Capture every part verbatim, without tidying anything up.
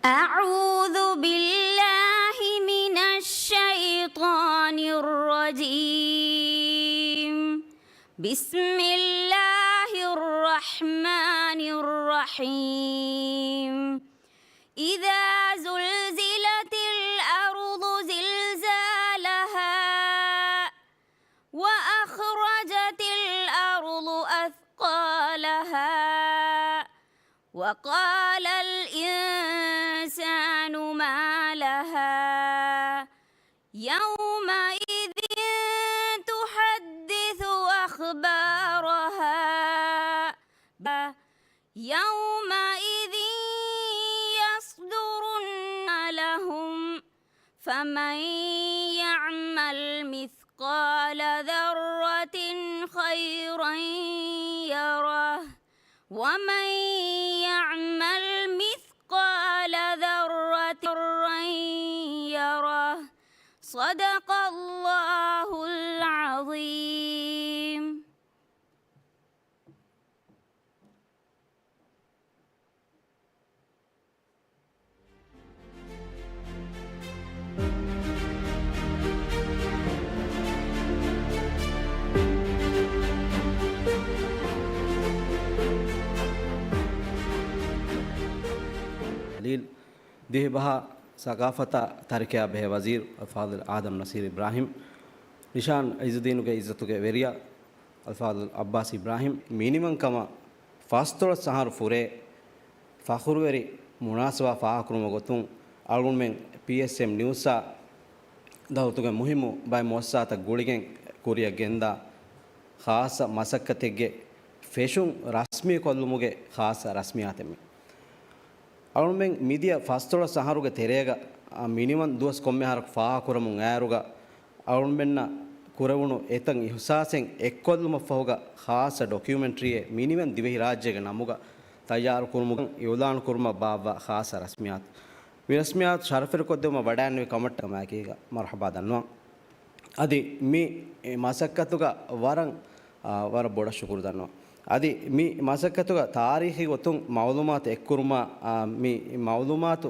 أعوذ بالله من الشيطان الرجيم. بسم الله الرحمن الرحيم. إذا زلزلت الأرض زلزالها وأخرجت الأرض أثقالها وقال الإنسان ما لها يومئذ تحدث أخبارها يومئذ يصدر لهم فمن يعمل مثقال ذرة خيرا يره ومن يعمل مثقال ذرة شرا يره. صدق الله العظيم. ދިވެހިބަހާ ސަގާފަތާ ތަރިކަޔާ ބެހޭ ވަޒީރު އަލްފާޟިލް އާދަމް ނަސީރު އިބްރާހިމް، ނިޝާން އިއްޒުއްދީނުގެ އިއްޒަތުގެ ވެރިޔާ އަލްފާޟިލް އައްބާސް އިބްރާހިމް މިނިވަންކަމަށް ފަސްދޮޅަސް އަހަރު ފުރޭ ފަޚުރުވެރި މުނާސަބާ ފާހަގަކުރުމުގެ ގޮތުން އަޅުގަނޑުމެން ޕީއެސްއެމް ނިއުސްއާ ދައުލަތުގެ މުހިއްމު ބައެއް މުއައްސަސާތައް ގުޅިގެން ކުރިއަށް ގެންދާ ޚާއްޞަ މަސައްކަތެއްގެ ފެށުން ރަސްމީކޮށްލުމުގެ ޚާއްޞަ ރަސްމިއްޔާތެއް މީ. އަޅުމެން މިދިޔަ ފަސްދޮޅަސް އަހަރުގެ ތެރޭގަ، އާ، މިނިވަން ދުވަސް ކޮންމެ އަހަރަކު ފާހަގަކުރަމުން އައިއިރުގަ، އަޅުމެންނަށް ކުރެވުނު އެތައް އިހުސާސެއް އެއްކޮށްލުމަށްފަހުގަ ޚާއްޞަ ޑޮކިއުމެންޓްރީއެއް މިނިވަން ދިވެހިރާއްޖޭގެ ނަމުގަ ތައްޔާރުކުރުމުގަ އިއުލާނުކުރުމަށް ބާއްވާ ޚާއްޞަ ރަސްމިއްޔާތު. މި ރަސްމިއްޔާތު ޝަރަފުވެރިކޮށްދެވުމަށް ވަޑައިންނެވި ކަމަށްޓަކައި ކަމާއެކީގަ މަރުޙަބާ ދަންނަވަން. އަދި މި މަސައްކަތުގަ ވަރަށް، އާ، ވަރަށް ބޮޑަށް ޝުކުރު ދަންނަވަން. އަދި މި މަސައްކަތުގަ ތާރީޚީ ގޮތުން މައުލޫމާތު އެއްކުރުމާ، އާ، މި މައުލޫމާތު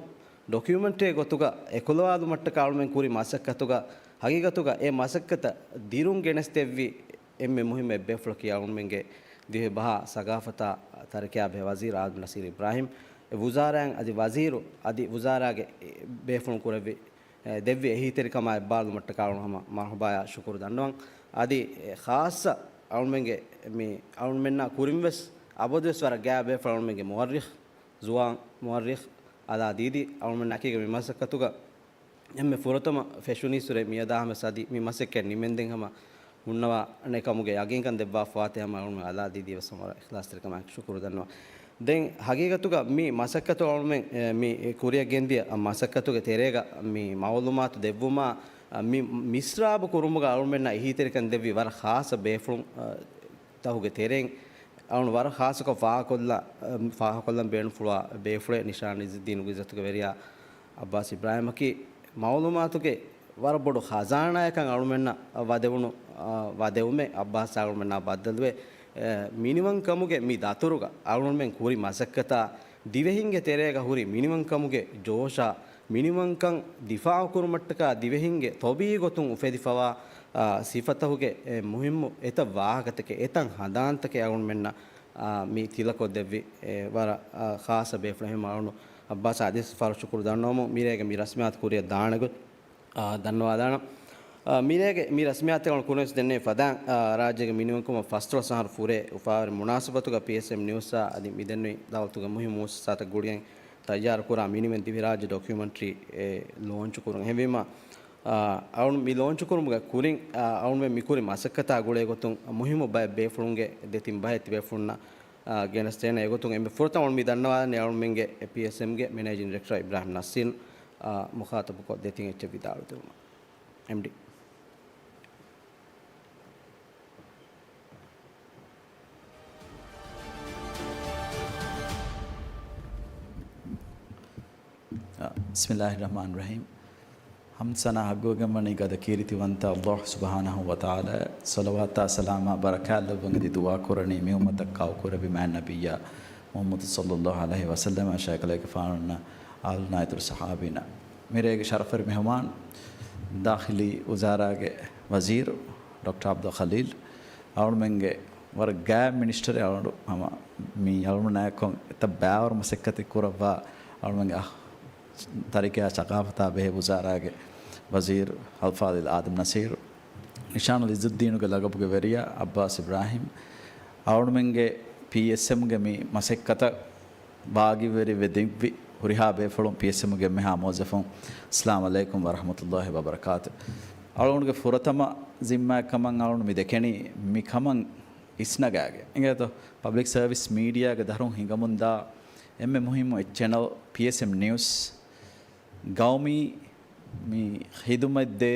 ޑޮކިއުމެންޓްރީ ގޮތުގަ އެކުލަވާލުމަށްޓަކާ އަޅުމެން ކުރި މަސައްކަތުގަ ހަގީގަތުގަ އެ މަސައްކަތަށް ދިރުން ގެނެސްދެއްވި އެންމެ މުހިއްމު އެއްބޭފުޅަކީ އަޅުމެންގެ ދިވެހިބަހާ ސަގާފަތާ ތަރިކަޔާ ބެހޭ ވަޒީރު އާދަމް ނަސީރު އިބްރާހިމް. އެ ވުޒާރާއިން އަދި ވަޒީރު އަދި ވުޒާރާގެ ބޭފުޅުން ކުރެއްވި އެ، ދެއްވި އެހީތެރިކަމާ އެއްބާރުލުމަށްޓަކާ އަޅުން ހަމަ މަރުޙަބާޔާ ޝުކުރު ދަންނަވަން. އަދި، އެ، ޚާއްޞަ އަޅުމެންގެ މި އަޅުމެންނާ ކުރިންވެސް އަބަދުވެސް ވަރަށް ގާތް ބޭފުޅުން އަޅުމެންގެ މުއައްރިޚް، ޒުވާން މުއައްރިޚް އަލާ ދީދީ އަޅުމެން އަކީގަ މި މަސައްކަތުގަ އެންމެ ފުރަތަމަ ފެށުނީއްސުރެ މިއަދާ ހަމަ ސަދި މި މަސައްކަތް ނިމެންދެން ހަމަ ހުންނަވާނެ ކަމުގެ ޔަގީންކަން ދެއްވާފަވާތީ ހަމަ އަޅުމެން އަލާ ދީދީ ވެސް ހަމަ ވަރަށް އިޚްލާޞްތެރިކަމާއެކު ޝުކުރު ދަންނަވަން. ދެން ހަގީގަތުގަ މި މަސައްކަތު އަޅުމެން، އެ، މި ކުރިއަށް ގެންދިޔަ މަސައްކަތުގެ ތެރޭގަ މި މައުލޫމާތު ދެއްވުމާ، އަ، މި މިސްރާބު ކުރުމުގަ އަޅުމެންނަށް އެހީތެރިކަން ދެއްވި ވަރަށް ޚާއްޞަ ބޭފުޅުން، އަ، ތަހުގެ ތެރެއިން އަޅުން ވަރަށް ޚާއްޞަކޮށް ފާހަގަކޮށްލަ-، އަ، ފާހަގަކޮށްލަން ބޭނުންފުޅުވާ ބޭފުޅެއް ނިޝާން އިއްޒުއްދީނުގެ އިއްޒަތުގެ ވެރިޔާ އައްބާސް އިބްރާހިމަކީ މައުލޫމާތުގެ ވަރަށް ބޮޑު ޚަޒާނާއެއްކަން އަޅުމެންނަށް ވަދެވުނު، އާ، ވަދެވުމެއް އައްބާސް އަޅުމެންނާ ބައްދަލުވެ، އެ، މިނިވަންކަމުގެ މި ދަތުރުގަ އަޅުމެން ކުރި މަސައްކަތާ ދިވެހިންގެ ތެރޭގަ ހުރި މިނިވަންކަމުގެ ޖޯޝާ، މިނިވަންކަން ދިފާޢުކުރުމަށްޓަކާ ދިވެހިންގެ ޠަބީޢީ ގޮތުން އުފެދިފަވާ، އާ، ސިފަތަހުގެ، އެ، މުހިއްމު އެތައް ވާހަކަތަކެއް، އެތައް ހަނދާންތަކެއް އަޅުމެންނަށް، އާ، މި ތިލަކޮށްދެއްވި، އެ، ވަރަށް، އާ، ޚާއްޞަ ބޭފުޅެއް ހަމަ އަޅުނު އައްބާސް އަދިވެސް ފަހަރު ޝުކުރު ދަންނަވަމުން މިރޭގެ މި ރަސްމިއްޔާތު ކުރިއަށް ދާނެ ގޮތް އާ، ދަންނަވާލާނަން. އާ، މިރޭގެ މި ރަސްމިއްޔާތެއް ކުރިންވެސް ދެންނެވި ފަދައިން، އާ، ރާއްޖޭގެ މިނިވަންކަމަށް ފަސްދޮޅަސް އަހަރު ފުރޭ އުފާވެރި މުނާސަބަތުގަ ޕީއެސްއެމް ނިއުސްއާ އަދި މިދެންނެވި ދައުލަތުގެ މުހިއްމު މުއައްސަސާތައް ގުޅިގެން ތައްޔާރުކުރާ މިނިވަން ދިވެހިރާއްޖެ ޑޮކިއުމެންޓްރީ އެ ލޯންޗު ކުރުން. އެހެންވީމަ، އާ، އަޅުން މި ލޯންޗު ކުރުމުގެ ކުރިން، އާ، އަޅުން މި ކުރި މަސައްކަތާ ގުޅޭ ގޮތުން މުހިއްމު ބައެއް ބޭފުޅުންގެ ދެތިން ބަހެއް ތިބޭފުޅުންނަށް، އާ، ގެނެސްދޭނެ. އެގޮތުން އެންމެ ފުރަތަމަ އަޅުން މި ދަންނަވާލަނީ އަޅުމެންގެ ޕީއެސްއެމްގެ މެނޭޖިން ޑިރެކްޓަރ އިބްރާހިމް ނަސީރު، އާ، މުޚާޠަބުކޮށް ދެތިން އެއްޗެއް ވިދާޅުވެދެވުމަށް. އެމްޑީ. ބިސްމިއްލާހި ރަޙްމާނި ރަޙީމް. ޙަމްދު ސަނާ ޙައްޤުވެގެންވަނީ ގަދަ ކީރިތިވަންތަ ﷲ ސުބްޙާނަހޫ ވަތަޢާލާއަށް. ޞަލަވާތާ ސަލާމާ ބަރަކާތް ލެއްވަން އެދި ދުޢާ ކުރަނީ މި އުއްމަތަށް ކައުކުރެއްވި މާތް ނަބިއްޔާ މުޙައްމަދު ޞައްލައްލާހު ޢަލައިހި ވަސައްލަމަށާއި ކަލޭގެފާނުންނަށް، އާލުންނާ އިތުރު ޞަޙާބީންނަށް. މިރޭގެ ޝަރަފުވެރި މެހުމާން، ދާޚިލީ ވުޒާރާގެ ވަޒީރު ޑޮކްޓަރ ޢަބްދުލް ޚަލީލް، އަޅުމެންގެ ވަރަށް ގާތް މިނިސްޓަރެއް އަޅު ހަމަ މި އަޅުމެންނާއެކު އެތައް ބައިވަރު މަސައްކަތެއް ކުރައްވާ އަޅުމެންގެ އަ-، ތަރިކައާ ސަޤާފަތާ ބެހޭ ވުޒާރާގެ ވަޒީރު އަލްފާޟިލް އާދަމް ނަޞީރު، ނިޝާނުލް ޢިއްޒުއްދީނުގެ ލަގަބުގެ ވެރިޔާ ޢައްބާސް އިބްރާހީމް، އަޅުމެންގެ ޕީއެސްއެމްގެ މި މަސައްކަތަށް ވާގިވެރިވެ ދެއްވި ހުރިހާ ބޭފުޅުން، ޕީއެސްއެމްގެ އެންމެހާ މުވައްޒަފުން، އައްސަލާމު ޢަލައިކުމް ވަރަޙްމަތުﷲ ވަބަރަކާތު. އަޅުގަނޑުގެ ފުރަތަމަ ޒިންމާއެއް ކަމަށް އަޅުގަނޑު މި ދެކެނީ މި ކަމަށް އިސްނަގާގެން. އިނގޭތޯ، ޕަބްލިކް ސަރވިސް މީޑިއާގެ ދަށުން ހިނގަމުންދާ އެންމެ މުހިއްމު އެއްޗެނަލް ޕީއެސްއެމް ނިއުސް ގައުމީ މި ޚިދުމަތްދޭ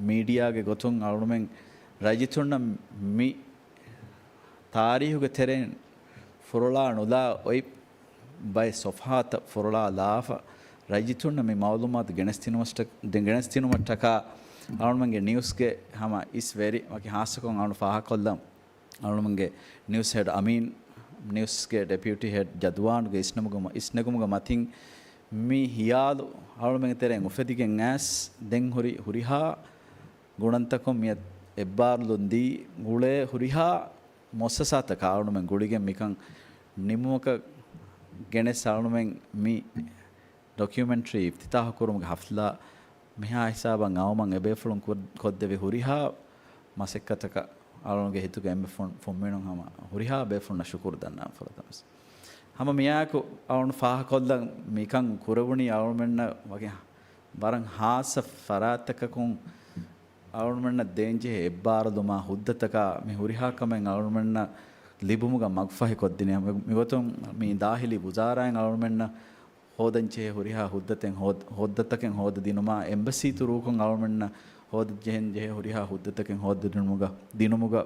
މީޑިއާގެ ގޮތުން އަޅުމެން ރައްޔިތުންނަށް މި ތާރީހުގެ ތެރެއިން ފުރޮޅާ ނުލާ އޮތް ބައެއް ސޮފްހާތައް ފުރޮޅާ ލާފަ، ރައްޔިތުންނަށް މި މައުލޫމާތު ގެނެސްދިނުމަށްޓަ-، ދެ-، ގެނެސްދިނުމަށްޓަކާ އަޅުމެންގެ ނިއުސްގެ ހަމަ އިސް ވެރި ވަކި ހާއްސަކޮށް އަޅު ފާހަކޮށްލަން. އަޅުމެންގެ ނިއުސް ހެޑް އަމީން، ނިއުސްގެ ޑެޕިއުޓީ ހެޑް ޖަދުވާނުގެ އިސްނެގުމުގެ މަ-، އިސްނެގުމުގެ މަތިން މި ހިޔާލު އަޅުމެންގެ ތެރެއިން އުފެދިގެން އައިސް، ދެން ހުރި ހުރިހާ ގުނަންތަކުން މިއަށް އެއްބާރުލުން ދީ ގުޅޭ ހުރިހާ މުއައްސަސާތަކާ އަޅުމެން ގުޅިގެން މިކަން ނިމުމަކަށް ގެނެސް އަޅުމެން މި ޑޮކިއުމެންޓްރީ އިފްތިތާޙު ކުރުމުގެ ޙަފްލާ މިހާ ހިސާބަށް އައުމަށް އެބޭފުޅުން ކުރ-، ކޮށްދެއްވި ހުރިހާ މަސައްކަތަކަށް އަޅުގަނޑުގެ ހިތުގެ އެންމެ ފުން-، ފުންމިނުން ހަމަ ހުރިހާ ބޭފުޅުންނަށް ޝުކުރު ދަންނަވަން ފުރަތަމަސް. ހަމަ މިއާއެކު އަޅުގަނޑު ފާހަކޮށްލަން މިކަން ކުރެވުނީ އަޅުގަނޑުމެންނަށް ވަކި ވަރަށް ހާއްސަ ފަރާތްތަކަކުން އަޅުގަނޑުމެންނަށް ދޭންޖެހޭ އެއްބާރުލުމާ ހުއްދަތަކާ މި ހުރިހާ ކަމެއް އަޅުގަނޑުމެންނަށް ލިބުމުގަ މަގުފަހި ކޮށްދިނީ. މި-، މިގޮތުން މި ދާޚިލީ ވުޒާރާއިން އަޅުގަނޑުމެންނަށް ހޯދަންޖެހޭ ހުރިހާ ހުއްދަތެއް ހޯދ-، ހުއްދަތަކެއް ހޯދަދިނުމާ، އެމްބަސީ ތުރޫކޮށް އަޅުމެންނަށް ހޯދަންޖެހެންޖެހޭ ހުރިހާ ހުއްދަތަކެއް ހޯދަދިނުމުގަ، ދިނުމުގަ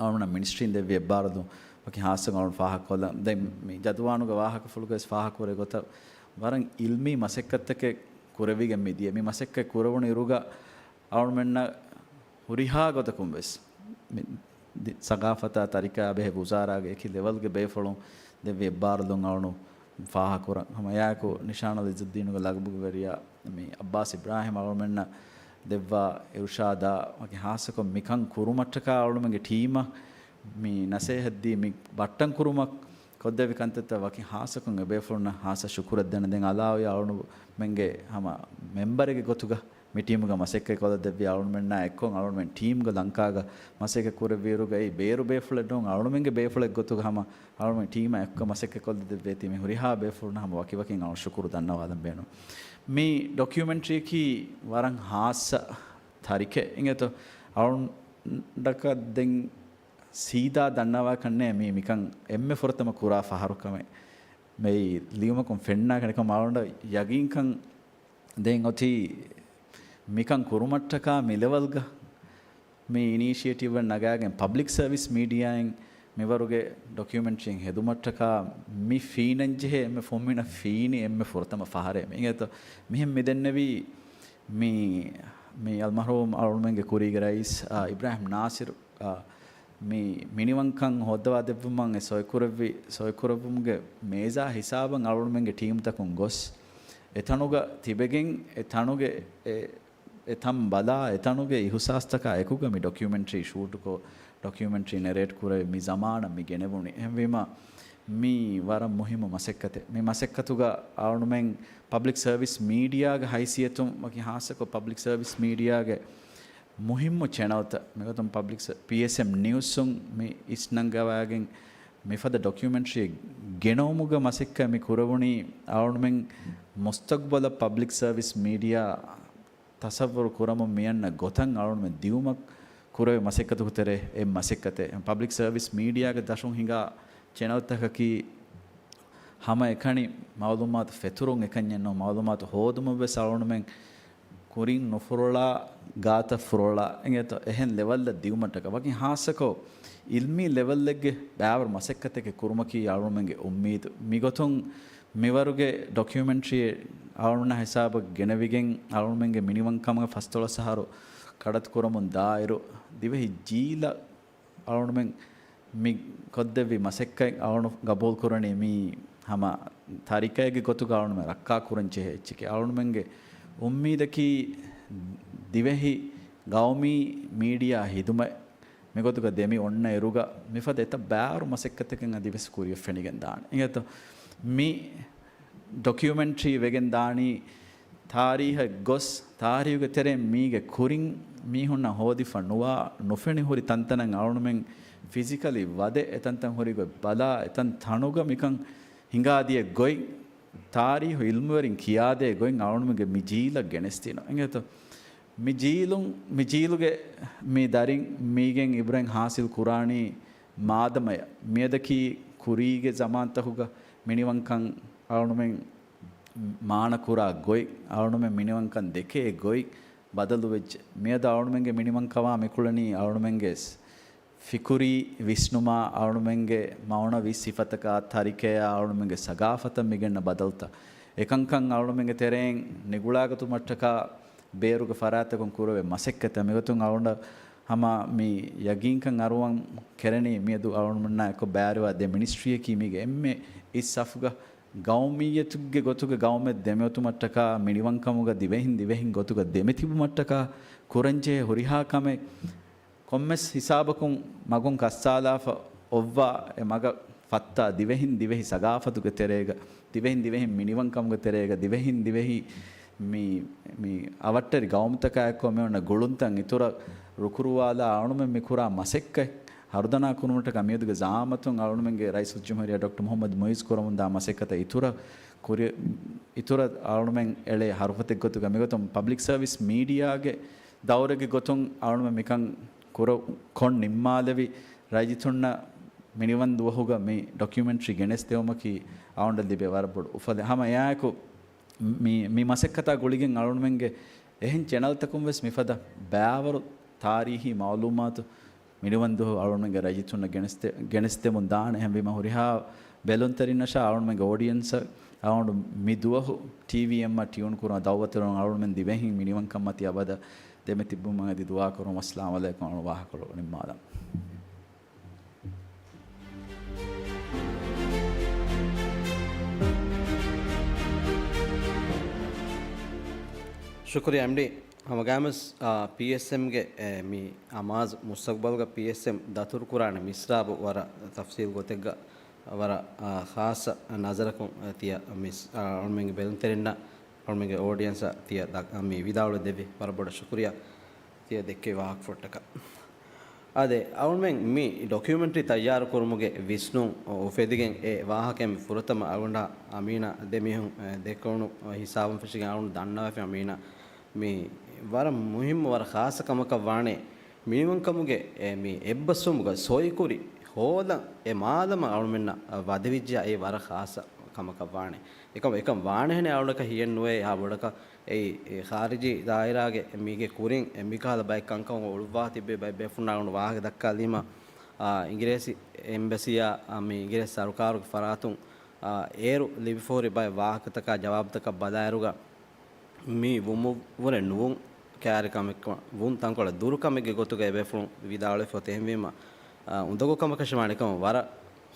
އަޅުމެންނަށް މިނިސްޓްރީން ދެއްވި އެއްބާރުލުން ވަކި ހާއްސަކޮށް އަޅުން ފާހަގަކޮށްލަން. ދެން މި ޖަދުވާނުގެ ވާހަކަފުޅުގައި ވެސް ފާހަގަކުރެއްވި ގޮތަށް ވަރަށް އިލްމީ މަސައްކަތްތަކެއް ކުރެވިގެން މިދިޔަ. މި މަސައްކަތް ކުރެވުނު އިރުގަ އަޅުމެންނަށް ހުރިހާ ގޮތަކުން ވެސް މި ދި-، ސަގާފަތާ ތަރިކައާ ބެހޭ ވުޒާރާގެ އެކި ލެވެލްގެ ބޭފުޅުން ދެއްވި އެއްބާރުލުން އަޅުނު ފާހަކުރަން. ހަމަ އެއާއެކު ނިޝާން އަލް އިޒުއްދީނުގެ ލަގަބުގެ ވެރިޔާ މި އައްބާސް އިބްރާހިމް އަޅުމެންނަށް ދެއްވާ އިރުޝާދާ ވަކި ހާއްސަކޮށް މިކަން ކުރުމަށްޓަކާ އަޅުމެންގެ ޓީމަށް މި ނަސޭހަތްދީ މި ބައްޓަން ކުރުމަށް ކޮށްދެއްވި ކަންތައްތައް ވަކި ހާއްސަކޮށް އެބޭފުޅުންނަށް ހާއްސަ ޝުކުރެއް ދެން. ދެން އަލާވިޔާ އަޅުމެންގެ ހަމަ މެމްބަރެއްގެ ގޮތުގަ މި ޓީމުގަ މަސައްކަތް ކޮށްދެއްވި އަޅުމެންނާ އެއްކޮށް އަޅުމެން ޓީމްގަ ލަންކާގަ މަސައްކަތް ކުރެއްވިއިރުގައި ބޭރު ބޭފުޅެއް ނޫން އަޅުމެންގެ ބޭފުޅެއް ގޮތުގަ ހަމަ އަޅުމެން ޓީމާ އެއްކޮށް މަސައްކަތް ކޮށްދެއްވޭތީ މި ހުރިހާ ބޭފުޅުން ހަމަ ވަކިވަކިން އަޅު ޝުކުރު ދަންނަވާލަން ބޭނުން. މި ޑޮކިއުމެންޓްރީއަކީ ވަރަށް ހާއްސަ ތަރިކެއް އިނގޭތޯ. އަޅުން ޑަކަށް ދެން ސީދާ ދަންނަވާކަށްނޭ މީ މިކަން އެންމެ ފުރަތަމަ ކުރާ ފަހަރު ކަމެއް. މެއީ ލިޔުމަކުން ފެންނާކަނިކަމަށް އަޅުން ޔަގީންކަން ދޭން އޮތީ މިކަން ކުރުމަށްޓަކާ މި ލެވަލްގަ މި އިނީޝިއޭޓިވްއެއް ނަގާގެން ޕަބްލިކް ސަރވިސް މީޑިއާއިން މިވަރުގެ ޑޮކިއުމެންޓްރީއެއް ހެދުމަށްޓަކާ މި ފީނަންޖެހޭ އެންމެ ފުންމިނަށް ފީނި އެންމެ ފުރަތަމަ ފަހަރޭ. މި އިނގޭތޯ މިހެން މި ދެންނެވީ މި، މި އަލްމަރްޙޫމް އަޅުމެންގެ ކުރީގެ ރައީސް، އާ، އިބްރާހިމް ނާސިރު، އާ، މި މިނިވަންކަން ހޯއްދަވާ ދެއްވުމަށް އެ ސޮއިކުރެއްވި، ސޮއިކުރެއްވުމުގެ މޭޒާ ހިސާބަށް އަޅުމެންގެ ޓީމްތަކުން ގޮސް، އެތަނުގަ ތިބެގެން، އެ ތަނުގެ، އެ، އެ ތަން ބަލާ، އެ ތަނުގެ އިހުސާސްތަކާ އެކުގަ މި ޑޮކިއުމެންޓްރީ ޝޫޓުކޮށް، ޑޮކިއުމެންޓްރީ ނެރޭޓް ކުރެވި މި ޒަމާނަށް މި ގެނެވުނީ. އެހެންވީމަ، މީ ވަރަށް މުހިއްމު މަސައްކަތެއް. މި މަސައްކަތުގަ އަޅުމެން ޕަބްލިކް ސަރވިސް މީޑިއާގެ ހައިސިއްޔަތުން، ވަކި ހާއްސަކޮށް ޕަބްލިކް ސަރވިސް މީޑިއާގެ މުހިއްމު ޗެނަލްތައް، މިގޮތުން ޕަބްލިކް ސަ-، ޕީއެސްއެމް ނިއުސުން މި އިސްނަންގަވާގެން މިފަދަ ޑޮކިއުމެންޓްރީއެއް ގެނައުމުގެ މަސައްކަތް މި ކުރެވުނީ އަޅުމެން މުސްތަގްބަލަށް ޕަބްލިކް ސަރވިސް މީޑިއާ ތަޞައްވުރު ކުރަމުން މިއަންނަ ގޮތަށް އަޅުމެން ދިއުމަށް ކުރެވޭ މަސައްކަތުގެ ތެރޭ އެއް މަސައްކަތެއް. ޕަބްލިކް ސަރވިސް މީޑިއާގެ ދަށުން ހިނގާ ޗެނަލްތަކަކީ ހަމައެކަނި މައުލޫމާތު ފެތުރުން އެކަންޏެއް ނޫން، މައުލޫމާތު ހޯދުމަށް ވެސް އަޅުމެން ކުރިން ނުފުރޮޅާ، ގާތަށް ފުރޮޅާ އިނގޭތޯ އެހެން ލެވަލްއަށް ދިއުމަށްޓަކާ ވަކި ހާއްސަކޮށް އިލްމީ ލެވަލްއެއްގެ ބައިވަރު މަސައްކަތެއް ކުރުމަކީ އަޅުމެންގެ އުއްމީދު. މިގޮތުން މިވަރުގެ ޑޮކިއުމެންޓްރީއެއް އަޅުގަނޑުމެންނާ ހިސާބަށް ގެނެވިގެން، އަޅުގަނޑުމެންގެ މިނިވަންކަމުގެ ފަސްދޮޅަސް އަހަރު ކަޑައްތު ކުރަމުން ދާއިރު، ދިވެހި ޖީލަށް އަޅުގަނޑުމެން މި ކޮށްދެއްވި މަސައްކަތް އަޅުގަނޑު ގަބޫލު ކުރަނީ މީ ހަމަ ތާރީޚާއެއްގެ ގޮތުގަ އަޅުގަނޑުމެން ރައްކާ ކުރަން ޖެހޭ އެއްޗެކޭ. އަޅުގަނޑުމެންގެ އުއްމީދަކީ ދިވެހި ގައުމީ މީޑިއާ ހިދުމަތް މިގޮތުގަ ދެމި އޮންނަ އިރުގަ މިފަދަ އެތައް ބާރު މަސައްކަތަކެއް އަދިވެސް ކުރިއަށް ފެނިގެން ދާނެ. އިނގޭތޯ؟ މި ޑޮކިއުމެންޓްރީ ވެގެން ދާނީ ތާރީހަށް ގޮސް، ތާރީހުގެ ތެރެއިން މީގެ ކުރިން މީހުންނަށް ހޯދިފަ ނުވާ، ނުފެނި ހުރި ތަންތަނަށް އަޅުގަނޑުމެން ފިޒިކަލީ ވަދެ އެތަންތަން ހުރި ގޮތް ބަލާ، އެތަން ތަނުގަ މިކަން ހިނގާދިޔަ ގޮތް، ތާރީހު އިލްމުވެރިން ކިޔާދޭ ގޮތް އަޅުގަނޑުމެންގެ މި ޖީލަށް ގެނެސްދިނުން. އިނގޭތޯ؟ މި ޖީލުން، މި ޖީލުގެ މި ދަރިން މީގެން އިބްރަތް ހާސިލް ކުރާނީ މާދަމަޔަށް. މިއަދަކީ ކުރީގެ ޒަމާންތަކުގަ މިނިވަންކަން އަޅުގަނޑުމެން މާނަ ކުރާ ގޮތް، އަޅުގަނޑުމެން މިނިވަންކަން ދެކޭ ގޮތް ބަދަލުވެއްޖެ. މިއަދު އަޅުގަނޑުމެންގެ މިނިވަންކަމާ މިކުޅެނީ އަޅުގަނޑުމެންގެ ފިކުރީ ވިސްނުމާ، އަޅުގަނޑުމެންގެ މައުނަވީ ސިފަތަކާ، ތަރިކަޔާ، އަޅުގަނޑުމެންގެ ސަގާފަތަށް މިގެންނަ ބަދަލުތައް، އެކަންކަން އަޅުގަނޑުމެންގެ ތެރެއިން ނިގުޅާގަތުމަށްޓަކާ ބޭރުގެ ފަރާތްތަކުން ކުރެވޭ މަސައްކަތެއް. މިގޮތުން އަޅުގަނޑަށް ހަމަ މި ޔަގީންކަން އަރުވަން ކެރެނީ މިއަދު އަޅުގަނޑުމެންނާ އެކު ބައިވެރިވާ ދެ މިނިސްޓްރީއަކީ މީގެ އެންމެ އިސް ސަފުގަ ގައުމިއްޔަތުގެ ގޮތުގަ ގައުމެއް ދެމިއޮތުމަށްޓަކާ، މިނިވަންކަމުގަ ދިވެހިން ދިވެހިން ގޮތުގަ ދެމިތިބުމަށްޓަކާ ކުރަންޖެހޭ ހުރިހާ ކަމެއް ކޮންމެސް ހިސާބަކުން މަގުން ކައްސާލާފަ އޮއްވާ އެ މަގަށް ފައްތާ ދިވެހިން ދިވެހި ސަގާފަތުގެ ތެރޭގަ، ދިވެހިން ދިވެހިން މިނިވަންކަމުގެ ތެރޭގަ، ދިވެހިން ދިވެހި މި، މި އަވަށްޓެރި ގައުމުތަކާއެކު މި އޮންނަ ގުޅުންތައް އިތުރަށް ރުކުރުވާލާ އަޅުގަނޑުމެން މި ކުރާ މަސައްކަތް ހަރުދަނާ ކުރުމަށްޓަކާ މިއަދުގެ ޒައުމަތުން އަޅުގަނޑުމެންގެ ރައީސުލްޖުމްހޫރިއްޔާ ޑޮކްޓަރ މުޙައްމަދު މުޢިއްޒު ކުރަމުންދާ މަސައްކަތަށް އިތުރަށް ކުރި، އިތުރަށް އަޅުގަނޑުމެން އެޅޭ ހަރުފަތެއް ގޮތުގަ މިގޮތުން ޕަބްލިކް ސަރވިސް މީޑިއާގެ ދައުރެއްގެ ގޮތުން އަޅުގަނޑުމެން މިކަން ކުރ، ކޮށް ނިންމާލެވި ރައްޔިތުންނަށް މިނިވަން ދުވަހުގަ މި ޑޮކިއުމެންޓްރީ ގެނެސްދެވުމަކީ އަޅުގަނޑަށް ލިބޭ ވަރަށް ބޮޑު އުފަލެއް. ހަމަ އެއާއެކު މި، މި މަސައްކަތާ ގުޅިގެން އަޅުގަނޑުމެންގެ އެހެން ޗެނަލްތަކުން ވެސް މިފަދަ ބާވަރު ތާރީހީ މައުލޫމާތު މިނިވަން ދުވަހު އަޅުގަނޑުމެންގެ ރައްޔިތުންނަށް ގެނެސްދެ، ގެނެސްދެމުން ދާނެ. އެހެންވީމަ ހުރިހާ ބެލުންތެރިންނަށާ އަޅުގަނޑުމެންގެ އޯޑިއެންސަށް އަޅުގަނޑު މި ދުވަހު ޓީވީއެމްއަށް ޓިއުން ކުރުމަށް ދައުވަތު ކުރަން. އަޅުގަނޑުމެން ދިވެހިން މިނިވަންކަން މަތީ އަބަދަށް ދެމިތިއްބުމަށް އަދި ދުޢާ ކުރަމު. އައްސަލާމު ޢަލައިކުމް. އަޅުގަނޑު ވާހަކަކޮޅު ނިންމާލަން. ޝުކުރިއްޔާ އެމްޑީ. ހަމަގައިމުވެސް، އާ، ޕީއެސްއެމްގެ، އެ، މި އަމާޒު މުސްތަގުބަލުގަ ޕީއެސްއެމް ދަތުރުކުރާނެ މިސްރާބު ވަރަށް ތަފްސީލް ގޮތެއްގަ ވަރަށް، އާ، ޚާއްޞަ ނަޒަރަކުން، އެ، ތިޔަ މިސް، އާ، އަޅުމެންގެ ބެލުންތެރިންނަށް އަޅުމެންގެ އޯޑިއެންސަށް ތިޔަ ދަ، މި ވިދާޅުވެ ދެއްވި ވަރަށް ބޮޑަށް ޝުކުރިއްޔާ. ތިޔަ ދެއްކެވި ވާހަކަފުޅަށްޓަކާ. އާދެ، އަޅުމެން މި ޑޮކިއުމެންޓްރީ ތައްޔާރު ކުރުމުގެ ވިސްނުން އުފެދިގެން އެ ވާހަކައިން ފުރަތަމަ އަޅުގަނޑާ އަމީނާ ދެ މީހުން، އެ، ދެކެވުނު ހިސާބުން ފެށިގެން އަޅުގަނޑު ދަންނަވައިފި އަމީނާ މި ވަރަށް މުހިއްމު ވަރަށް ޚާއްޞަ ކަމަކަށް ވާނެ. މިނިވަންކަމުގެ އެ މި އެއްބަސްވުމުގަ ސޮއިކުރި ހޯލަން އެ މާލަމަށް އަޅުމެންނަށް ވަދެވިއްޖެޔާ އެ ވަރަށް ޚާއްޞަ ކަމަކަށް ވާނެ. އެކަމަ، އެކަން ވާނެހެނެއް އަޅުގަނޑަކަށް ހިޔެއް ނުވޭ. އެހާ ބޮޑަކަށް އެ ޚާރިޖީ ދާއިރާގެ މީގެ ކުރިން އެ މިކަހަލަ ބައެއް ކަންކަމުގަ އުޅުއްވާ ތިއްބެވި ބައެއް ބޭފުޅުންނާ އަޅުގަނޑު ވާހަކަ ދައްކާލީމަ، އާ، އިނގިރޭސި އެމްބަސީއާ، އާ، މި އިނގިރޭސި ސަރުކާރުގެ ފަރާތުން، އާ، އޭރު ލިބިފަހުރި ބައެއް ވާހަކަތަކާ ޖަވާބުތަކަށް ބަލާއިރުގަ، މި ވުމުންވުރެ ނުވުން ކައިރި ކަމެއް، ވުން ތަންކޮޅެއް ދުރު ކަމެއްގެ ގޮތުގަ އެބޭފުޅުން ވިދާޅުވެފަ އޮތީ. އެހެންވީމަ، އާ، އުނދަގޫ ކަމަކަށް ވާނެ ކަމަށް ވަރަށް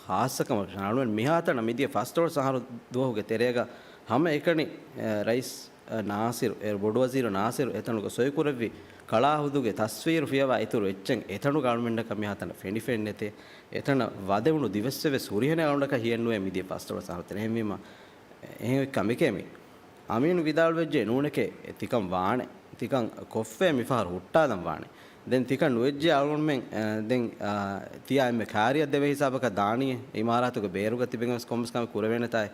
ޚާއްޞަ ކަމަކަށް އަޅުގަނޑު މިހާތަނަށް މިދިޔަ ފަސްދޮޅަސް އަހަރު ދުވަހުގެ ތެރޭގަ ހަމައެކަނި، އެ، ރައީސް، އެ، ނާސިރު، އޭރު ބޮޑުވަޒީރު ނާސިރު އެތަނުގަ ސޮއިކުރެއްވި ކަޅާ ހުދުގެ ތަސްވީރު ފިޔަވާ އިތުރު އެއްޗެއް އެތަނުގަ އަޅުމެންނަކަށް މިހާތަނަށް ފެނިފެންނެތޭ. އެތަނަށް ވަދެވުނު ދިވެއްސެވެސް ހުރިހެނެއް އަޅުގަނޑަކަށް ހިޔެއްނުވޭ މިދިޔަ ފަސްދޮޅަސް އަހަރު ތެރޭ. އެހެންވީމަ، އެހެން ކަމެކޭ މި. އަމީނު ވިދާޅުވެއްޖެ ނޫނެކޭ، ތިކަން ވާނެ، ތިކަން ކޮށްފައޭ މިފަހަރު ހުއްޓާލަން ވާނެ. ދެން ތިކަން ނުވެއްޖެ އަޅުގަނޑުމެން، އަ، ދެން، އަ، ތިޔާ އެންމެ ކާރިއަށް ދެވޭ ހިސާބަކަށް ދާނީއޭ. އިމާރާތުގެ ބޭރުގަ ތިބެން ވެސް ކޮންމެސް ކަމެއް ކުރެވޭނެތާއޭ.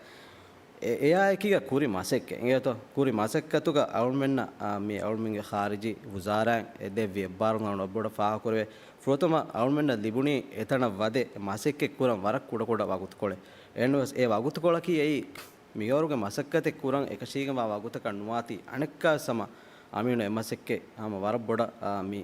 އެ، އެއާއެކީގަ ކުރި މަސައްކަތް އިނގޭތޯ؟ ކުރި މަސައްކަތުގަ އަޅުމެންނަށް، އާ، މި އަޅުމެންގެ ޚާރިޖީ ވުޒާރާއިން އެ ދެއްވި އެއްބާރުލުން އަޅުން ބޮޑަށް ފާހަގަކުރެވޭ. ފުރަތަމަ އަޅުމެންނަށް ލިބުނީ އެތަނަށް ވަދެ މަސައްކަތް ކުރަން ވަރަށް ކުޑަކުޑަ ވަގުތުކޮޅެއް. އެހެންވެސް އެ ވަގުތުކޮޅަކީ އެއީ މިވަރުގެ މަސައްކަތެއް ކުރަން އެކަށީގެންވާ ވަގުތަކަށް ނުވާތީ އަނެއްކާވެސް ހަމަ އަމީނު އެ މަސައްކަތް ހަމަ ވަރަށް ބޮޑަށް، އާ، މި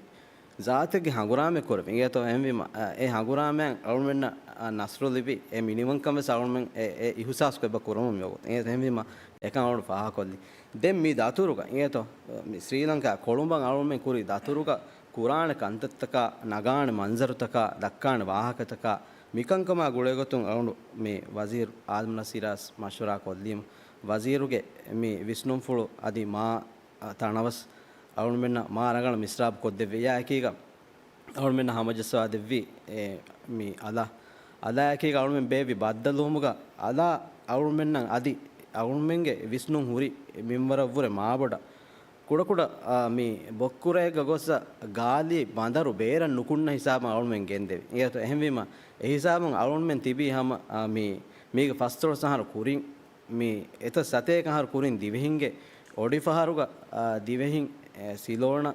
ޒާތެއްގެ ހަނގުރާމައެއް ކުރެވި. އިނގޭތޯ އެހެންވީމަ، އެ ހަނގުރާމައިން އަޅުމެންނަށް ނަސްރު ލިބި، އެ މިނިވަންކަން ވެސް އަޅުމެން އެ، އެ އިހުސާސް ކޮށް އެބަ ކުރަމުން މިވަގުތު. އެހެންވީމަ އެކަން އަޅުން ފާހަގަކޮށްލި. ދެން މި ދަތުރުގަ، އިނގޭތޯ، މި ސްރީލަންކާ ކޮޅުނބަށް އަޅުމެން ކުރި ދަތުރުގަ ކުރާނެ ކަންތައްތަކާ، ނަގާނެ މަންޒަރުތަކާ، ދައްކާނެ ވާހަކަތަކާ، މިކަންކަމާ ގުޅޭގޮތުން އަޅުން މި ވަޒީރު އާދަމް ނަސީރާސް މަޝްވަރާ ކޮށްލީމަ، ވަޒީރުގެ މި ވިސްނުންފުޅު އަދި މާ ތަނަވަސް އަޅުމެންނަށް މާ ރަނގަޅަށް މިސްރާބު ކޮށްދެއްވި. އެއާއެކީގަ އަޅުމެންނަށް ހަމަޖައްސަވާ ދެއްވީ، އެ، މި އަލާ. އަލާއެކީގަ އަޅުމެން ބޭއްވި ބައްދަލުވުމުގަ އަލާ އަޅުމެންނަށް އަދި އަޅުމެންގެ ވިސްނުން ހުރި މިންވަރަށްވުރެ މާބޮޑަށް ކުޑަކުޑަ، އާ، މި ބޮއްކުރައެއްގަ ގޮސް ގާލި ބަނދަރު ބޭރަށް ނުކުންނަ ހިސާބަށް އަޅުމެން ގެންދެވި. އެހެންވީމަ، އެހިސާބުން އަޅުމެން ތިބީ ހަމަ، އާ، މި، މީގެ ފަސްދޮޅަސް އަހަރު ކުރިން މި އެތައް ސަތޭކަ އަހަރު ކުރިން ދިވެހިންގެ އޮޑިފަހަރުގަ، އާ، ދިވެހިން، އެ، ސިލޯނަ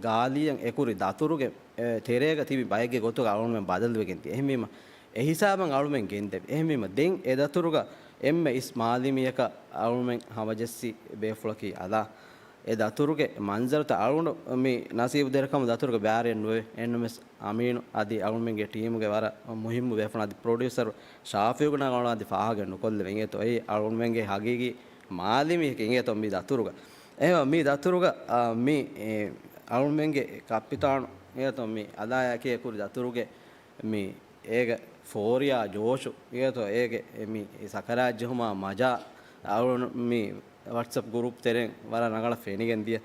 ގާލީއަށް އެކުރި ދަތުރުގެ، އެ، ތެރޭގަ ތިބި ބައެއްގެ ގޮތުގަ އަޅުމެން ބަދަލުވެގެން ދިޔަ. އެހެންވީމަ، އެހިސާބަށް އަޅުމެން ގެންދެވި. އެހެންވީމަ، ދެން އެ ދަތުރުގަ އެންމެ އިސް މާލިމިއަކަށް އަޅުމެން ހަމަޖެއްސި ބޭފުޅަކީ އަލާ. އެ ދަތުރުގެ މަންޒަރުތައް އަޅުގަނޑު މި ނަސީބު ދެރަކަމު ދަތުރުގެ ބާރެއް ނުވެ. އެންނަމެސް އަމީނު އަދި އަޅުމެންގެ ޓީމުގެ ވަރަށް މުހިއްމު ބޭފުޅުން އަދި ޕްރޮޑިއުސަރު ޝާފިއުގެ ނަގަޅު އަދި ފާހަގަ ނުކޮށްލެވެ. އިނގޭތޯ އެއީ އަޅުމެންގެ ހަގީގީ މާލިމީ އެކެއް އިނގޭތޯ މި ދަތުރުގަ. އެހެންވެ މި ދަތުރުގަ، އާ، މި، އެ، އަޅުމެންގެ ކައްޕިތާނު އިނގޭތޯ މި އަލާޔާ އެކޭ ކުރި ދަތުރުގެ މި އޭގެ ފޯރިޔާ ޖޯޝު އިނގޭތޯ އޭގެ މި ސަކަރާތް ޖެހުމާ މަޖާ އަޅުން މި ވަޓްސަޕް ގުރޫޕް ތެރެއިން ވަރަށް ރަނގަޅަށް ފެނިގެން ދިޔަ.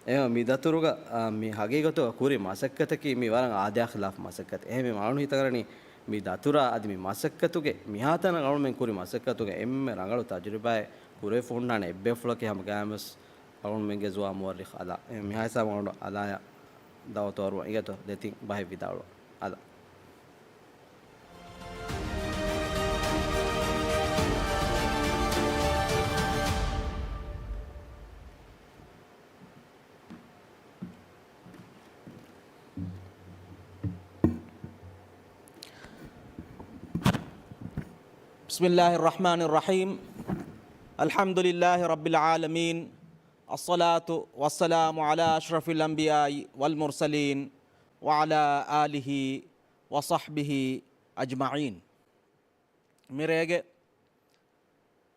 އެހެން މި ދަތުރުގަ، އާ، މި ހަގީގަތުގަ ކުރި މަސައްކަތަކީ މި ވަރަށް އާދަޔާ ޚިލާފު މަސައްކަތެއް. އެހެންވީމަ އަޅުން ހިތަށް އަރަނީ މި ދަތުރާ އަދި މި މަސައްކަތުގެ މިހާތަނަށް އަޅުމެން ކުރި މަސައްކަތުގެ އެންމެ ރަނގަޅު ތަޖުރިބާއެއް ކުރެވިފަ ހުންނާނެ އެއްބޭފުޅަކީ ހަމަ ގާމެސް އަޅުމެންގެ ޒުވާ މުއައްރިޚް އަލާ. އެ މިހާ ހިސާބުން އަޅު އަލާޔަށް ދައުވަތު އަރުވަން އިނގޭތޯ ދެތިން ބަހެއް ވިދާޅުވަން އަލާ. بسم الله الرحمن الرحيم. الحمد لله رب العالمين. الصلاة والسلام على أشرف الأنبياء والمرسلين وعلى آله وصحبه أجمعين. މިރޭގެ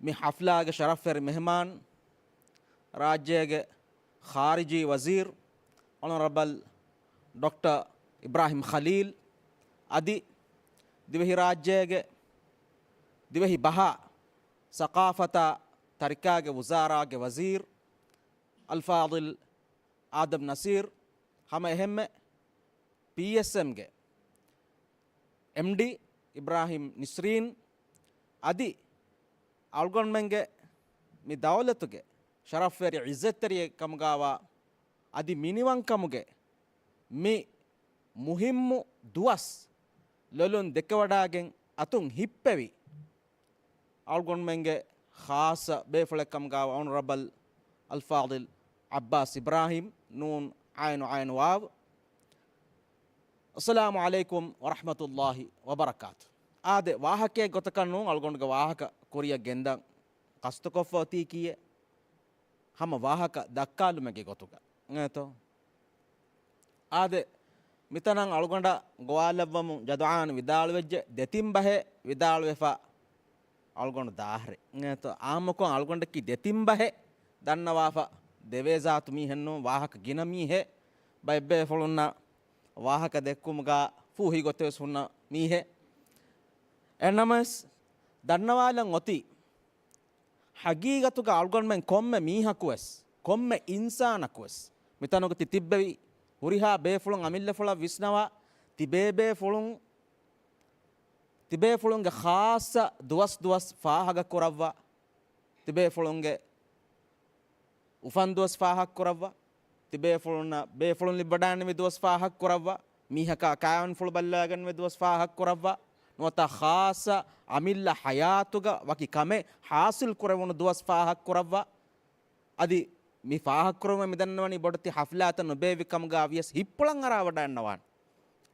މި ޙަފްލާގެ ޝަރަފްވެރި މެހެމާން، ރާއްޖޭގެ ޚާރިޖީ ވަޒީރު އޮނަރަބަލް ޑޮކްޓަރ އިބްރާހިމް ޚަލީލް، އަދި ދިވެހިރާއްޖޭގެ ދިވެހި ބަހާ، ސަޤާފަތާ ތަރިކާގެ ވުޒާރާގެ ވަޒީރު އަލްފާޟިލް އާދަމް ނަސީރް، ހަމަ އެހެންމެ ޕީއެސްއެމްގެ އެމްޑީ އިބްރާހިމް ނިސްރީން އަދި އަޅުގަނޑުމެންގެ މި ދައުލަތުގެ ޝަރަފްވެރި ޢިއްޒަތްތެރިއެއް ކަމުގާވާ އަދި މިނިވަންކަމުގެ މި މުހިއްމު ދުވަސް ލޮލުން ދެކެވަޑާގެން އަތުން ހިއްޕެވި އަޅުގަނޑުމެންގެ ޚާއްޞަ ބޭފުޅެއް ކަމުގާ އޮނަރަބަލް އަލްފާޟިލް ޢައްބާސް އިބްރާހިމް، ނޫން ޢައިނު ޢައިނު ވާވް. އައްސަލާމު ޢަލައިކުމް ވަރަޙްމަތުﷲި ވަބަރަކާތު. އާދެ، ވާހަކައެއް ގޮތަކަށް ނޫން އަޅުގަނޑުގެ ވާހަކަ ކުރިއަށް ގެންދަން ޤަޞްދުކޮށްފަ އޮތީކީއެއް. ހަމަ ވާހަކަ ދައްކާލުމެއްގެ ގޮތުގަ އިނގޭތޯ. އާދެ، މިތަނަށް އަޅުގަނޑަށް ގޮވާލައްވަމުން ޖަދުޢާން ވިދާޅުވެއްޖެ، ދެތިން ބަހެއް ވިދާޅުވެފަ އަޅުގަނޑު ދާހްރެ އިނގޭތޯ. އާއްމުކޮށް އަޅުގަނޑަކީ ދެތިން ބަހެއް ދަންނަވާފަ ދެވޭ ޒާތު މީހެއް ނޫން، ވާހަކަ ގިނަ މީހެއް، ބައެއްބޭފުޅުންނަށް ވާހަކަ ދެއްކުމުގަ ފޫހި ގޮތެއް ވެސް ހުންނަ މީހެއް. އެނަމަވެސް ދަންނަވާލަން އޮތީ، ހަގީގަތުގަ އަޅުގަނޑުމެން ކޮންމެ މީހަކުވެސް، ކޮންމެ އިންސާނަކުވެސް، މިތަނުގަ ތި ތިއްބެވި ހުރިހާ ބޭފުޅުން އަމިއްލަފުޅަށް ވިސްނަވާ، ތިބޭބޭފުޅުން، ތިބޭފުޅުންގެ ޚާއްޞަ ދުވަސް ދުވަސް ފާހަގަ ކުރައްވާ، ތިބޭފުޅުންގެ އުފަންދުވަސް ފާހަގަކުރައްވާ، ތިބޭފުޅުންނަށް ބޭފުޅުން ލިބިވަޑައިގަންނެވި ދުވަސް ފާހަގަކުރައްވާ، މީހަކާ ކާވެނިފުޅު ބައްލަވައިގަންނެވި ދުވަސް ފާހަގަކުރައްވާ، ނުވަތަ ޚާއްޞަ އަމިއްލަ ޙަޔާތުގަ ވަކި ކަމެއް ޙާޞިލް ކުރެވުނު ދުވަސް ފާހަގަކުރައްވާ، އަދި މި ފާހަގަކުރުމަށް މިދަންނަވަނީ ބޮޑެތި ޙަފްލާތައް ނުބޭއްވި ކަމުގަ ވިޔަސް ހިތްޕުޅަށް އަރާވަޑައިގަންނަވާނެ.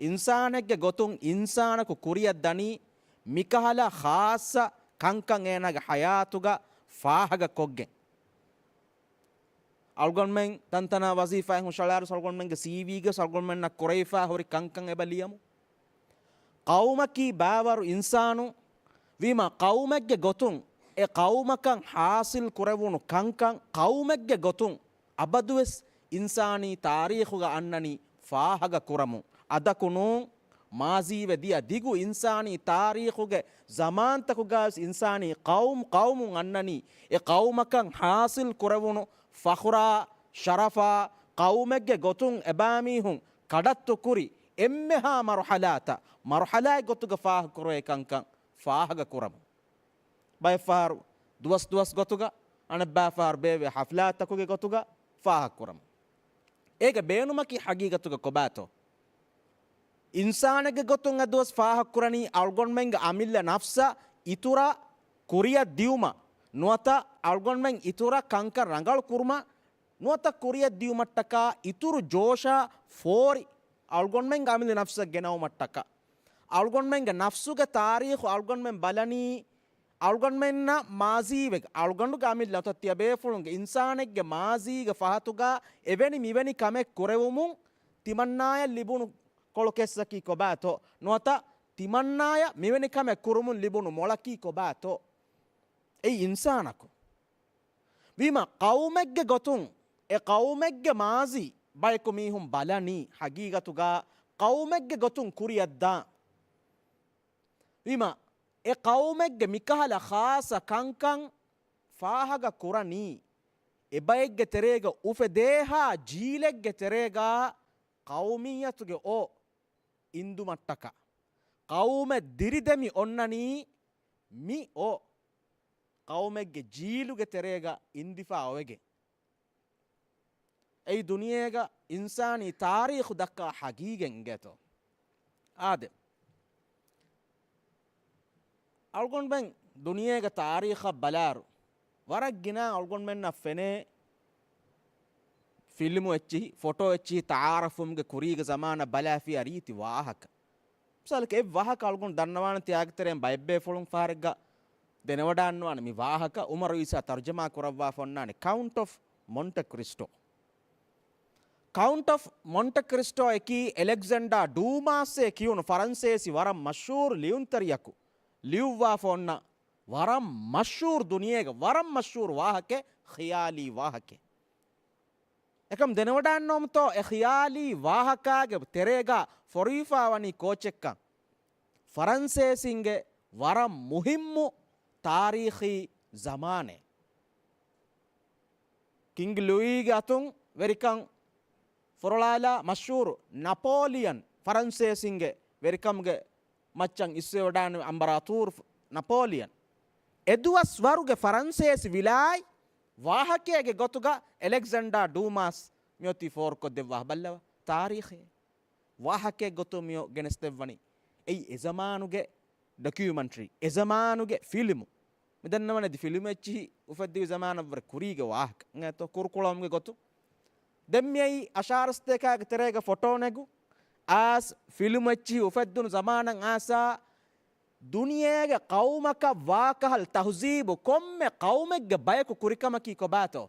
އިންސާނެއްގެ ގޮތުން އިންސާނަކު ކުރިއަށް ދަނީ މިކަހަލަ ޚާއްޞަ ކަންކަން އޭނާގެ ޙަޔާތުގަ ފާހަގަކޮށްގެން. އަޅުގަނޑުމެން ތަންތަނާ ވަޒީފާއެއް ހުށަހަޅާއިރު އަޅުގަނޑުމެންގެ ސީވީގަ އަޅުގަނޑުމެންނަށް ކުރެވިފާ ހުރި ކަންކަން އެބަ ލިޔަމު. ޤައުމަކީ ބައިވަރު އިންސާނުން ވީމަ، ޤައުމެއްގެ ގޮތުން އެ ޤައުމަކަށް ޙާޞިލް ކުރެވުނު ކަންކަން ޤައުމެއްގެ ގޮތުން އަބަދުވެސް އިންސާނީ ތާރީޚުގަ އަންނަނީ ފާހަގަ ކުރަމުން. އަދަކު ނޫން، މާޒީވެ ދިޔަ ދިގު އިންސާނީ ތާރީޚުގެ ޒަމާންތަކުގައިވެސް އިންސާނީ ޤައުމް ޤައުމުން އަންނަނީ އެ ޤައުމަކަށް ޙާޞިލް ކުރެވުނު ފަޚުރާ، ޝަރަފާ، ޤައުމެއްގެ ގޮތުން އެބައިމީހުން ކަޑައްތު ކުރި އެންމެހާ މަރުޙަލާތައް، މަރުޙަލާއެއް ގޮތުގަ ފާހަގަ ކުރެވޭ ކަންކަން ފާހަގަ ކުރަމުން. ބައެއްފަހަރު ދުވަސް ދުވަސް ގޮތުގަ، އަނެއްބައިފަހަރު ބޭއްވޭ ޙަފްލާތަކުގެ ގޮތުގަ ފާހަގަ ކުރަމުން. އޭގެ ބޭނުމަކީ ޙަޤީޤަތުގަ ކޮބާތޯ؟ އިންސާނެއްގެ ގޮތުން އަދުވަސް ފާހަގަ ކުރަނީ އަޅުގަނޑުމެންގެ އަމިއްލަ ނަފްސަށް އިތުރަށް ކުރިއަށް ދިއުމަށް ނުވަތަ އަޅުގަނޑުމެން އިތުރަށް ކަންކަން ރަނގަޅު ކުރުމަށް ނުވަތަ ކުރިއަށް ދިއުމަށްޓަކާ އިތުރު ޖޯޝާ ފޯރި އަޅުގަނޑުމެންގެ އަމިއްލަ ނަފްސަށް ގެނައުމަށްޓަކާ. އަޅުގަނޑުމެންގެ ނަފްސުގެ ތާރީޚު އަޅުގަނޑުމެން ބަލަނީ އަޅުގަނޑުމެންނަށް މާޒީވެގެ، އަޅުގަނޑުގެ އަމިއްލަ ނުވަތަ ތިޔަބޭފުޅުންގެ އިންސާނެއްގެ މާޒީގެ ފަހަތުގަ އެވެނި މިވެނި ކަމެއް ކުރެވުމުން ތިމަންނާޔަށް ލިބުނު ކޮޅު ކެއްސަކީ ކޮބާތޯ؟ ނުވަތަ ތިމަންނާޔަށް މިވެނި ކަމެއް ކުރުމުން ލިބުނު މޮޅަކީ ކޮބާތޯ؟ އެއީ އިންސާނަކު. ވީމަ ޤައުމެއްގެ ގޮތުން، އެ ޤައުމެއްގެ މާޒީ ބަޔަކު މީހުން ބަލަނީ ޙަޤީޤަތުގަ ޤައުމެއްގެ ގޮތުން ކުރިއަށްދާން. ވީމަ އެ ޤައުމެއްގެ މިކަހަލަ ޚާއްޞަ ކަންކަން ފާހަގަ ކުރަނީ، އެބައެއްގެ ތެރޭގަ އުފެދޭހާ ޖީލެއްގެ ތެރޭގަ ޤައުމިއްޔަތުގެ އޯ އިންދުމަށްޓަކާ. ޤައުމެއް ދިރިދެމި އޮންނަނީ މި އޯ ޤައުމެއްގެ ޖީލުގެ ތެރޭގަ އިންދިފާ އޮވެގެން. އެއީ ދުނިޔޭގަ އިންސާނީ ތާރީޚު ދައްކާ ޙަޤީޤަތް އިނގޭތޯ. އާދެ، އަޅުގަނޑުމެން ދުނިޔޭގެ ތާރީޚަށް ބަލާއިރު، ވަރަށް ގިނަ އަޅުގަނޑުމެންނަށް ފެނޭ ފިލްމު އެއްޗިހި، ފޮޓޯ އެއްޗިހި، ތަޢާރަފުމުގެ ކުރީގެ ޒަމާނަށް ބަލާފިޔާ ރީތި ވާހަކަ. މިސާލަކަށް އެއް ވާހަކަ އަޅުގަނޑު ދަންނަވާނެ ތިޔާގެ ތެރެއިން ބައެއްބޭފުޅުން ފަހަރެއްގަ ދެނެވަޑާންނަވާނެ މި ވާހަކަ އުމަރު އީސާ ތަރުޖަމާ ކުރައްވާފަ އޮންނާނެ ކައުންޓް އޮފް މޮންޓެ ކްރިސްޓޯ. ކައުންޓް އޮފް މޮންޓެ ކްރިސްޓޯ އަކީ އެލެގްޒެންޑާ ޑޫމާސްއޭ ކިޔުނު ފަރަންސޭސި ވަރަށް މަޝްހޫރު ލިޔުންތެރިޔަކު ލިޔުއްވާފަ އޮންނަ ވަރަށް މަޝްހޫރު، ދުނިޔޭގަ ވަރަށް މަޝްހޫރު ވާހަކައެއް، ޚިޔާލީ ވާހަކައެއް. އެކަމް ދެނެވަޑާންނަވަމުތޯ އެ ޚިޔާލީ ވާހަކާގެ ތެރޭގަ ފޮރުވިފާވަނީ ކޯޗެއްކަން؟ ފަރަންސޭސިންގެ ވަރަށް މުހިއްމު ތާރީޚީ ޒަމާނެއް. ކިންގް ލުއީގެ އަތުން ވެރިކަން ފޮރޮޅާލާ މަޝްހޫރު ނަޕޯލިއަން، ފަރަންސޭސިންގެ ވެރިކަމުގެ މައްޗަށް އިސްވެވަޑާން އަމްބަރާތޫރު ނަޕޯލިއަން. އެދުވަސްވަރުގެ ފަރަންސޭސި ވިލާތް ވާހަކައިގެ ގޮތުގަ އެލެގްޒެންޑާ ޑޫމާސް މިއޮތީ ފޯރުކޮށްދެއްވާ ބައްލަވާ ތާރީޚެއް. ވާހަކައެއް ގޮތުން މިއޮ ގެނެސްދެއްވަނީ. އެއީ އެޒަމާނުގެ ޑޮކިއުމަންޓްރީ، އެޒަމާނުގެ ފިލްމު. މި ދަންނަވަނީ އަދި ފިލްމު އެއްޗިހި އުފެއްދިވި ޒަމާނަށްވުރެ ކުރީގެ ވާހަކަ. އެނގޭތޯ ކުރުކުޅަމުގެ ގޮތުން. ދެން މިއީ އަށާރަސަތޭކާގެ ތެރޭގަ ފޮޓޯ ނެގު އާސް ފިލްމު އެއްޗިހި އުފެއްދުނު ޒަމާނަށް އާސާ ދުނިޔޭގެ ޤައުމަކަށް ވާކަހަލަ ތަހުޒީބު ކޮންމެ ޤައުމެއްގެ ބަޔަކު ކުރިކަމަކީ ކޮބާތޯ؟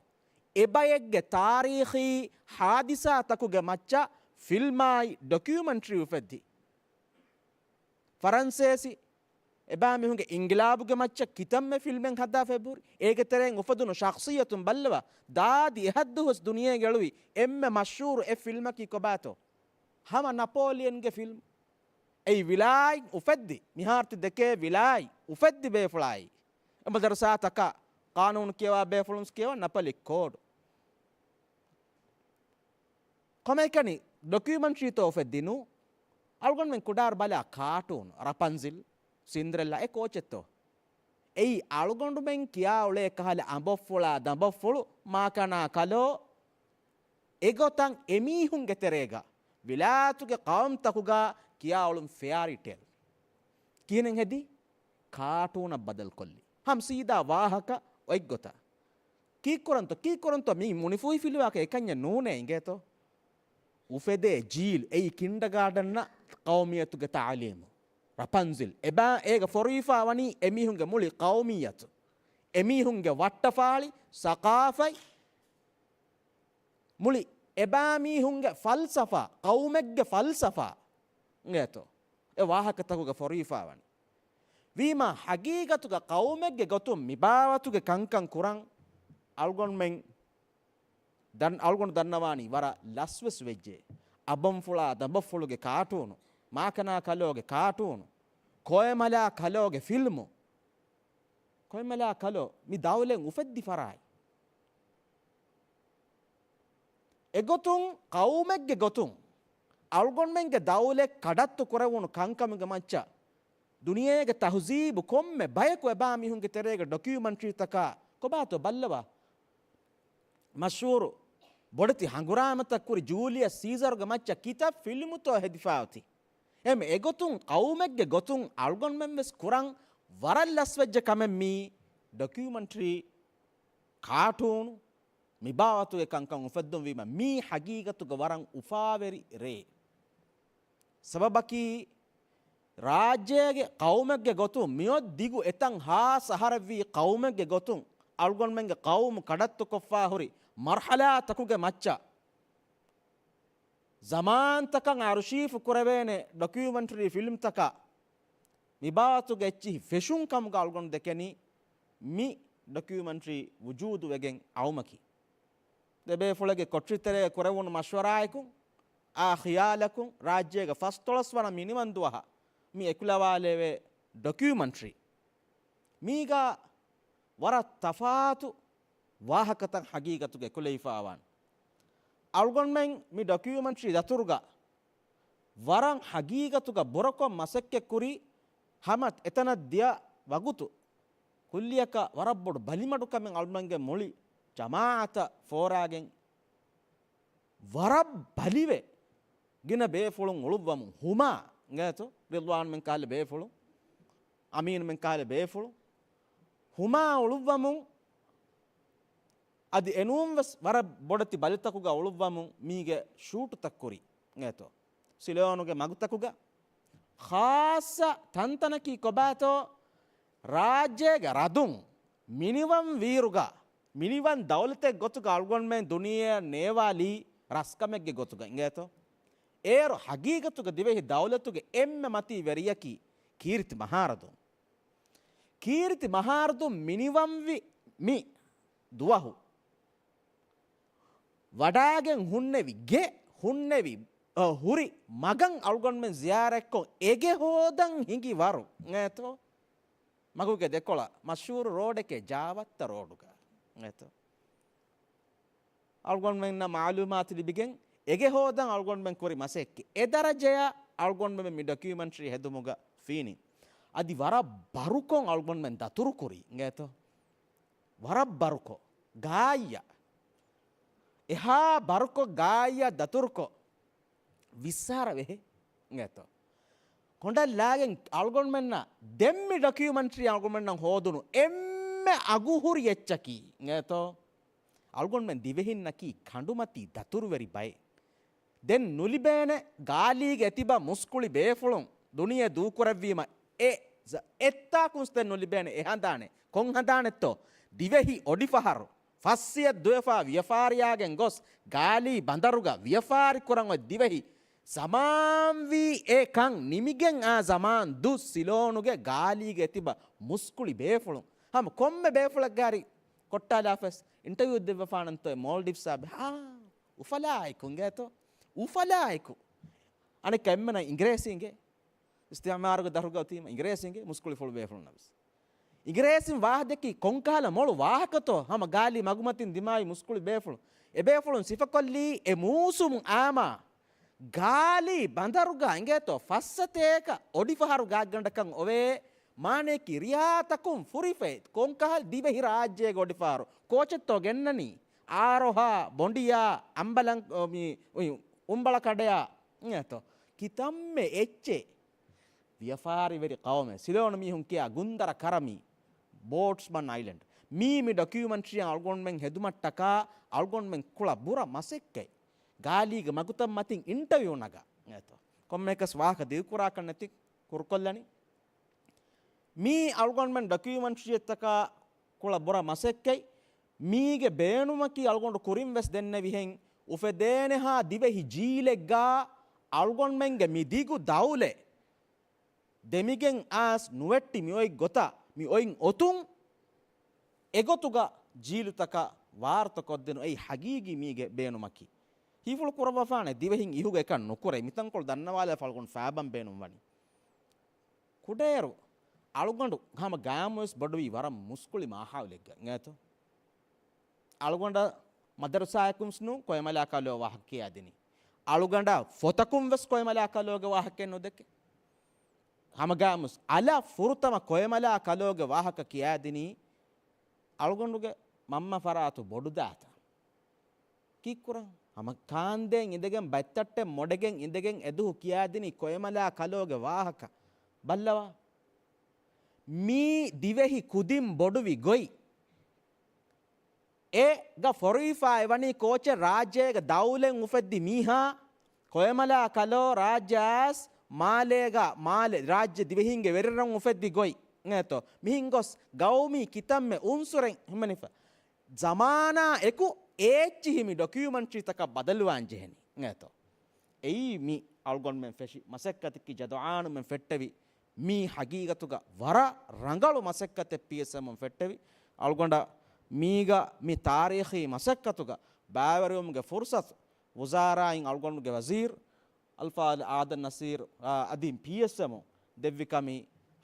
އެބައެއްގެ ތާރީޚީ ޙާދިސާތަކުގެ މައްޗަށް ފިލްމާއި ޑޮކިއުމަންޓްރީ އުފެއްދި. ފަރަންސޭސި އެބައިމީހުންގެ އިންގިލާބުގެ މައްޗަށް ކިތަންމެ ފިލްމެއް ހަދާފަ އެބަހުރި. އޭގެ ތެރެއިން އުފެދުނު ޝަޚްޞިއްޔަތުން ބައްލަވާ ދާދި އެހައްދުވަސް ދުނިޔޭގަ އެޅުވި އެންމެ މަޝްހޫރު އެއް ފިލްމަކީ ކޮބާތޯ؟ ހަމަ ނަޕޯލިއަންގެ ފިލްމް. އެއީ ވިލާތް އުފެއްދި، މިހާރު ތި ދެކޭ ވިލާތް އުފެއްދި ބޭފުޅާއި. އެ މަދަރުސާތަކަށް ޤާނޫނު ކިޔަވާ ބޭފުޅުން ކިޔަވާ ނަޕަލި ކޯޑު. ކޮމެކަނި ޑޮކިއުމަންޓްރީތޯ އުފެއްދިނު؟ އަޅުގަނޑުމެން ކުޑައިރު ބަލާ ކާޓޫނު، ރަޕަންޒިލް، ސިންދްރެއްލާ އެ ކޯޗެއްތޯ؟ އެއީ އަޅުގަނޑުމެން ކިޔާ އުޅޭ ކަހަލަ އަނބޮށްފުޅާ ދަނބޮށްފުޅު މާކަނާ ކަލޯ އެގޮތަށް އެމީހުންގެ ތެރޭގަ ވިލާތުގެ ޤައުމްތަކުގަ ކިޔާ އުޅުން ފެއާރީ ޓޭލް. ކިހިނެއް ހެދީ؟ ކާޓޫނަށް ބަދަލުކޮށްލި. ހަމަ ސީދާ ވާހަކަ އޮތްގޮތަށް. ކީއްކުރަންތޯ؟ ކީއްކުރަންތޯ؟ މީ މުނިފޫހިފިލުވާކަށް އެކަންޏެއް ނޫނޭ އިނގޭތޯ؟ އުފެދޭ ޖީލް އެއީ ކިންޑަގާޑަންއަށް ޤައުމިއްޔަތުގެ ތަޢުލީމު. ރަޕަންޒިލް އެބަ އޭގަ ފޮރުވިފާ ވަނީ އެމީހުންގެ މުޅި ޤައުމިއްޔަތު. އެމީހުންގެ ވައްޓަފާޅި، ސަޤާފަތް، މުޅި އެބާމީހުންގެ ފަލްސަފާ، ޤައުމެއްގެ ފަލްސަފާ އިނގޭތޯ އެ ވާހަކަތަކުގަ ފޮރުވިފާވަނީ. ވީމާ ހަގީގަތުގަ ޤައުމެއްގެ ގޮތުން މިބާވަތުގެ ކަންކަން ކުރަން އަޅުގަނޑުމެން ދަން-، އަޅުގަނޑު ދަންނަވާނީ ވަރަށް ލަސްވެސް ވެއްޖެ. އަބަންފުޅާ ދަނބަފުޅުގެ ކާޓޫނު، މާކަނާ ކަލޯގެ ކާޓޫނު، ކޮއެމަލާ ކަލޯގެ ފިލްމު، ކޮއެމަލާ ކަލޯ މި ދައުލަތް އުފެއްދި ފަރާތް. އެގޮތުން ޤައުމެއްގެ ގޮތުން އަޅުގަނޑުމެންގެ ދައުލަތް ކަޑައްތު ކުރެވުނު ކަންކަމުގެ މައްޗަށް ދުނިޔޭގެ ތަހުޒީބު ކޮންމެ ބަޔަކު އެބާ މީހުންގެ ތެރޭގެ ޑޮކިއުމަންޓްރީތަކާ ކޮބާތޯ ބައްލަވާ. މަޝްހޫރު ބޮޑެތި ހަނގުރާމަތައް ކުރި ޖޫލިއަސް ސީޒަރުގެ މައްޗަށް ކިތައް ފިލްމުތޯ ހެދިފާ އޮތީ. އެހެން އެގޮތުން ޤައުމެއްގެ ގޮތުން އަޅުގަނޑުމެން ވެސް ކުރަން ވަރަށް ލަސްވެއްޖެ ކަމެއް މީ ޑޮކިއުމަންޓްރީ، ކާޓޫނު، މިބާވަތުގެ ކަންކަން އުފެއްދުންވީމަ މީ ހަގީގަތުގަ ވަރަށް އުފާވެރި ރޭ. ސަބަބަކީ، ރާއްޖޭގެ ޤައުމެއްގެ ގޮތުން މިއޮތް ދިގު އެތަން ހާސް އަހަރެއްވީ ޤައުމެއްގެ ގޮތުން އަޅުގަނޑުމެންގެ ޤައުމު ކަޑައްތުކޮށްފާ ހުރި މަރުޙަލާތަކުގެ މައްޗަށް ޒަމާންތަކަށް އަރުޝީފު ކުރެވޭނެ ޑޮކިއުމަންޓްރީ ފިލްމްތަކަށް މިބާވަތުގެ އެއްޗިހި ފެށުން ކަމުގަ އަޅުގަނޑު ދެކެނީ މި ޑޮކިއުމަންޓްރީ ވުޖޫދުވެގެން އައުމަކީ. ދެބޭފުޅެއްގެ ކޮޓަރިތެރޭ ކުރެވުނު މަޝްވަރާއަކުން، އާ ޚިޔާލަކުން ރާއްޖޭގެ ފަސްދޮޅަސް ވަނަ މިނިވަން ދުވަހަށް މި އެކުލަވާލެވޭ ޑޮކިއުމަންޓްރީ. މީގަ ވަރަށް ތަފާތު ވާހަކަތައް ހަގީގަތުގަ އެކުލެވިފާވާނެ. އަޅުގަނޑުމެން މި ޑޮކިއުމަންޓްރީ ދަތުރުގަ ވަރަށް ހަގީގަތުގަ ބުރަކޮށް މަސައްކަތްކުރި ހަމަ އެތަނަށް ދިޔަ ވަގުތު ކުއްލިއަކަށް ވަރަށް ބޮޑު ބަލިމަޑުކަމެއް އަޅުގަނޑުމެންގެ މުޅި ޖަމާޢަތަށް ފޯރާގެން ވަރަށް ބަލިވެ ގިނަ ބޭފުޅުން އުޅުއްވަމުން ހުމާ އިނގޭތޯ ރިޟްވާންމެން ކަހަލަ ބޭފުޅުން، އަމީންމެން ކަހަލަ ބޭފުޅުން ހުމާ އުޅުއްވަމުން އަދި އެނޫން ވެސް ވަރަށް ބޮޑެތި ބަލިތަކުގަ އުޅުއްވަމުން މީގެ ޝޫޓުތައް ކުރި އިނގޭތޯ ސިލޯނުގެ މަގުތަކުގަ. ޚާއްޞަ ތަންތަނަކީ ކޮބާތޯ ރާއްޖޭގެ ރަދުން މިނިވަން ވީރުގަ މިނިވަން ދައުލަތެއް ގޮތުގަ އަޅުގަނޑުމެން ދުނިޔެއަށް ނޭވާލީ ރަސްކަމެއްގެ ގޮތުގަ އިނގޭތޯ. އޭރު ހަގީގަތުގަ ދިވެހި ދައުލަތުގެ އެންމެ މަތީ ވެރިޔަކީ ކީރިތި މަހާރަދުން. ކީރިތި މަހާރަދުން މިނިވަންވި މި ދުވަހު ވަޑާގެން ހުންނެވި ގެ ހުންނެވި، އަ، ހުރި މަގަށް އަޅުގަނޑުމެން ޒިޔާރަތްކޮށް އެގެ ހޯދަން ހިނގި ވަރު އިނގޭތޯ. މަގުގެ ދެކޮޅަށް މަޝްހޫރު ރޯޑެކޭ ޖާވައްތަ ރޯޑުގަ އިނގޭތޯ. އަޅުގަނޑުމެންނަށް މަޢުލޫމާތު ލިބިގެން އެގެ ހޯދަން އަޅުގަނޑުމެން ކުރި މަސައްކަތް. އެ ދަރަޖަޔަށް އަޅުގަނޑުމެން މި ޑޮކިއުމަންޓްރީ ހެދުމުގަ ފީނި. އަދި ވަރަށް ބަރުކޮށް އަޅުގަނޑުމެން ދަތުރުކުރީ އިނގޭތޯ. ވަރަށް ބަރުކޮށް ގާތްޔަށް، އެހާ ބަރުކޮށް ގާތްޔަށް ދަތުރުކޮށް ވިއްސާރަ ވެހޭ އިނގޭތޯ. ކޮނޑަށް ލާގެން އަޅުގަނޑުމެންނަށް ދެން މި ޑޮކިއުމަންޓްރީ އަޅުގަނޑުމެންނަށް ހޯދުނު އެންމެ އަގުހުރި އެއްޗަކީ އިނގޭތޯ. އަޅުގަނޑުމެން ދިވެހިންނަކީ ކަނޑުމަތީ ދަތުރުވެރި ބައެއް. ދެން ނުލިބޭނެ ގާލީގެ ތިބަ މުސްކުޅި ބޭފުޅުން ދުނިޔެ ދޫކުރެއްވީމަ އެ ޒ-، އެއްތާކުންސް ދެން ނުލިބޭނެ އެ ހަނދާނެއް. ކޮން ހަނދާނެއްތޯ؟ ދިވެހި އޮޑިފަހަރު ފައްސިޔަ ދުވެފާ ވިޔަފާރިޔާގެން ގޮސް ގާލީ ބަނދަރުގަ ވިޔަފާރި ކުރަން އޮތް ދިވެހި ޒަމާންވީ އެ ކަން ނިމިގެން އާ ޒަމާން ދު ސިލޯނުގެ ގާލީގެ ތިބަ މުސްކުޅި ބޭފުޅުން. ހަމަ ކޮންމެ ބޭފުޅެއްގާރި ކޮއްޓާލާފަސް އިންޓަވިއު ދެއްވަފާނަންތޯ މޯލްޑިވްސް އާ ބެ. ހާ، އުފަލާއެކު އިނގޭތޯ؟ އުފަލާއެކު. އަނެއްކާ އެންމެނަށް އިނގިރޭސި އިނގޭ. އިސްތިޢުމާރުގެ ދަށުގަ އޮތީމަ އިނގިރޭސި އިނގޭ މުސްކުޅިފުޅު ބޭފުޅުންނަށް ވެސް. އިނގިރޭސިން ވާހަކަ ދެއްކީ ކޮންކަހަލަ މޮޅު ވާހަކަތޯ ހަމަ ގާލީ މަގުމަތިން ދިމާވި މުސްކުޅި ބޭފުޅުން. އެބޭފުޅުން ސިފަކޮށްލީ އެ މޫސުމު އާމާ ގާލީ ބަނދަރުގަ އިނގޭތޯ ފައްސަތޭކަ އޮޑިފަހަރު ގާތްގަނޑަކަށް އޮވޭ. މާނަޔަކީ ރިޔާތަކުން ފުރިފައި ކޮންކަހަލަ ދިވެހި ރާއްޖޭގެ އޮޑިފަހަރު ކޯޗެއްތޯ ގެންނަނީ؟ އާރޮހާ، ބޮނޑިޔާ، އަނބަލަން، މި، އު-، އުނބަޅަކަޑަޔާ އިނގޭތޯ ކިތަންމެ އެއްޗެއް. ވިޔަފާރިވެރި ޤައުމެއް. ސިލޯނު މީހުން ކިޔާ ގުންދަރަ ކަރަމީ، ބޯޓްސްމަން އައިލެންޑް. މީ މި ޑޮކިއުމަންޓްރީއަށް އަޅުގަނޑުމެން ހެދުމަށްޓަކާ އަޅުގަނޑުމެން ކުޅަ ބުރަ މަސައްކަތް. ގާލީގެ މަގުތައް މަތިން އިންޓަވިއު ނަގާ އިނގޭތޯ. ކޮންމެއަކަސް ވާހަކަ ދިގުކުރާކަށް ނެތި ކުރުކޮށްލަނީ. މީ އަޅުގަނޑުމެން ޑޮކިއުމަންޓްރީއެއްތަކާ ކުޅަ ބުރަ މަސައްކަތް. މީގެ ބޭނުމަކީ އަޅުގަނޑު ކުރިން ވެސް ދެންނެވިހެން އުފެދޭނެހާ ދިވެހި ޖީލެއްގާ އަޅުގަނޑުމެންގެ މި ދިގު ދައުލަތް ދެމިގެން އައިސް ނުވެއްޓި މި އޮތް ގޮތަށް، މި އޮތް އޮތުން އެގޮތުގަ ޖީލުތަކަށް ވާރުތަކޮށްދިނުން އެއީ ހަގީގީ މީގެ ބޭނުމަކީ. ހީފުޅު ކުރައްވާފާނެ ދިވެހިން އިހުގަ އެކަން ނުކުރޭ. މިތަންކޮޅު ދަންނަވާލާފަ އަޅުގަނޑު ފާބަން ބޭނުން ވަނީ. ކުޑައިރު އަޅުގަނޑު ހަމަ ގާމުވެސް ބޮޑުވީ ވަރަށް މުސްކުޅި މާހައުލެއްގަ އިނގޭތޯ. އަޅުގަނޑަށް މަދަރުސާއަކުންސް ނޫން ކޮއެމަލާ ކަލޯ ވާހަކަ ކިޔާދިނީ. އަޅުގަނޑަށް ފޮތަކުން ވެސް ކޮއެމަލާ ކަލޯގެ ވާހަކައެއް ނުދެކެ. ހަމަގާމުސް އަލަށް ފުރަތަމަ ކޮއެމަލާ ކަލޯގެ ވާހަކަ ކިޔާދިނީ އަޅުގަނޑުގެ މަންމަ ފަރާތު ބޮޑުދާތަ. ކީއްކުރަން؟ ހަމަ ކާންދޭން އިނދެގެން ބައްތައްޓެއް މޮޑެގެން އިނދެގެން އެދުހު ކިޔާދިނީ ކޮއެމަލާ ކަލޯގެ ވާހަކަ. ބައްލަވާ. މީ ދިވެހި ކުދިން ބޮޑުވި ގޮތް. އޭގަ ފޮރުވިފާ އެވަނީ ކޯޗެއް ރާއްޖޭގަ ދައުލަތް އުފެއްދި މީހާ، ކޮއެމަލާ ކަލޯ ރާއްޖެ އައިސް މާލޭގަ މާލެ ރާއްޖެ ދިވެހިންގެ ވެރިރަށް އުފެއްދި ގޮތް އިނގޭތޯ. މިހެން ގޮސް ގައުމީ ކިތަންމެ އުންސުރެއް ހިމެނިފަ. ޒަމާނާ އެކު އޭއްޗިހި މި ޑޮކިއުމެންޓްރީތަކަށް ބަދަލުވާން ޖެހެނީ އިނގޭތޯ. އެއީ މި އަޅުގަނޑުމެން ފެށި މަސައްކަތަކީ، ޖަދުއާނުމެން ފެއްޓެވި މީ ހަގީގަތުގަ ވަރަށް ރަނގަޅު މަސައްކަތެއް ޕީއެސްއެމުން ފެއްޓެވި. އަޅުގަނޑަށް މީގަ މި ތާރީޚީ މަސައްކަތުގަ ބައިވެރިވުމުގެ ފުރުސަތު ވުޒާރާއިން އަޅުގަނޑުގެ ވަޒީރު އަލްފާޟިލް އާދަމް ނަސީރު، އާ، އަދި ޕީއެސްއެމުން ދެއްވި ކަމީ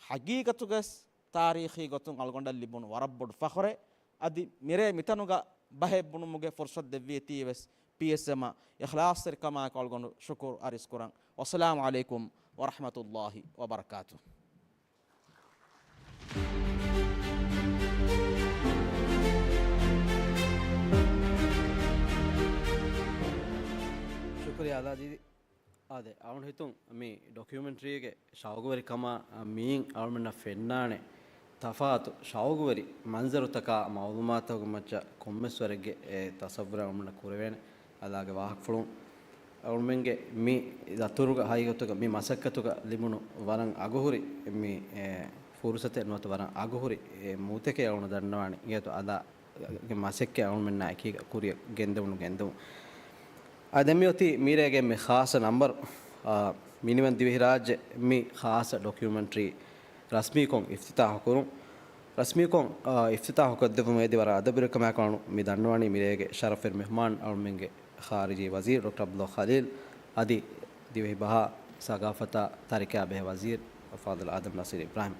ހަގީގަތުގަސް ތާރީޚީ ގޮތުން އަޅުގަނޑަށް ލިބުނު ވަރަށް ބޮޑު ފަޚުރެއް. އަދި މިރޭ މިތަނުގަ ބަހެއް ބުނުމުގެ ފުރުސަތު ދެއްވީތީވެސް ޕީއެސްއެމަށް އިޚްލާޞްތެރިކަމާއެކު އަޅުގަނޑު ޝުކުރު އަރިސްކުރަން. ވައްސަލާމު ޢަލައިކުމް ވަރަޙްމަތުﷲި ވަބަރަކާތުހު. ޝުކުރިއްޔާ އަލާ ދީދީ. އާދެ، އަޅުގަނޑު ހިތުން މި ޑޮކިއުމެންޓްރީގެ ޝައުގުވެރިކަމާ މިއިން އަޅުމެންނަށް ފެންނާނެ ތަފާތު ޝައުގުވެރި މަންޒަރުތަކާ މައުލޫމާތުގެ މައްޗަށް ކޮންމެސް ވަރެއްގެ، އެ، ތަޞައްވުރެއް އަޅުމެންނަށް ކުރެވޭނެ. އަލާގެ ވާހަކަފުޅުން އަޅުމެންގެ މި ދަތުރުގަ ހަގީގަތުގަ މި މަސައްކަތުގަ ލިބުނު ވަރަށް އަގުހުރި މި، އެ، ފުރުސަތެއް ނުވަތަ ވަރަށް އަގުހުރި، އެ، މޫތަކެއް އަޅުގަނޑު ދަންނަވާނެ. އިނގޭތޯ އަލާ ގެ މަސައްކަތް އަޅުމެންނާ އެކީގަ ކުރިއަށް ގެންދެވުނު ގެންދެވުން. އާ، ދެން މި އޮތީ މިރޭގެ މި ޚާއްޞަ ނަންބަރު، އާ، މިނިވަން ދިވެހިރާއްޖެ މި ޚާއްޞަ ޑޮކިއުމެންޓްރީ ރަސްމީކޮށް އިފްތިތާޙު ކުރުން. ރަސްމީކޮށް، އާ، އިފްތިތާޙު ކޮށްދެއްވުމަށް އެދި ވަރަށް އަދަބުވެރިކަމާއެކު އަޅު މި ދަންނަވަނީ މިރޭގެ ޝަރަފުވެރި މެހުމާން އަޅުމެންގެ ޚާރިޖީ ވަޒީރު ޑޮކްޓަރ ޢަބްދުﷲ ޚަލީލް އަދި ދިވެހި ބަހާ، ސަގާފަތާ، ތަރިކައާ ބެހޭ ވަޒީރު ފާޟިލް އާދަމް ނަސީރު އިބްރާހިމް.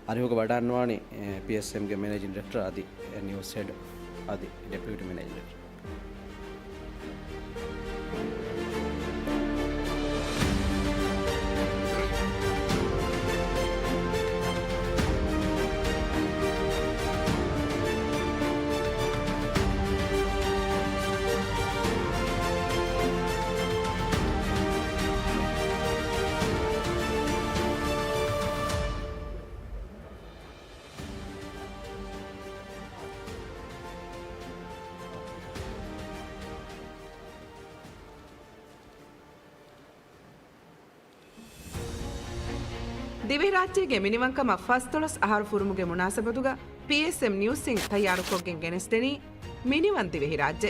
އަރިހުގަ ވަޑައިގަންނަވާނީ، އެ، ޕީއެސްއެމްގެ މެނޭޖިން ޑިރެކްޓަރ އަދި، އެ، ނިއުސް ހެޑް އަދި ޑެޕިއުޓީ މެނޭޖިން ޑިރެކްޓަރ. ދިވެހިރާއްޖޭގެ މިނިވަންކަމަށް ފަސްދޮޅަސް އަހަރު ފުރުމުގެ މުނާސަބަތުގަ ޕީއެސްއެމް ނިއުސްއިން ތައްޔާރުކޮށްގެން ގެނެސްދެނީ މިނިވަން ދިވެހިރާއްޖެ.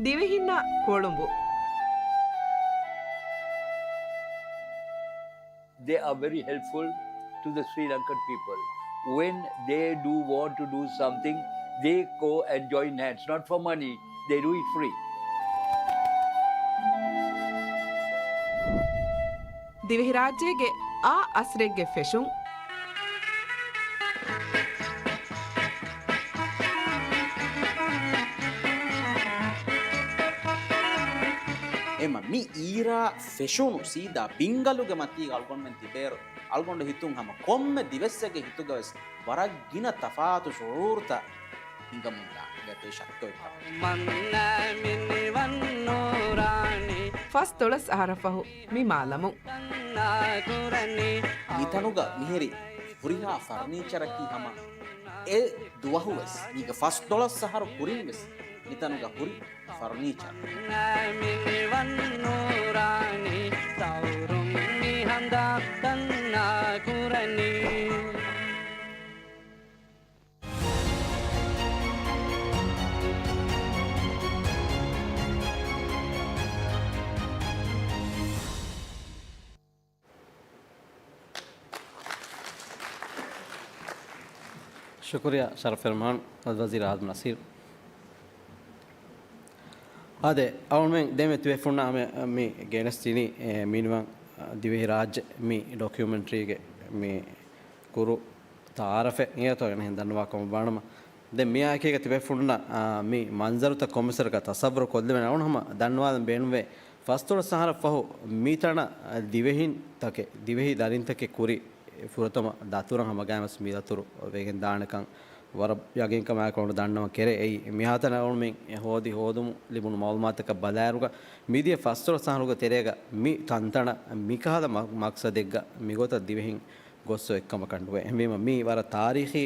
ދިވެހިންނަށް ކޮޅުނބު. They are very helpful to the Sri Lankan people. When they do want to do something, they go and join hands, not for money, they do it free. ދިވެހިރާއްޖޭގެ އާ އަސްރެއްގެ ފެޝުން. އެމަ މި އީރާ ފެޝުނު ސީދާ ބިންގަލުގެ މަތީގަ އަޅުގަނޑުމެން ތިބޭރު އަޅުގަނޑު ހިތުން ހަމަ ކޮންމެ ދިވެއްސެއްގެ ހިތުގަވެސް ވަރަށް ގިނަ ތަފާތު ޝުޢޫރުތައް ހިނގަމުންދާނެ. އެއީ ޝައްކެއް އޮތްކަމެއް. ފަސްދޮޅަސް އަހަރަށްފަހު މި މާލަމުން. މިތަނުގަ މިހިރި ހުރިހާ ފަރުނީޗަރަކީ ހަމަ އެ ދުވަހުވެސް، މީގެ ފަސްދޮޅަސް އަހަރު ކުރިންވެސް މިތަނުގަ ހުރި ފަރުނީޗަރު. މިނިވަން ނޫރާނީ، ސައުރުން މި ހަނދާ ދަންނާ ކުރަނީ. ޝުކުރިއްޔާ ޝަރަފް ރަޙްމާން، އަލްވަޒީރު އާދަމް ނަސީރު. އާދެ، އަޅުމެން ދެންމެ ތިބޭފުޅުންނާ ހަމަ މި ގެނެސްދިނީ، އެ، މިނިވަން، އަ، ދިވެހި ރާއްޖެ މި ޑޮކިއުމެންޓްރީގެ މި ކުރު ތައާރަފެއް އިނގޭތޯ އެން ދަންނަވާ ކަމަށް ވާނަމަ، ދެން މިއާއެކީގަ ތިބޭފުޅުންނަށް، އާ، މި މަންޒަރުތައް ކޮންމެސްވަރަކަށް ތަސައްވުރު ކޮށްލެވޭނެ. އަޅުން ހަމަ ދަންނަވާލަން ބޭނުންވޭ، ފަސްދޮޅަސް އަހަރަށް ފަހު މިތަނަށް ދިވެހިންތަކެއް، ދިވެހި ދަރިންތަކެއް ކުރި ފުރަތަމަ ދަތުރަށް ހަމަގައިމުވެސް މި ދަތުރު ވެގެން ދާނެކަން ވަރަށް ޔަގީންކަމާއެކު އަޅުން ދަންނަވަން ކެރޭ. އެއީ މިހާތަނަށް އަޅުމެން ހޯދި ހޯދުމުން ލިބުނު މައުލޫމާތަކަށް ބަލާއިރުގަ މިދިޔަ ފަސްދޮޅަސް އަހަރުގެ ތެރޭގަ މި ތަންތަނަށް މިކަހަލަ މަ-، މަޤްޞަދެއްގަ މިގޮތަށް ދިވެހިން ގޮއްސަ އެއްކަމަކަށް ނުވޭ. އެހެންވީމަ މީ ވަރަށް ތާރީޚީ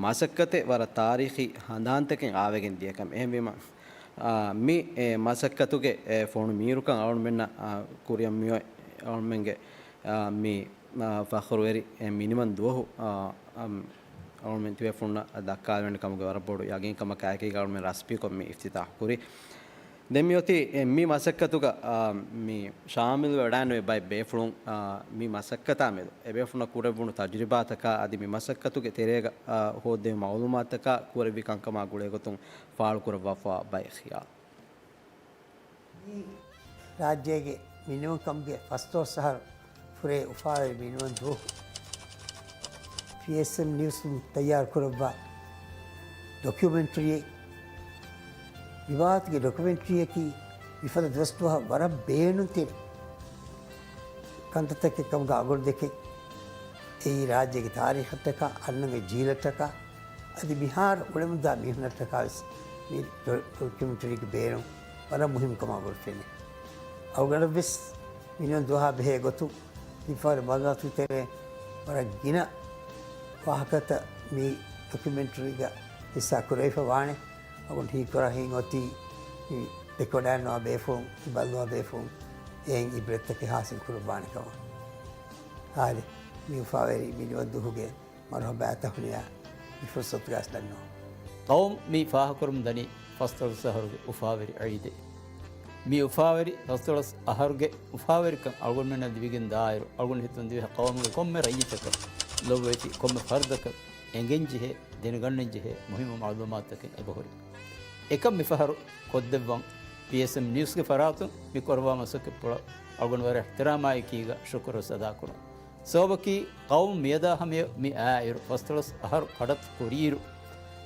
މަސައްކަތެއް، ވަރަށް ތާރީޚީ ހަނދާންތަކެއް އާވެގެން ދިޔަ ކަމެއް. އެހެންވީމަ، އާ، މި، އެ، މަސައްކަތުގެ، އެ، ފޮނު މީރުކަން އަޅުމެންނަށް، އާ، ކުރިއަށް މިއޮތް އަޅުމެންގެ، އާ، މި، އާ، ފަޚުރުވެރި، އެ، މިނިވަން ދުވަހު، އާ، އަމް، އަޅުމެން ތިބޭފުޅުންނަށް ދައްކާލެވޭނެ ކަމުގެ ވަރަށް ބޮޑު ޔަގީންކަމަކާއެކީގަ އަޅުމެން ރަސްމީކޮށް މި އިފްތިތާޙް ކުރީ. ދެން މިއޮތީ، އެ، މި މަސައްކަތުގަ، އާ، މި ޝާމިލްވެވަޑައިނުވި ބައެއް ބޭފުޅުން، އާ، މި މަސައްކަތާ މެދު އެބޭފުޅުންނަށް ކުރެއްވުނު ތަޖުރިބާތަކާ އަދި މި މަސައްކަތުގެ ތެރޭގަ، އާ، ހޯއްދެވި މައުލޫމާތުތަކާ ކުރެއްވި ކަންކަމާ ގުޅޭގޮތުން ފާޅުކުރައްވާފަވާ ބައެއް ޚިޔާލު. މި ރާއްޖޭގެ މިނިވަންކަމުގެ ފަސްދޮޅަސް އަހަރު ފުރޭ އުފާވެރި މިނިވަން ދުވަހު ޕީއެސްއެމް ނިއުސް ތައްޔާރު ކުރައްވާ ޑޮކިއުމެންޓްރީއެއް. މި ވާހަކަގެ ޑޮކިއުމެންޓްރީއަކީ މިފަދަ ދުވަސްދުވަހަށް ވަރަށް ބޭނުންތެރި ކަންތައްތަކެއް ކަމުގަ އަގުން ދެކެ. އެއީ ރާއްޖޭގެ ތާރީޚަށްޓަކާ، އަންނަންގެ ޖީލަށްޓަކާ، އަދި މިހާރު އުޅެމުންދާ މީހުންނަށްޓަކާ ވެސް މި ޑޮ-، ޑޮކިއުމެންޓްރީގެ ބޭނުން ވަރަށް މުހިއްމުކަމާ ގުޅިފެނޭ. އަޅުގަނޑަށް ވެސް މިނިވަން ދުވަހާ ބެހޭ ގޮތުން މިފަހަރު މައުލޫމާތުގެ ތެރޭ ވަރަށް ގިނަ ވާހަކަތައް މި ޑޮކިއުމެންޓްރީގަ ހިއްސާ ކުރެވިފަ ވާނެ. އަޅުގަނޑު ހީކުރާ ހިތް އޮތީ މި ދެކެވަޑައިގަންނަވާ ބޭފުޅުން، މި ބައްލަވާ ބޭފުޅުން އެއިން އިބްރަތްތަކެއް ހާސިލް ކުރައްވާނެ ކަމަށް. އާދެ، މި އުފާވެރި މިނިވަން ދުވަހުގެ މަރުޙަބާ ތަހުނިޔާ މި ފުރުޞަތުގައި ދަންނަވަން. ޤައުމު މި ފާހަގަކުރަމުން ދަނީ ފަސްދޮޅަސް އަހަރުގެ އުފާވެރި ޢީދެއް. މި އުފާވެރި ފަސްދޮޅަސް އަހަރުގެ އުފާވެރިކަން އަޅުގަނޑުމެންނަށް ލިބިގެން ދާއިރު، އަޅުގަނޑު ހިތުން ދިވެހި ޤައުމުގެ ކޮންމެ ރައްޔިތަކަށް ލޮބުވެތި ކޮންމެ ފަރްދަކަށް އެނގެންޖެހޭ، ދެނެގަންނަންޖެހޭ މުހިއްމު މައުލޫމާތުތަކެއް އެބަހުރި. އެކަން މިފަހަރު ކޮށްދެއްވަން ޕީއެސްއެމް ނިއުސްގެ ފަރާތުން މި ކުރައްވާ މަސައްކަތްޕުޅަށް އަޅުގަނޑު ވަރަށް އިޙްތިރާމާއެކީގަ ޝުކުރު ވެސް އަދާކުރަން. ސަބަބަކީ ޤައުމު މިއަދާ ހަމަޔަށް މި އާއިރު ފަސްދޮޅަސް އަހަރު ކަޑައްތު ކުރިއިރު،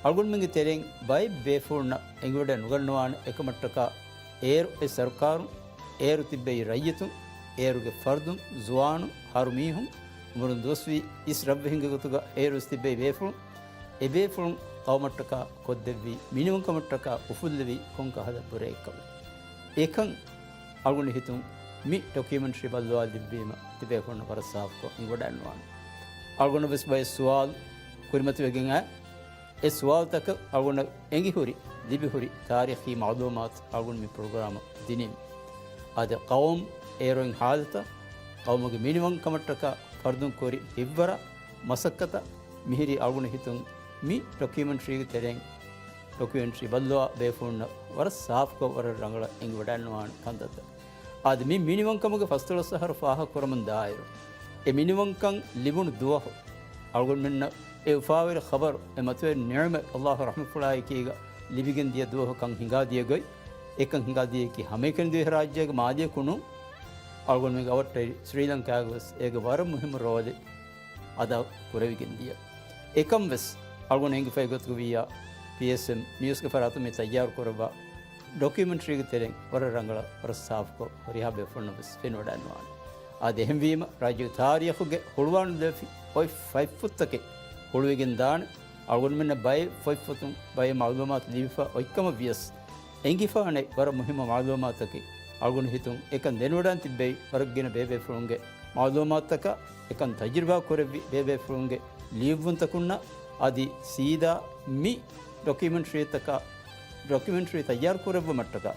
އަޅުގަނޑުމެންގެ ތެރެއިން ބައެއް ބޭފުޅުންނަށް އެނގިވަޑައެއް ނުގަންނަވާނެ އެކަމަށްޓަކާ އޭރު އެ ސަރުކާރުން، އޭރު ތިއްބެވި ރައްޔިތުން، އޭރުގެ ފަރުދުން، ޒުވާނުން، ހަރުމީހުން، އުމުރުން ދުވަސްވީ އިސް ރަށްވެހިންގެ ގޮތުގަ އޭރުވެސް ތިއްބެވި ބޭފުޅުން، އެބޭފުޅުން ޤައުމަށްޓަކާ ކޮށްދެއްވީ، މިނިވަންކަމަށްޓަކާ އުފުއްލެވީ ކޮންކަހަލަ ބުރައެއްކަމެއް. އެކަން އަޅުގަނޑު ހިތުން މި ޑޮކިއުމެންޓްރީ ބައްލަވާލިއްވީމަ ތިބޭފުޅުންނަށް ވަރަށް ސާފުކޮށް އެނގިވަޑައިނުވާނެ. އަޅުގަނޑަށް ވެސް ބައެއް ސުވާލު ކުރިމަތިވެގެން އައި، އެ ސުވާލުތަކަށް އަޅުގަނޑަށް އެނގިހުރި، ލިބިހުރި ތާރީޚީ މައުލޫމާތު އަޅުގަނޑު މި ޕްރޮގްރާމަށް ދިނީމަ. އާދެ، ޤައުމު އޭރުއިން ހާލަތަށް، ޤައުމުގެ މިނިވަންކަމަށްޓަކާ ފަރުދުން ކުރި ހިތްވަރާ މަސައްކަތަށް މިހިރީ އަޅުގަނޑު ހިތުން މި ޑޮކިއުމެންޓްރީގެ ތެރެއިން ޑޮކިއުމެންޓްރީ ބައްލަވާ ބޭފުޅުންނަށް ވަރަށް ސާފުކޮށް ވަރަށް ރަނގަޅަށް އެނގިވަޑައިނުވާނެ ކަންތައްތައް. އާދެ، މި މިނިވަންކަމުގެ ފަސްދޮޅަސް އަހަރު ފާހަގަކުރަމުން ދާއިރު، އެ މިނިވަންކަން ލިބުނު ދުވަހު އަޅުގަނޑުމެންނަށް އެ އުފާވެރި ޚަބަރު، އެ މަތިވެރި ނިޢުމަތް، ﷲ ރަޙްމަތްފުޅާއެކީގަ ލިބިގެން ދިޔަ ދުވަހު ކަން ހިނގާދިޔަ ގޮތް، އެކަން ހިނގާދިޔައީ ހަމައެކަނި ދިވެހިރާއްޖޭގެ މާލެއަކު ނޫން، އަޅުގަނޑުމެންގެ އަވަށްޓެރި ސްރީލަންކާގަ ވެސް އޭގެ ވަރަށް މުހިއްމު ރޯލެއް އަދާ ކުރެވިގެން ދިޔަ. އެކަން ވެސް އަޅުގަނޑު އެނގިފައި ގޮތުގަ ވިއްޔާ، ޕީއެސްއެމް ނިއުސްގެ ފަރާތުން މި ތައްޔާރު ކުރައްވާ ޑޮކިއުމެންޓްރީގެ ތެރެއިން ވަރަށް ރަނގަޅަށް ވަރަށް ސާފުކޮށް ހުރިހާ ބޭފުޅުންނަށް ވެސް ފެނިވަޑައިނުވާނެ. އާދެ، އެހެންވީމަ، ރާއްޖޭގެ ތާރީޚުގެ ހުޅުވާން ލެވިފި އޮތް ފޮތްފުށްތަކެއް ހުޅުވިގެން ދާނެ. އަޅުގަނޑުމެންނަށް ބައެއް ފޮތްފޮތުން ބައެއް މައުލޫމާތު ލިބިފަ އޮތްކަމަށް ވިޔަސް، އެނގިފާނެ ވަރަށް މުހިއްމު މައުލޫމާތުތަކެއް. އަޅުގަނޑު ހިތުން އެކަން ދެނެވަޑައިން ތިއްބެވި ވަރަށް ގިނަ ބޭބޭފުޅުންގެ މައުލޫމާތުތަކަށް، އެކަން ތަޖުރިބާ ކުރެއްވި ބޭބޭފުޅުންގެ ލިޔުއްވުންތަކުންނަށް އަދި ސީދާ މި ޑޮކިއުމެންޓްރީތަކަށް، ޑޮކިއުމެންޓްރީ ތައްޔާރު ކުރެއްވުމަށްޓަކާ،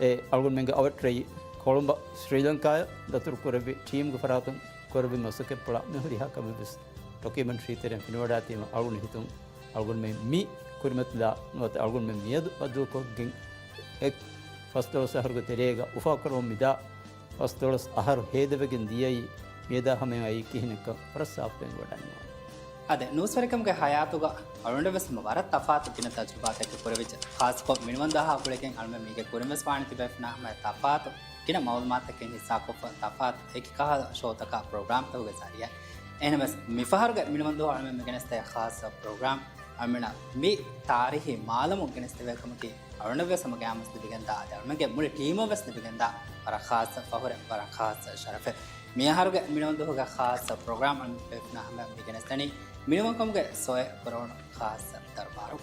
އެ އަޅުގަނޑުމެންގެ އަވަށްޓެރި ކޮޅުނބަށް ސްރީލަންކާއަށް ދަތުރު ކުރެއްވި ޓީމްގެ ފަރާތުން ކުރެއްވި މަސައްކަތްޕުޅާ މި ހުރިހާ ކަމެއް ވެސް ޑޮކިއުމެންޓްރީ ތެރެއިން ފެނިވަޑައިތީމަ އަޅުގަނޑު ހިތުން އަޅުގަނޑުމެން މި ކުރިމަތިލާ ނުވަތަ އަޅުގަނޑުމެން މިއަދު މަދުކޮށްގެން އެ ފަސްދޮޅަސް އަހަރުގެ ތެރޭގަ އުފާކުރަމުން މިދާ ފަސްދޮޅަސް އަހަރު ހޭދަވެގެން ދިޔައީ މިއަދާ ހަމަޔަށް އައީ ކިހިނެއްކަން ވަރަށް ސާފުކޮށް އެނގިވަޑައިނުވާނެ. އާދެ، ނޫސްވެރިކަމުގެ ހަޔާތުގަ އަޅުގަނޑުވެސް ހަމަ ވަރަށް ތަފާތު ގިނަ ތަޖުރިބާތަކެއް ކުރެވިއްޖެ. ޚާއްޞަކޮށް މިނިވަންދާހާ ގުޅިގެން އަޅުމެން މީގެ ކުރިންވެސް ވާނެ ތިބޭފުޅުންނާ ހަމަ ތަފާތު ގިނަ މައުލޫމާތަކެއް ހިއްސާކޮށްފަ ތަފާތު އެކި ކަހަލަ ޝޯތަކާ ޕްރޮގްރާމްތަކުގެ ޒަރީއާ. އެހެނަސް މިފަހަރުގެ މިނިވަންދުވަހު އަޅުމެން މިގެނެސްދޭ ޚާއްޞަ ޕްރޮގްރާމް އަޅުމެންނަށް މި ތާރީހީ މާލަމުން ގެނެސްދެވޭ ކަމަކީ އަޅުގަނޑަށްވެސް ހަމަ ގައިމުވެސް ލިބިގެންދާ، އަދި އަޅުމެންގެ މުޅި ޓީމަށްވެސް ލިބިގެންދާ ވަރަށް ޚާއްޞަ ފަހުރެއް، ވަރަށް ޚާއްޞަ ޝަރަފެއް. މިއަހަރުގެ މިނިވަންދުވަހުގެ ޚާއްޞަ ޕްރޮގްރާމް އަޅުމެން ބޭފުޅުންނާ ހަމަ މިގެނެސްދެނީ މިނިވަންކަމުގެ ސޮއެ ކުރެވުނު ޚާއްޞަ ދަރުބާރު.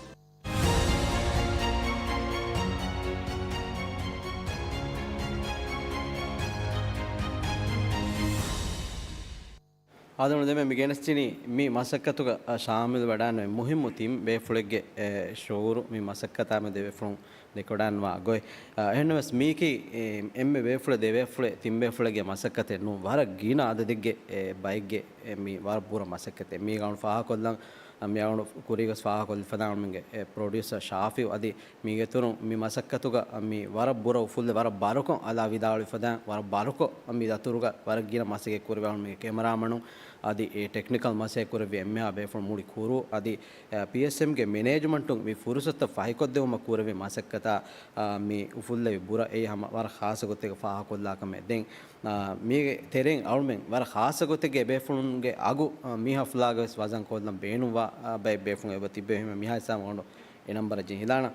އާދެ، އަޅުގަނޑު ދެންމެ މި ގެނެސްދިނީ މި މަސައްކަތުގަ ޝާމިލު ވެޑާންވެ މުހިއްމު ތިން ބޭފުޅެއްގެ، އެ، ޝުޢޫރު މި މަސައްކަތާމެދު ދެބޭފުޅުން ދެކެވަޑާންވާ ގޮތް. އާ، އެހެންނަމަވެސް މީކީ، އެ، އެންމެ ބޭފުޅެއް ދެބޭފުޅެއް ތިން ބޭފުޅެއްގެ މަސައްކަތެއް ނޫން، ވަރަށް ގިނަ އަދަދެއްގެ، އެ، ބައެއްގެ، އެ، މި ވަރަށް ބުރަ މަސައްކަތެއް. މީގަ އަޅުގަނޑު ފާހަގަކޮށްލަން، އަ، މި އަޅުގަނޑު ކުރީގަސް ފާހަގަކޮށްލިފަދަ އަޅުމެންގެ، އެ، ޕްރޮޑިއުސަރ ޝާފިއު އަދި މީގެއިތުރުން މި މަސައްކަތުގަ މި ވަރަށް ބުރަ އުފުއްލެ ވަރަށް ބަރުކޮށް އަލާ ވިދާޅުވިފަދައިން ވަރަށް ބަރުކޮށް މި ދަތުރުގަ ވަރަށް ގިނަ މަސައްކަތް ކުރެވި އަޅުމެންގެ ކެމެރާމަނުން އަދި އެ ޓެކްނިކަލް މަސައްކަތް ކުރެއްވި އެންމެހާ ބޭފުޅުން މުޅި ކުރޫ އަދި އެ، ޕީއެސްއެމްގެ މެނޭޖްމަންޓުން މި ފުރުސަތު ފަހިކޮށްދެވުމަށް ކުރެއްވި މަސައްކަތާ، އާ، މި އުފުއްލެވި ބުރަ އެއީ ހަމަ ވަރަށް ޚާއްޞަ ގޮތެއްގަ ފާހަގަކޮށްލާ ކަމެއް. ދެން، އާ، މީގެ ތެރެއިން އަޅުމެން ވަރަށް ޚާއްޞަ ގޮތެއްގެ ބޭފުޅުންގެ އަގު، އާ، މި ހަފްލާގަ ވެސް ވަޒަން ކޮށްލަން ބޭނުންވާ، އާ، ބައެއް ބޭފުޅުން އެބަ ތިއްބެވި ހިމެން މިހާ ހިސާބުން އަޅުގަނޑު އެ ނަންބަރަށް ޖެހިލާނަން.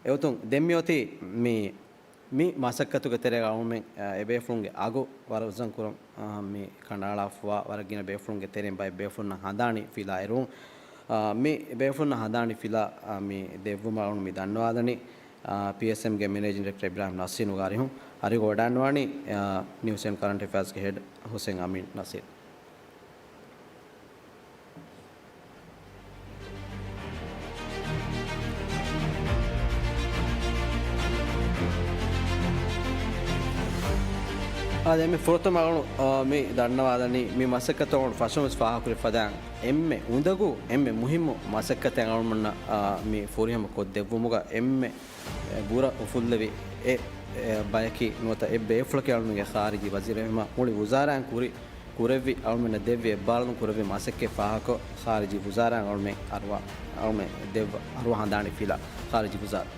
އެގޮތުން ދެން މިއޮތީ މި މި މަސައްކަތުގެ ތެރޭގަ އަޅުމެން، އެ، އެބޭފުޅުންގެ އަގު ވަރުޒަން ކުރަން، އާ، މި ކަނޑައަޅާފަވާ ވަރަށް ގިނަ ބޭފުޅުންގެ ތެރެއިން ބައެއް ބޭފުޅުންނަށް ހަނދާނީ ފިލާ އެރުވުން. އާ، މި ބޭފުޅުންނަށް ހަނދާނީ ފިލާ، އާ، މި ދެއްވުމަށް އަޅުން މި ދަންނަވާލަނީ، އާ، ޕީއެސްއެމްގެ މެނޭޖިން ޑިރެކްޓަރ އިބްރާހިމް ނަސީނުގެ އަރިހުން. އަރިހުގަ ވަޑާންވާނީ، އާ، ނިއުސް އެންޑް ކަރަންޓް އެފެއާޒްގެ ހެޑް ހުސެން އަމީން ނަސީރު. އާދެ، އެންމެ ފުރަތަމަ އަޅުން، އާ، މި ދަންނަވާލަނީ މި މަސައްކަތު އަޅުން ފަށުން ވެސް ފާހަގަކުރި ފަދައިން އެންމެ އުނދަގޫ، އެންމެ މުހިއްމު މަސައްކަތެއް އަޅުމެންނަށް، އާ، މި ފުރިހަމަ ކޮށްދެއްވުމުގަ އެންމެ ބުރަ އުފުއްލެވި އެ، އެ ބަޔަކީ ނުވަތަ އެ ބޭފުޅަކީ އަޅުމެންގެ ޚާރިޖީ ވަޒީރު އެހެންމަ މުޅި ވުޒާރާއިން ކުރި ކުރެއްވި އަޅުމެންނަށް ދެއްވި އެއްބާރުލުން ކުރެއްވި މަސައްކަތް ފާހަގަކޮށް، ޚާރިޖީ ވުޒާރާއަށް އަޅުމެން އަރުވާ، އަޅުމެން ދެއްވާ އަރުވާ ހަނދާނީ ފިލާ، ޚާރިޖީ ވުޒާރާ.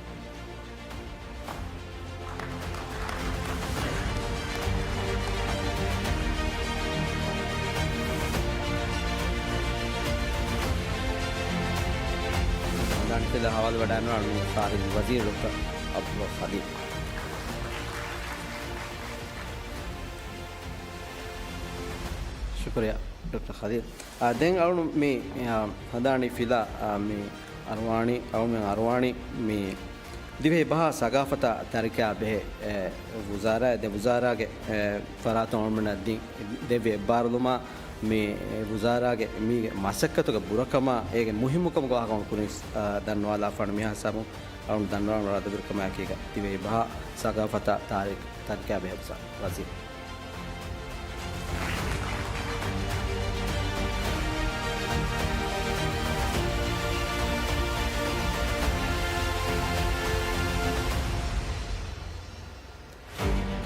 ހަނދާނީ ފިލާ ހަވާލުވެވަޑައިގަންނަވާ އަޅުމެން ޚާރިޖީ ވަޒީރު ޑޮކްޓަރ ޢަބްދުﷲ ޚަލީލް. ޝުކުރިއްޔާ، ޑޮކްޓަރ ޚަލީލް. އާ، ދެން އަޅުން މި، އާ، ހަނދާނީ ފިލާ، އާ، މި އަރުވާނީ، އަޅުމެން އަރުވާނީ މި ދިވެހި ބަހާ ސަގާފަތާ ތަރިކަޔާ ބެހޭ، އެ، ވުޒާރާ، ދެ ވުޒާރާގެ، އެ، ފަރާތުން އަޅުމެންނަށް ދި-، ދެއްވި އެއްބާރުލުމާ، މި، އެ، ވުޒާރާގެ މީގެ މަސައްކަތުގެ ބުރަކަމާ، އޭގެ މުހިއްމުކަމުގެ ވާހަކަ އަޅުން ކުރިން، އާ، ދަންނަވާލާފާނެ މިހާ ހިސާބުން އަޅުން ދަންނަވާން ރަދުބިރުކަމާއެކީގަ ދިވެހި ބަހާ ސަގާފަތާ ތާރި-، ތަރިކަޔާ ބެހޭ ވުޒާ-، ވަޒީރު.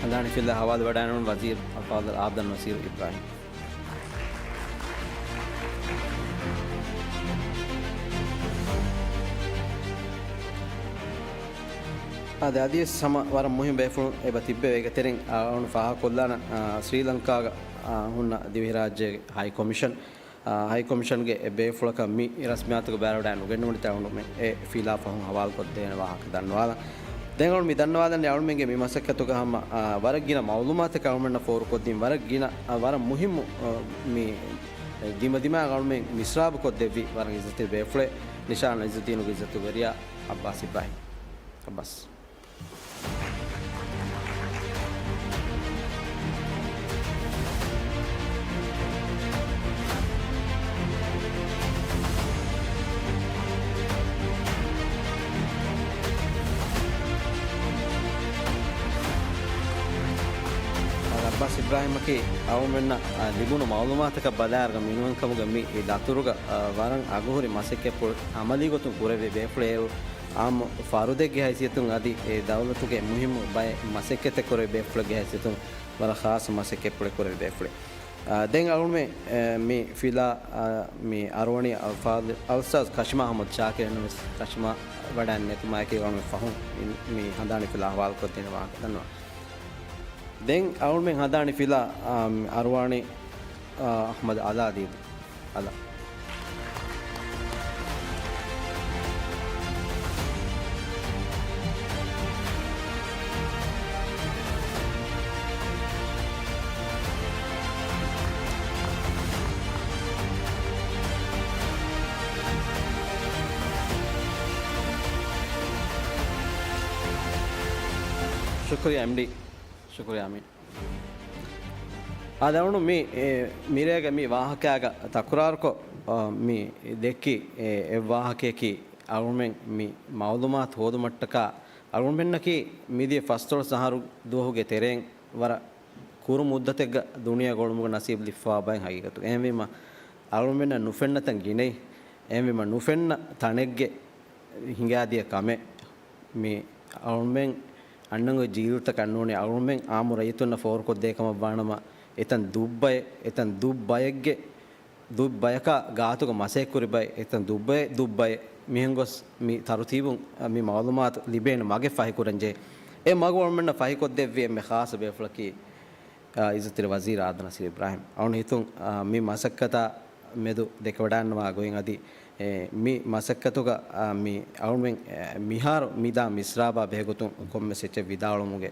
ހަނދާނީ ފިލާ ހަވާލުވެވަޑައިގަންނަވާ ވަޒީރު އަލްފާޟިލް ޢާބިދުއްނަޞީރު އިބްރާހިމް. އާދެ، އަދިވެސް ހަމަ ވަރަށް މުހިންމު ބޭފުޅުން އެބަ ތިއްބެވޭ. އޭގެ ތެރެއިން އަޅުން ފާހަގަކޮށްލާނަން، އާ، ސްރީލަންކާގަ، އާ، ހުންނަ ދިވެހިރާއްޖޭގެ ހައި ކޮމިޝަން، އާ، ހައި ކޮމިޝަންގެ އެއް ބޭފުޅަކަށް މި ރަސްމިއްޔާތުގެ ބައިވެރިވެވަޑައި ނުގެންނެވުނީތާ އަޅުމެން އެ ފިލާ ފަހުން ހަވާލުކޮށްދޭނެ ވާހަކަ ދަންނަވާލަން. ދެން އަޅުން މި ދަންނަވާލަނީ އަޅުމެންގެ މި މަސައްކަތުގަ ހަމަ، އާ، ވަރަށް ގިނަ މައުލޫމާތަކެއް އަޅުމެންނަށް ފޯރުކޮށްދިން ވަރަށް ގިނަ، އާ، ވަރަށް މުހިއްމު، އާ، މި ދިމަދިމާއަށް އަޅުމެން މިސްރާބުކޮށްދެއްވި ވަރަށް އިއްޒަތްތެރި ބޭފުޅެއް، ނިޝާން އިއްޒުއްދީނުގެ އިއްޒަތުގެ ވެރިޔާ ޢައްބާސް އިބްރާހިމް. ޢައްބާސް. ޢައްބާސް އިބްރާހިމަކީ އަޅުމެންނަށް، އާ، ލިބުނު މައުލޫމާތަކަށް ބަލާއިރުގަ މިނިވަންކަމުގެ މި ދަތުރުގަ، އާ، ވަރަށް އަގުހުރި މަސައްކަތްޕުޅު ޢަމަލީ ގޮތުން ކުރެއްވި ބޭފުޅެއް. އާއްމު ފަރުދެއްގެ ހައިސިއްޔަތުން އަދި އެ ދައުލަތުގެ މުހިއްމު ބައެއް މަސައްކަތެއް ކުރެއްވި ބޭފުޅެއްގެ ހައިސިއްޔަތުން ވަރަށް ޚާއްޞަ މަސައްކަތްޕުޅެއް ކުރެއްވި ބޭފުޅެއް. އާ، ދެން އަޅުމެ، އެ، މި ފިލާ، އާ، މި އަރުވަނީ އަލްފާޟިލް އަލްއުސްތާޛް ކަޝިމާ އަޙްމަދު ޝާކިރު އިންނަމަވެސް، ކަޝިމާ ވަޑައިން ނެތުމާއެކީ އަޅުމެ ފަހުން މި، މި ހަނދާނީ ފިލާ އަހުވާލުކޮށްދޭނެ ވާހަކަ ދަންނަވާ. ދެން އަޅުމެން ހަނދާނީ ފިލާ، އާ، މި އަރުވާނީ، އާ، އަޙްމަދު އަލާ ދީދު. އަލާ. ޝުކުރިއްޔާ އެމްޑީ. ޝުކުރިއްޔާ އަމީން. އާދެ އަޅުން މި، އެ، މިރޭގެ މި ވާހަކައިގަ ތަކުރާރުކޮށް، އަ، މި ދެއްކި، އެ، އެއްވާހަކަޔަކީ އަޅުމެން މި މައުލޫމާތު ހޯދުމަށްޓަކާ އަޅުމެންނަކީ މިދިޔަ ފަސްދޮޅަސް އަހަރު ދުވަހުގެ ތެރެއިން ވަރަށް ކުރު މުއްދަތެއްގަ ދުނިޔެ ގުޅުމުގެ ނަސީބު ލިބިފަވާ ބައެއް ހަގީގަތުގަ. އެހެންވީމަ އަޅުމެންނަށް ނުފެންނަ ތަން ގިނައީ. އެހެންވީމަ ނުފެންނަ ތަނެއްގެ ހިނގާދިޔަ ކަމެއް. މި އަޅުމެން އަންނަން އޮތް ޖީލުތަކަށް ނޫނީ އަޅުމެން އާއްމު ރައްޔިތުންނަށް ފޯރުކޮށްދޭ ކަމަށް ވާނަމަ، އެތަން ދުއްބައެއް، އެތަން ދުއްބައެއްގެ، ދުއްބަޔަކާ ގާތުގަ މަސައްކަތްކުރި ބައެއް، އެތަން ދުއްބައެއް، ދުއްބައެއް. މިހެން ގޮސް މި ތަރުތީބުން މި މައުލޫމާތު ލިބޭނެ މަގެއް ފަހިކުރަންޖެހޭ. އެ މަގު އަޅުމެންނަށް ފަހިކޮށްދެއްވި އެންމެ ޚާއްޞަ ބޭފުޅަކީ، އާ، އިއްޒަތްތެރި ވަޒީރު އާދަމް ނަސީރު އިބްރާހިމް. އަޅުން ހިތުން، އާ، މި މަސައްކަތާ މެދު ދެކެވަޑައިންނަވާ ގޮތް އަދި، އެ، މި މަސައްކަތުގަ، އާ، މި އަޅުމެން، އެ، މިހާރު މިދާ މިސްރާބާ ބެހޭގޮތުން ކޮންމެސް އެއްޗެއް ވިދާޅުވުމުގެ،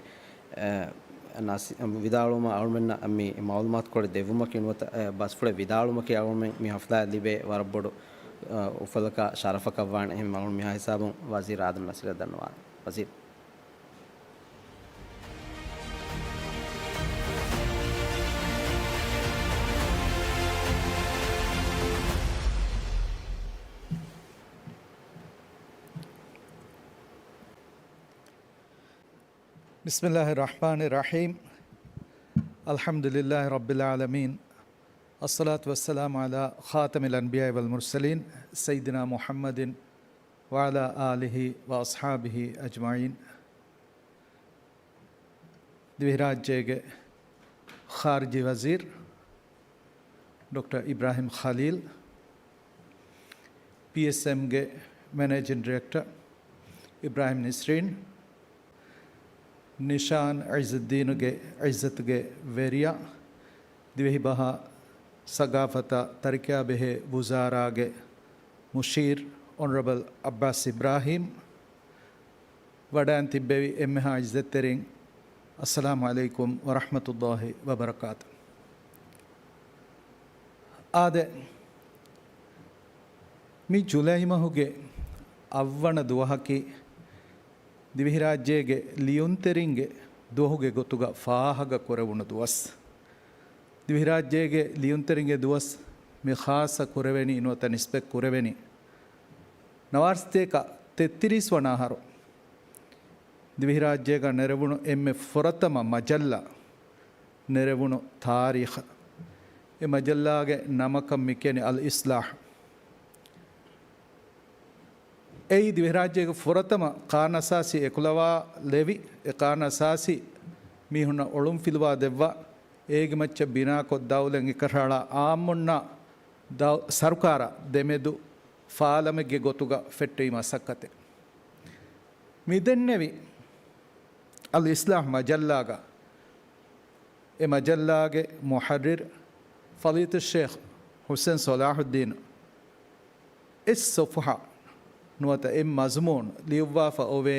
އެ، ނަސި-، ވިދާޅުވުމަށް އަޅުމެންނަށް މި މައުލޫމާތުކޮޅެއް ދެއްވުމަކީ ނުވަތަ، އެ، ބަސްފުޅެއް ވިދާޅުވުމަކީ އަޅުމެން މި ހަފްލާއަށް ލިބޭ ވަރަށް ބޮޑު، އަ، އުފަލަކާ ޝަރަފަކަށް ވާނެ. އެހެން އަޅުން މިހާ ހިސާބުން ވަޒީރު އާދަމް ނަސީރަށް ދަންނަވާނެ. ވަޒީރު. بسم الله الرحمن الرحيم. الحمد لله رب العالمين. الصلاة والسلام على خاتم الأنبياء والمرسلين سيدنا محمد وعلى آله وأصحابه أجمعين. ދިވެހިރާއްޖޭގެ ޚާރިޖީ ވަޒީރު ޑޮކްޓަރ އިބްރާހިމް ޚަލީލް، ޕީއެސްއެމްގެ މެނޭޖިން ޑިރެކްޓަރ އިބްރާހިމް ނިސްރީން، ނިޝާން އިއްޒަތްދީނުގެ އިއްޒަތުގެ ވެރިޔާ، ދިވެހިބަހާ ސަގާފަތާ ތަރިކަޔާ ބެހޭ ވުޒާރާގެ މުޝީރު އޮނަރަބަލް އައްބާސް އިބްރާހީމް، ވަޑައިން ތިއްބެވި އެންމެހާ އިއްޒަތްތެރިން، އައްސަލާމު ޢަލައިކުމް ވަރަޙްމަތުﷲި ވަބަރަކާތު. އާދެ، މި ޖުލައި މަހުގެ އަށްވަނަ ދުވަހަކީ، ދިވެހިރާއްޖޭގެ ލިޔުންތެރިންގެ ދުވަހުގެ ގޮތުގަ ފާހަގަ ކުރެވުނު ދުވަސް. ދިވެހިރާއްޖޭގެ ލިޔުންތެރިންގެ ދުވަސް މި ޚާއްޞަ ކުރެވެނީ ނުވަތަ ނިސްބަތް ކުރެވެނީ، ނަވާރަސަތޭކަ ތެއްތިރީސް ވަނަ އަހަރު ދިވެހިރާއްޖޭގަ ނެރެވުނު އެންމެ ފުރަތަމަ މަޖައްލާ ނެރެވުނު ތާރީޚަށް. އެ މަޖައްލާގެ ނަމަކަށް މި ކިޔަނީ އަލް އިސްލާޙް. އެއީ ދިވެހިރާއްޖޭގެ ފުރަތަމަ ޤާނޫނުއަސާސީ އެކުލަވާލެވި، އެ ޤާނޫނުއަސާސީ މީހުންނަށް އޮޅުންފިލުވާ ދެއްވާ، އޭގެ މައްޗަށް ބިނާކޮށް ދައުލަތް އެކަށައަޅާ އާއްމުންނާ ދައު-، ސަރުކާރާ ދެމެދު ފާލަމެއްގެ ގޮތުގަ ފެއްޓެވި މަސައްކަތެއް. މިދެންނެވި އަލް އިސްލާޙް މަޖައްލާގަ އެ މަޖައްލާގެ މުޙައްރިރު ފަޟީލަތުއްޝޭޚް ޙުސެން ޞަލާޙުއްދީނު އެއް ޞަފްޙާ ނުވަތަ އެއް މަޒުމޫނު ލިޔުއްވާފަ އޮވޭ،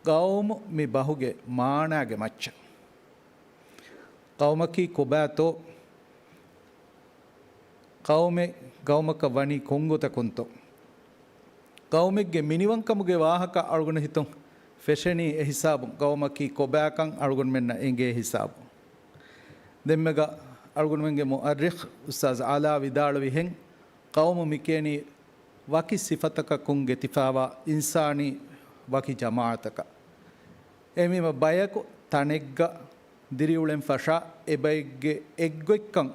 ޤައުމު މި ބަހުގެ މާނާގެ މައްޗަށް. ޤައުމަކީ ކޮބާތޯ؟ ޤައުމެއް ޤައުމަކަށް ވަނީ ކޮންގޮތަކުންތޯ؟ ޤައުމެއްގެ މިނިވަންކަމުގެ ވާހަކަ އަޅުގަނޑު ހިތުން ފެށެނީ އެހިސާބުން، ޤައުމަކީ ކޮބާކަން އަޅުގަނޑުމެންނަށް އެނގޭ ހިސާބުން. ދެންމެގަ އަޅުގަނޑުމެންގެ މުއައްރިޚް އުސްތާޛް އަލާ ވިދާޅުވިހެން، ޤައުމު މިކިޔަނީ ވަކި ސިފަތަކަކުން ގެތިފާވާ އިންސާނީ ވަކި ޖަމާޢަތަކަށް. އެހެންވީމަ ބަޔަކު ތަނެއްގަ ދިރިއުޅެން ފަށާ، އެބައެއްގެ އެއްގޮތްކަން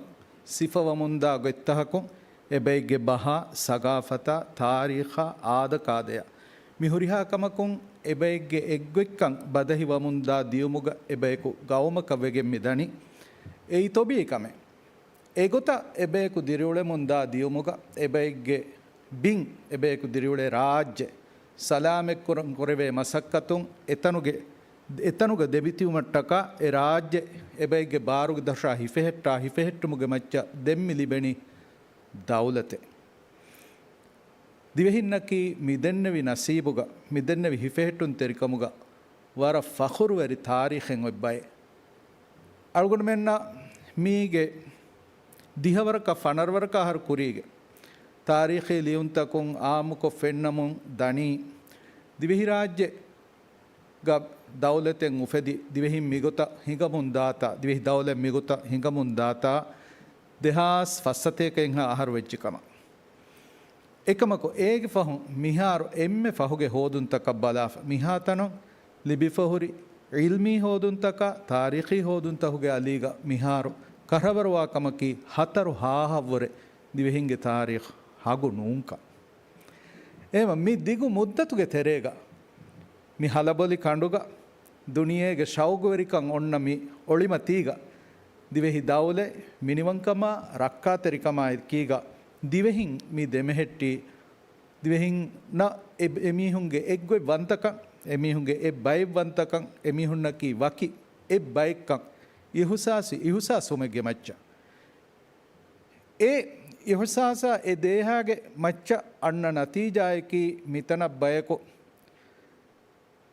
ސިފަވަމުންދާ ގޮތްތަކަކުން، އެބައެއްގެ ބަހާ، ސަގާފަތާ، ތާރީޚާ، އާދަކާދަޔާ މި ހުރިހާ ކަމަކުން އެބައެއްގެ އެއްގޮތްކަން ބަދަހިވަމުންދާ ދިޔުމުގަ އެބަޔަކު ޤައުމަކަށް ވެގެން މިދަނީ. އެއީ ޠަބީޢީ ކަމެއް. އެގޮތަށް އެބަޔަކު ދިރިއުޅެމުން ދާ ދިޔުމުގަ އެބައެއްގެ ބިން، އެބަޔަކު ދިރިއުޅޭ ރާއްޖެ ސަލާމަތްކުރަން ކުރެވޭ މަސައްކަތުން އެތަނުގެ، އެތަނުގަ ދެމިތިބުމަށްޓަކާ އެ ރާއްޖެ އެބައެއްގެ ބާރުގެ ދަށާ ހިފެހެއްޓާ ހިފެހެއްޓުމުގެ މައްޗަށް ދެން މި ލިބެނީ ދައުލަތެއް. ދިވެހިންނަކީ މިދެންނެވި ނަސީބުގަ، މިދެންނެވި ހިފެހެއްޓުންތެރިކަމުގަ ވަރަށް ފަޚުރުވެރި ތާރީޚެއް އޮތް ބައެއް. އަޅުގަނޑުމެންނަށް މީގެ ދިހަވަރަކަށް ފަނަރަވަރަކަށް އަހަރު ކުރީގެ ތާރީޚީ ލިޔުންތަކުން އާއްމުކޮށް ފެންނަމުން ދަނީ، ދިވެހިރާއްޖެ ގަ ދައުލަތެއް އުފެދި، ދިވެހިން މިގޮތަށް ހިނގަމުން ދާތާ، ދިވެހި ދައުލަތް މިގޮތަށް ހިނގަމުން ދާތާ، ދެހާސް ފަސްސަތޭކައެއްހާ އަހަރު ވެއްޖެ ކަމަށް. އެކަމަކު، އޭގެ ފަހުން މިހާރު އެންމެ ފަހުގެ ހޯދުންތަކަށް ބަލާފަ، މިހާތަނުން ލިބިފަހުރި ޢިލްމީ ހޯދުންތަކާ، ތާރީޚީ ހޯދުންތަކުގެ އަލީގަ މިހާރު ކަށަވަރުވާ ކަމަކީ، ހަތަރު ހާހަށްވުރެ ދިވެހިންގެ ތާރީޚު ހަގު ނޫންކަން. އެހެމަ މި ދިގު މުއްދަތުގެ ތެރޭގަ، މި ހަލަބޮލި ކަނޑުގަ، ދުނިޔޭގެ ޝައުގުވެރިކަން އޮންނަ މި އޮޅިމަތީގަ، ދިވެހި ދައުލަތް މިނިވަންކަމާ ރައްކާތެރިކަމާ އެކީގަ، ދިވެހިން މި ދެމެހެއްޓީ، ދިވެހިންނަށް އެ، އެމީހުންގެ އެއްގޮތް ވަންތަކަން، އެމީހުންގެ އެއް ބައެއް ވަންތަކަން، އެމީހުންނަކީ ވަކި އެއް ބައެއްކަން އިހުސާސް، އިހުސާސްވުމެއްގެ މައްޗަށް. އެ އިހުސާސާ އެ ދޭހާގެ މައްޗަށް އަންނަ ނަތީޖާއަކީ މިތަނަށް ބަޔަކު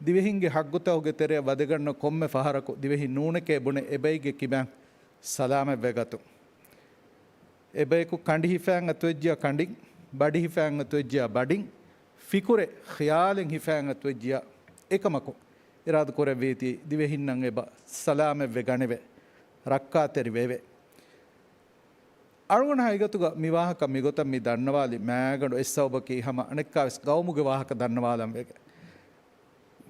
ދިވެހިންގެ ހައްގުތަކުގެ ތެރެއަށް ވަދެގަންނަ ކޮންމެ ފަހަރަކު ދިވެހި ނޫނެކޭ ބުނެ އެބައެއްގެ ކިބައިން ސަލާމަތްވެގަތުން. އެބަޔަކު ކަނޑި ހިފައިން އަތުވެއްޖިޔާ ކަނޑިން، ބަޑި ހިފައިން އަތުވެއްޖިޔާ ބަޑިން، ފިކުރެއް ޚިޔާލެއް ހިފައިން އަތުވެއްޖިޔާ އެކަމަކު އިރާދަ ކުރެއްވީތީ ދިވެހިންނަށް އެބަ ސަލާމަތްވެ ގަނެވެ، ރައްކާތެރި ވެވެ. އަޅުގަނޑު ހަގީގަތުގަ މި ވާހަކަ މިގޮތަށް މި ދަންނަވާލި މާގަނޑު އެއް ސަބަބަކީ ހަމަ އަނެއްކާވެސް ގައުމުގެ ވާހަކަ ދަންނަވާލަން ވެގެން.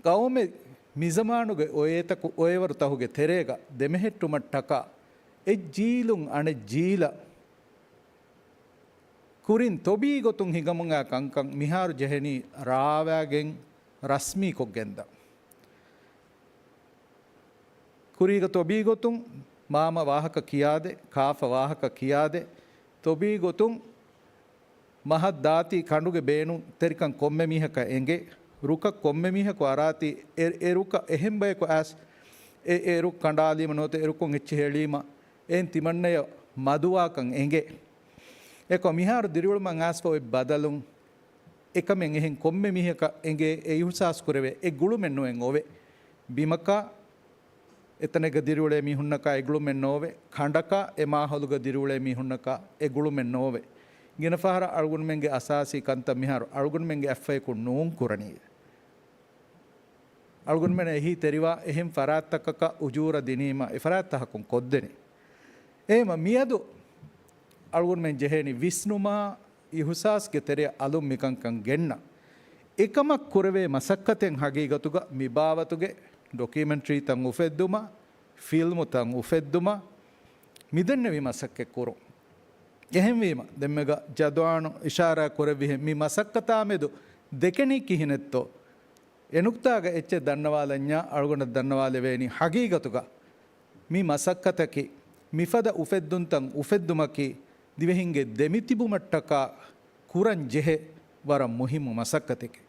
ގައުމެއް މިޒަމާނުގެ އޮއޭތަކު އޮއެވަރުތަކުގެ ތެރޭގަ ދެމެހެއްޓުމަށްޓަކާ އެއްޖީލުން އަނެއްޖީލަށް ކުރިން ތޮބީ ގޮތުން ހިނގަމުން އާ ކަންކަން މިހާރު ޖެހެނީ ރާވާގެން ރަސްމީކޮށްގެންދާ. ކުރީގަ ތޮބީ ގޮތުން މާމަ ވާހަކަ ކިޔާދޭ، ކާފަ ވާހަކަ ކިޔާދޭ، ތޮބީ ގޮތުން މަހަށް ދާތީ ކަނޑުގެ ބޭނުންތެރިކަން ކޮންމެ މީހަކަށް އެނގޭ، ރުކަށް ކޮންމެ މީހަކު އަރާތީ އެ، އެ ރުކަށް އެހެން ބަޔަކު އައިސް އެ، އެ ރުކު ކަނޑާލީމަ ނުވަތަ އެ ރުކުން އެއްޗިހި އެޅީމަ އެއިން ތިމަންނަޔަށް މަދުވާކަން އެނގޭ. އެކަމަކު މިހާރު ދިރިއުޅުމަށް އައިސްފަ އޮތް ބަދަލުން އެކަމެއް އެހެން ކޮންމެ މީހަކަށް އެނގޭ އެ އިހުސާސް ކުރެވޭ އެ ގުޅުމެއް ނުއެއް އޮވޭ. ބިމަކާ އެތަނެއްގަ ދިރިއުޅޭ މީހުންނަކާ އެ ގުޅުމެއް ނޯވޭ. ކަނޑަކާ އެ މާހައުލުގަ ދިރިއުޅޭ މީހުންނަކާ އެ ގުޅުމެއް ނޯވޭ. ގިނަ ފަހަރަށް އަޅުގަނޑުމެންގެ އަސާސީ ކަންތައް މިހާރު އަޅުގަނޑުމެންގެ އަތްފަޔަކުން ނޫން ކުރަނީ. އަޅުގަނޑުމެން އެހީ ތެރިވާ އެހެން ފަރާތްތަކަކަށް އުޖޫރަ ދިނީމަ އެ ފަރާތްތަކަކުން ކޮށްދެނީ. އެހެމަ މިއަދު އަޅުގަނޑުމެން ޖެހޭނީ ވިސްނުމާ އިހުސާސްގެ ތެރެއަށް އަލުން މިކަންކަން ގެންނަ. އެކަމަށް ކުރެވޭ މަސައްކަތެއް ހަގީގަތުގަ މި ބާވަތުގެ ޑޮކިއުމެންޓްރީތައް އުފެއްދުމަށް، ފިލްމުތައް އުފެއްދުމަށް މިދެންނެވި މަސައްކަތް ކުރުން. އެހެންވީމަ، ދެންމެގަ ޖަދުއާނު އިޝާރާތް ކުރެއްވިހެން މި މަސައްކަތާމެދު ދެކެނީ ކިހިނެއްތޯ؟ އެ ނުކްތާގަ އެއްޗެއް ދަންނަވާލަންޏާ އަޅުގަނޑަށް ދަންނަވާލެވޭނީ ހަގީގަތުގަ މި މަސައްކަތަކީ، މިފަދަ އުފެއްދުންތައް އުފެއްދުމަކީ، ދިވެހިންގެ ދެމިތިބުމަށްޓަކާ ކުރަން ޖެހޭ ވަރަށް މުހިއްމު މަސައްކަތެކޭ.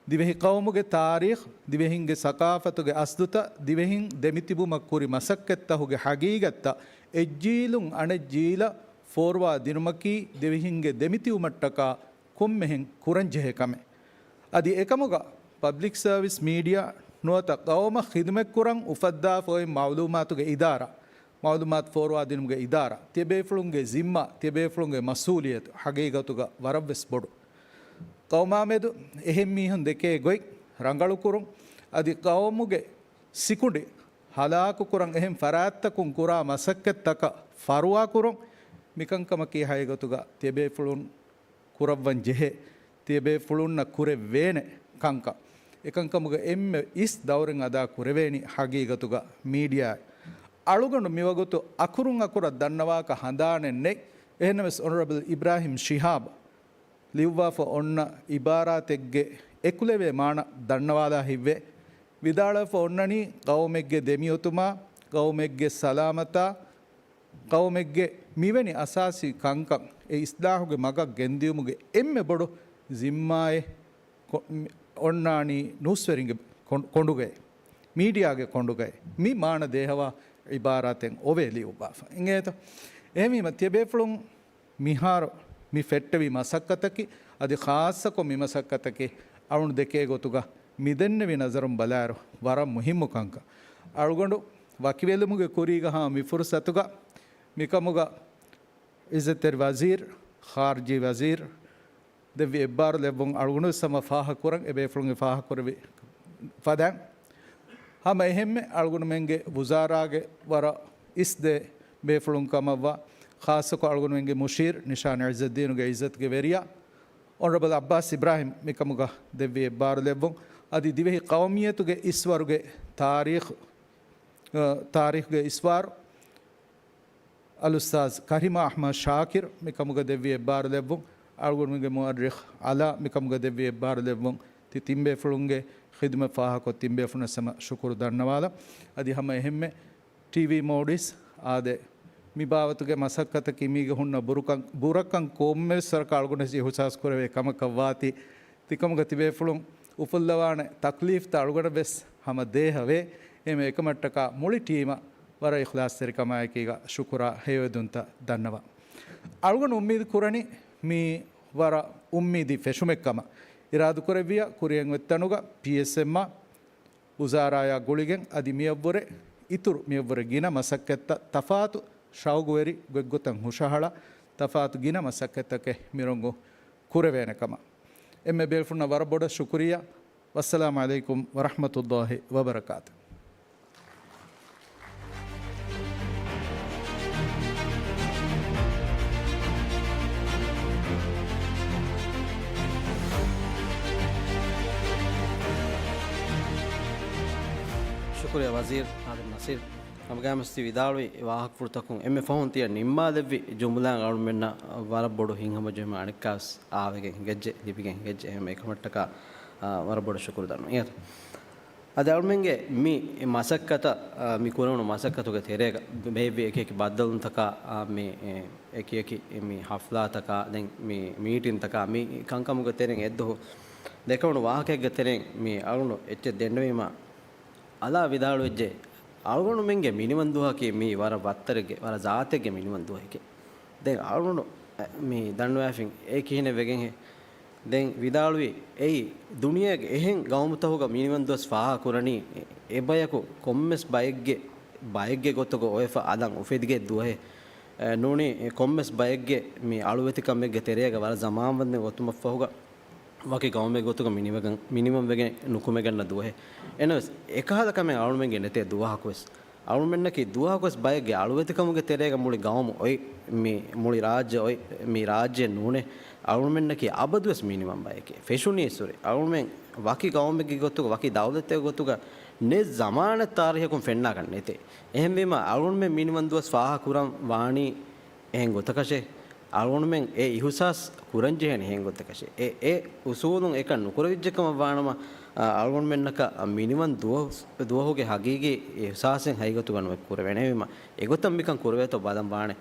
ދިވެހި ޤައުމުގެ ތާރީޚް، ދިވެހިންގެ ސަޤާފަތުގެ އަސްލުތައް، ދިވެހިން ދެމިތިބުމަށް ކުރި މަސައްކަތްތަކުގެ ހަގީގަތްތައް އެއްޖީލުން އަނެއްޖީލަށް ފޯރުވާ ދިނުމަކީ، ދިވެހިންގެ ދެމިތިބުމަށްޓަކާ ކޮންމެހެން ކުރަންޖެހޭ ކަމެއް. އަދި އެކަމުގަ ޕަބްލިކް ސަރވިސް މީޑިއާ ނުވަތަ ޤައުމަށް ޚިދުމަތްކުރަން އުފައްދާފަ އޮތް މަޢުލޫމާތުގެ އިދާރާ، މަޢުލޫމާތު ފޯރުވާދިނުމުގެ އިދާރާ، ތިޔަބޭފުޅުންގެ ޒިންމާ، ތިޔަބޭފުޅުންގެ މަސްއޫލިއްޔަތު ހަގީގަތުގަ ވަރަށްވެސް ބޮޑު. ޤައުމާމެދު އެހެން މީހުން ދެކޭ ގޮތް ރަނގަޅުކުރުން، އަދި ޤައުމުގެ ސިކުނޑި ހަލާކުކުރަން އެހެން ފަރާތްތަކުން ކުރާ މަސައްކަތްތަކަށް ފަރުވާކުރުން، މިކަންކަމަކީ ހަގީގަތުގަ ތިޔަބޭފުޅުން ކުރައްވަން ޖެހޭ، ތިޔަބޭފުޅުންނަށް ކުރެވޭނެ ކަންކަން. އެކަންކަމުގަ އެންމެ އިސް ދައުރެއް އަދާ ކުރެވޭނީ ހަގީގަތުގަ މީޑިއާއެއް. އަޅުގަނޑު މިވަގުތު އަކުރުން އަކުރަށް ދަންނަވާކަށް ހަނދާނެއް ނެތް. އެހެންނަމަވެސް އޮނަރަބަލް އިބްރާހިމް ޝިހާބް ލިޔުއްވާފަ އޮންނަ އިބާރާތެއްގެ އެކުލެވޭ މާނަ ދަންނަވާލާ ހިތްވޭ. ވިދާޅުވެފަ އޮންނަނީ ޤައުމެއްގެ ދެމިއޮތުމާ، ޤައުމެއްގެ ސަލާމަތާ، ޤައުމެއްގެ މިވެނި އަސާސީ ކަންކަން އެ އިސްލާހުގެ މަގަށް ގެންދިޔުމުގެ އެންމެ ބޮޑު ޒިންމާއެއް ކޮ-، މި-، އޮންނާނީ ނޫސްވެރިންގެ ކޮން-، ކޮނޑުގައި، މީޑިއާގެ ކޮނޑުގައި މި މާނަ ދޭހަވާ ޢިބާރާތެއް އޮވޭ ލިޔުއްވާފަ. އިނގޭތަ؟ އެހެންވީމަ، ތިޔަބޭފުޅުން މިހާރު މި ފެއްޓެވި މަސައްކަތަކީ، އަދި ޚާއްޞަކޮށް މި މަސައްކަތަކީ، އަޅުން ދެކޭ ގޮތުގަ މިދެންނެވި ނަޒަރުން ބަލާއިރު، ވަރަށް މުހިއްމު ކަންކަން. އަޅުގަނޑު ވަކިވެލުމުގެ ކުރީގަ ހަމަ މި ފުރުސަތުގަ މިކަމުގަ އިއްޒަތްތެރި ވަޒީރު، ޚާރިޖީ ވަޒީރު ދެއްވި އެއްބާރުލެއްވުން އަޅުގަނޑުވެސް ހަމަ ފާހަގަކުރަން، އެބޭފުޅުން އެ ފާހަގަކުރެއްވި ފަދައިން. ހަމަ އެހެންމެ އަޅުގަނޑުމެންގެ ވުޒާރާގެ ވަރަށް އިސް ދެ ބޭފުޅުން ކަމަށްވާ، ޚާއްޞަކޮށް އަޅުގަނޑުމެންގެ މުޝީރު ނިޝާން އިއްޒައްދީނުގެ އިއްޒަތުގެ ވެރިޔާ، އޮނަރަބަލް އައްބާސް އިބްރާހިމް މިކަމުގަ ދެއްވި އެއްބާރުލެއްވުން، އަދި ދިވެހި ޤައުމިއްޔަތުގެ އިސްވަރުގެ ތާރީޚު، އަ، ތާރީޚުގެ އިސްވާރު، އަލްއުސްތާޛް ކަރީމާ އަޙްމަދު ޝާކިރު މިކަމުގަ ދެއްވި އެއްބާރުލެއްވުން، އަޅުގަނޑުމެންގެ މުއައްރިޚް ޢަލާ މިކަމުގަ ދެއްވި އެއްބާރުލެއްވުން، ތި ތިން ބޭފުޅުންގެ ޚިދުމަތް ފާހަގަކޮށް ތިން ބޭފުޅުންނަށް ހަމަ ޝުކުރު ދަންނަވާލަން. އަދި ހަމަ އެހެންމެ ޓީވީ މޯޑިސް އާދެ، މި ބާވަތުގެ މަސައްކަތަކީ މީގެ ހުންނަ ބުރަކަން، ބުރަކަން ކޮންމެވެސް ވަރަކަށް އަޅުގަނޑު އިހުސާސް ކުރެވޭ ކަމަކަށް ވާތީ، ތިކަމުގަ ތިބޭފުޅުން އުފުއްލަވާނެ ތަކްލީފްތައް އަޅުގަނޑަށް ވެސް ހަމަ ދޭހަވޭ. އެހެންވެ އެކަމަށްޓަކާ މުޅި ޓީމަށް ވަރަށް އިޚްލާޞްތެރިކަމާއެކީގަ ޝުކުރާ ހެޔޮއެދުންތައް ދަންނަވާ. އަޅުގަނޑު އުއްމީދު ކުރަނީ މީ ވަރަށް އުއްމީދީ ފެށުމެއް ކަމަށް. އިރާދަކުރެއްވިޔާ ކުރިއަށް އޮތް ތަނުގަ ޕީއެސްއެމްއާ ވުޒާރާޔާ ގުޅިގެން އަދި މިއަށްވުރެ އިތުރު މިއަށްވުރެ ގިނަ މަސައްކަތްތައް ތަފާތު ޝައުގުވެރި ގޮތްގޮތަށް ހުށަހަޅާ ތަފާތު ގިނަ މަސައްކަތްތަކެއް މިރޮނގު ކުރެވޭނެ ކަމަށް. އެންމެ ބޭފުޅުންނަށް ވަރަށް ބޮޑަށް ޝުކުރިއްޔާ. ވައްސަލާމު ޢަލައިކުމް ވަރަޙްމަތުﷲި ވަބަރަކާތު. ޝުކުރިއްޔާ ވަޒީރު އާދެމް ނަސީރު. ހަމަގައިމުވެސް ތި ވިދާޅުވި ވާހަކަފުޅުތަކުން އެންމެ ފަހުން ތިޔަ ނިންމާލެއްވި ޖުމުލައިން އަޅުމެންނަށް ވަރަށް ބޮޑު ހިތްހަމަޖެހުމެއް އަނެއްކާވެސް އާވެގެން ހިނގައްޖެ، ލިބިގެން ހިނގައްޖެ. އެހެން އެކަމަށްޓަކާ، އާ، ވަރަށް ބޮޑަށް ޝުކުރު ދަންނަވަން. އިނގޭތަ؟ އަދި އަޅުމެންގެ މި މަސައްކަތަށް، އާ، މި ކުރެވުނު މަސައްކަތުގެ ތެރޭގަ ބޭއްވި އެކި އެކި ބައްދަލުވުންތަކާ، އާ، މި، އެ، އެކި އެކި މި ހަފްލާތަކާ، ދެން މި މީޓިންތަކާ، މި ކަންކަމުގެ ތެރެއިން އެއްދުވަހު ދެކެވުނު ވާހަކައެއްގެ ތެރެއިން މި އަޅުގަނޑު އެއްޗެއް ދެންނެވީމަ، އަލާ ވިދާޅުވެއްޖެ، އަޅުގަނޑުމެންގެ މިނިވަން ދުވަހަކީ މީ ވަރަށް ވައްތަރެއްގެ، ވަރަށް ޒާތެއްގެ މިނިވަން ދުވަހެކޭ. ދެން އަޅުގަނޑު، އެ، މި ދަންނަވައިފިން އެ ކިހިނެއް ވެގެންހޭ؟ ދެން ވިދާޅުވީ، އެއީ ދުނިޔޭގެ އެހެން ގައުމުތަކުގަ މިނިވަން ދުވަސް ފާހަގަކުރަނީ، އެ، އެބަޔަކު ކޮންމެސް ބައެއްގެ، ބައެއްގެ ގޮތުގަ އޮވެފަ އަލަށް އުފެދިގެ ދުވަހެއް. އެ، ނޫނީ، އެ، ކޮންމެސް ބައެއްގެ މި އަޅުވެތިކަމެއްގެ ތެރޭގަ ވަރަށް ޒަމާންވަންދެން އޮތުމަށްފަހުގަ، ވަކި ގައުމެއް ގޮތުގަ މިނިވަގަން، މިނިވަން ވެގެން ނުކުމެގަންނަ ދުވަހެއް. އެނަވެސް، އެކަހަލަ ކަމެއް އަޅުމެންގެ ނެތޭ ދުވަހަކުވެސް. އަޅުމެންނަކީ ދުވަހަކުވެސް ބައެއްގެ އަޅުވެތިކަމުގެ ތެރޭގަ މުޅި ގައުމު އޮތް، މި މުޅި ރާއްޖެ އޮތް، މި ރާއްޖެ ނޫނޭ. އަޅުމެންނަކީ އަބަދުވެސް މިނިވަން ބައެކޭ. ފެށުނީއްސުރެ. އަޅުމެން ވަކި ގައުމެއްގެ ގޮތުގަ، ވަކި ދައުލަތެއްގެ ގޮތުގަ ނެތް ޒަމާނެއް ތާރީހަކުން ފެންނާކަށް ނެތޭ. އެހެންވީމަ، އަޅުމެން މިނިވަން ދުވަސް ފާހަގަކުރަން ވާނީ އެހެން ގޮތަކަށޭ. އަޅުގަނޑުމެން އެ އިހުސާސް ކުރަންޖެހޭނީ އެހެން ގޮތަކަށޭ. އެ، އެ އުސޫލުން އެކަން ނުކުރެވިއްޖެކަމަށް ވާނަމަ، އަ، އަޅުގަނޑުމެންނަކަށް މިނިވަން ދުވަ-، ދުވަހުގެ ހަގީގީ އިހުސާސެއް ހަގީގަތުގަ ނުވެ ކުރެވޭނެ. އެހެންވީމަ، އެގޮތަށް މިކަން ކުރެވޭތޯ ބަލަން ވާނެ.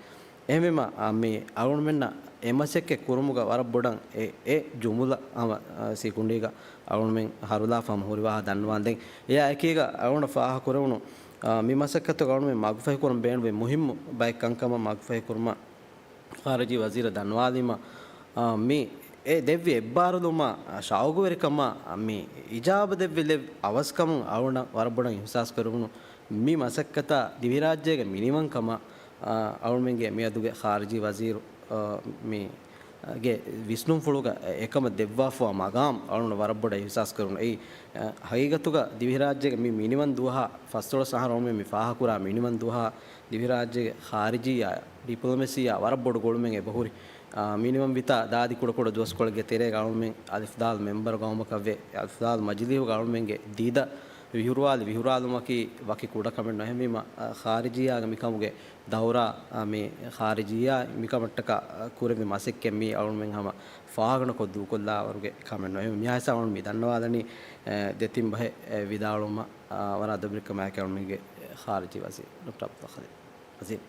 އެހެންވީމަ، އަ، މި އަޅުގަނޑުމެންނަށް އެ މަސައްކަތް ކުރުމުގަ ވަރަށް ބޮޑަށް އެ، އެ ޖުމުލަ ހަމަ، އަ، ސިކުނޑީގަ އަޅުގަނޑުމެން ހަރުލާފަ ހަމަ ހުރި ވާހަކަ ދަންނަވާން. ދެން އެއާ އެކީގަ އަޅުގަނޑަށް ފާހަގަކުރެވުނު، އާ، މި މަސައްކަތުގަ އަޅުގަނޑުމެން މަގުފަހިކުރަން ބޭނުންވި މުހިއްމު ބައެއް ކަންކަމަށް މަގުފަހިކުރުމަށް ޚާރިޖީ ވަޒީރަށް ދަންނަވާލީމަ، އާ، މި އެ ދެއްވި އެއްބާރުލުމާ، އާ، ޝައުގުވެރިކަމާ، އާ، މި އިޖާބަ ދެއްވި ލެއް އަވަސްކަމުން އަޅުގަނޑަށް ވަރަށް ބޮޑަށް އިހުސާސް ކުރެވުނު. މި މަސައްކަތާ ދިވެހިރާއްޖޭގެ މިނިވަންކަމާ، އާ، އަޅުމެންގެ މިއަދުގެ ޚާރިޖީ ވަޒީރު، އާ، މި ގެ ވިސްނުންފުޅުގަ އެކަމަށް ދެއްވާފަވާ މަގާމް އަޅުން ވަރަށް ބޮޑަށް އިހުސާސް ކުރުނު. އެއީ، އަ، ހަގީގަތުގަ ދިވެހިރާއްޖޭގެ މި މިނިވަން ދުވަހާ ފަސްދޮޅަސް އަހަރު އަޅުމެން މި ފާހަގަކުރާ މިނިވަން ދުވަހާ ދިވެހިރާއްޖޭގެ ޚާރިޖީއާ، ޑިޕްލޮމެސީއާ ވަރަށް ބޮޑު ގުޅުމެއް އެބަހުރި. އާ، މިނިވަން ވިތާ ދާދި ކުޑަކުޑަ ދުވަސްކޮޅެއްގެ ތެރޭގަ އަޅުމެން އަލިފްލާލް މެމްބަރު ގައުމަކަށްވެ، އަލިފްލާލް މަޖިލީހުގަ އަޅުމެންގެ ދީދަ ވިހުރުވާލި ވިހުރާލުމަކީ ވަކި ކުޑަ ކަމެއް ނު. އެހެންވީމަ، އަ، ޚާރިޖީއާގެ މިކަމުގެ ދައުރާ، އާ، މި ޚާރިޖީއާ މިކަމަށްޓަކާ، އާ، ކުރެއްވި މަސައްކަތް މީ އަޅުމެން ހަމަ ފާހަގަނުކޮށް ދޫކޮށްލާވަރުގެ ކަމެއް ނު. އެހެން މިހާ ހިސާބުން މި ދަންނަވާލަނީ، އެ، ދެތިން ބަހެއް، އެ، ވިދާޅުވުމަށް، އާ، ވަރަށް އަދަބުރެއްކަމާއެކީ އަޅުމެންގެ ޚާރިޖީ ވަޒީރު ޑޮކްޓަރ އަބްދުﷲ ޚަލީލް ވަޒީރު.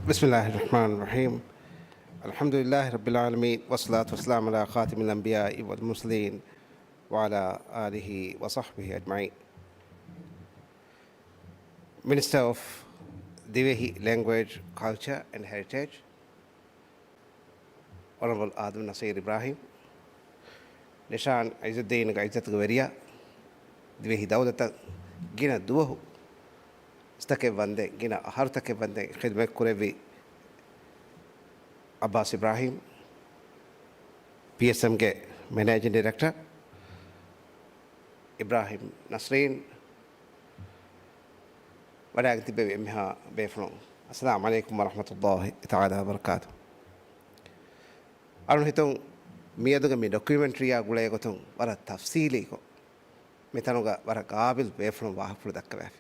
بسم الله الرحمن الرحيم. الحمد لله رب العالمين، والصلاة والسلام على خاتم الأنبياء والمرسلين، وعلى آله وصحبه أجمعين. Minister of ދިވެހި Language, Culture and Heritage، އޮނަރަބަލް އާދަމް ނަސީރު އިބްރާހިމް، ނިޝާން އިއްޒަތްދީންގެ އިއްޒަތުގެ ވެރިޔާ، ދިވެހި ދައުލަތަށް ގިނަ ދުވަހު ތަކެއް ވަންދެން، ގިނަ އަހަރުތަކެއް ވަންދެން ޚިދުމަތް ކުރެއްވި އައްބާސް އިބްރާހިމް، ޕީއެސްއެމްގެ މެނޭޖިން ޑިރެކްޓަރ އިބްރާހިމް ނަސްރީން، ވަޑައިގެން ތިއްބެވި އެންމެހާ ބޭފުޅުން، އައްސަލާމު ޢަލައިކުމް ވަރަޙްމަތުﷲ ތަޢާލާ ވަބަރަކާތު. އަޅުން ހިތުން މިއަދުގެ މި ޑޮކިއުމެންޓްރީއާ ގުޅޭ ގޮތުން ވަރަށް ތަފްސީލީކޮށް، މިތަނުގަ ވަރަށް ގާބިލް ބޭފުޅުން ވާހަކަފުޅު ދައްކަވާފި.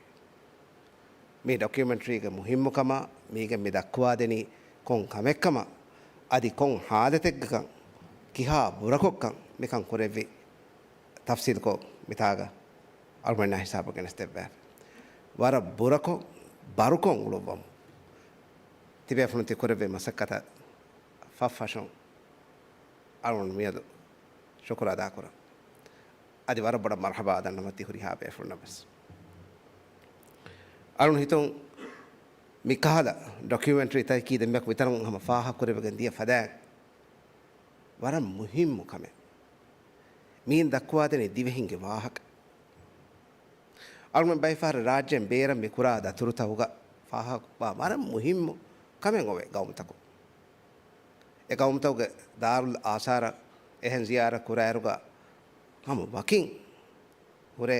މި ޑޮކިއުމެންޓްރީގެ މުހިއްމުކަމާ، މީގެ މި ދައްކުވާދެނީ ކޮން ކަމެއްކަމާ، އަދި ކޮން ޙާލަތެއްގަކަން، ކިހާ ބުރަކޮށްކަން މިކަން ކުރެއްވި، ތަފްސީލްކޮށް މިތާގަ އަޅުމެންނާ ހިސާބަށް ގެނެސްދެއްވާފި. ވަރަށް ބުރަކޮށް، ބަރުކޮށް އުޅުއްވަމު. ތިބޭފުޅުން ތި ކުރެއްވި މަސައްކަތަށް ފަށްފަށުން އަޅުން މިއަދު ޝުކުރު އަދާކުރަން. އަދި ވަރަށް ބޮޑަށް މަރްޙަބާ ދަންނަވަން ތި ހުރިހާ ބޭފުޅުންނަށް ވެސް. އަޅުން ހިތުން މި ކަހަލަ ޑޮކިއުމެންޓްރީ ތަކަކީ ދެންމެ ވިތަރުން ހަމަ ފާހަގަ ކުރެވިގެން ދިޔަ ފަދައިން ވަރަށް މުހިއްމު ކަމެއް. މީން ދައްކުވާދެނީ ދިވެހިންގެ ވާހަކަ. އަޅުމެން ބައެއް ފަހަރަށް ރާއްޖޭން ބޭރަށް މި ކުރާ ދަތުރުތަކުގަ ފާހަގަވާ ވަރަށް މުހިއްމު ކަމެއް އޮވޭ ގައުމުތަކުން. އެ ގައުމުތަކުގެ ދާރުލް އާސާރަށް އެހެން ޒިޔާރަތް ކުރާއިރުގަ ހަމަ ވަކިން ހުރޭ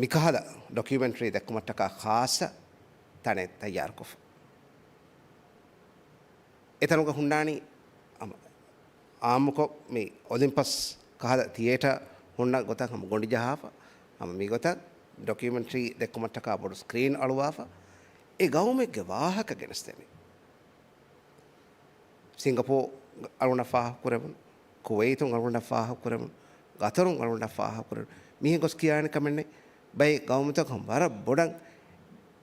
މިކަހަލަ ޑޮކިއުމެންޓްރީ ދެއްކުމަށްޓަކާ ޚާއްޞަ ތަނެއް ތައްޔާރުކޮށްފަ. އެތަނުގަ ހުންނާނީ އާއްމުކޮށް މި އޮލިމްޕަސް ކަހަލަ ތިއޭޓަ ހުންނަ ގޮތަށް ހަމަ ގޮނޑި ޖަހާފަ، ހަމަ މިގޮތަށް ޑޮކިއުމެންޓްރީ ދެއްކުމަށްޓަކާ ބޮޑު ސްކްރީން އަޅުވާފަ، އެ ގައުމެއްގެ ވާހަކަ ގެނެސްދެނީ. ސިންގަޕޯ އަޅުންނަށް ފާހަގަކުރެވުނު، ކުވައިތުން އަޅުންނަށް ފާހަގަކުރެވުނު، ގަތަރުން އަޅުންނަށް ފާހަގަކުރެވުނު، މިހެން ގޮސް ކިޔާނެ ކަމެއް ނެތް. ބައެއް ގައުމުތަކުން ވަރަށް ބޮޑަށް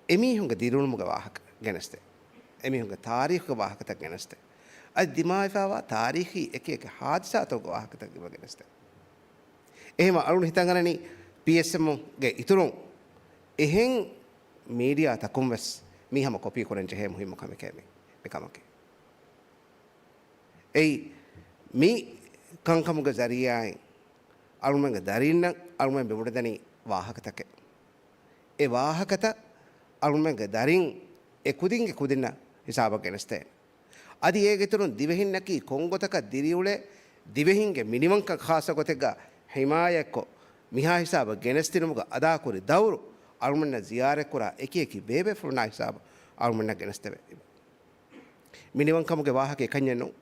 އެމީހުންގެ ދިރިއުޅުމުގެ ވާހަކަ ގެނެސްދޭ. އެމީހުންގެ ތާރީޚުގެ ވާހަކަތައް ގެނެސްދޭ. އަދި ދިމާވެފައިވާ ތާރީޚީ އެކި އެކި ހާދިސާތަކުގެ ވާހަކަތައް އެބަ ގެނެސްދޭ. އެހެން އަޅުން ހިތަށް އަރަނީ ޕީއެސްއެމްގެ އިތުރުން އެހެން މީޑިއާ ތަކުން ވެސް މީ ހަމަ ކޮޕީ ކުރަން ޖެހޭ މުހިއްމު ކަމެކޭ މި، މި ކަމަކީ. އެއީ މި ކަންކަމުގެ ޒަރީއާއިން އަޅުމެންގެ ދަރީންނަށް އަޅުމެން ބެމުނެދެނީ ވާހަކަތަކެއް. އެ ވާހަކަތައް އަޅުމެންގެ ދަރިން އެ ކުދިންގެ ކުދިންނަށް ހިސާބަށް ގެނެސްދޭނެ. އަދި އޭގެ އިތުރުން ދިވެހިންނަކީ ކޮންގޮތަކަށް ދިރިއުޅޭ، ދިވެހިންގެ މިނިވަންކަން ޚާއްޞަ ގޮތެއްގަ ހިމާޔަތްކޮށް، މިހާ ހިސާބަށް ގެނެސްދިނުމުގަ އަދާކުރި ދައުރު އަޅުމެންނަށް ޒިޔާރަތްކުރާ އެކި އެކި ބޭބޭފުޅުންނާ ހިސާބަށް އަޅުމެންނަށް ގެނެސްދެވޭ. މިނިވަންކަމުގެ ވާހަކަ އެކަންޏެއް ނޫން.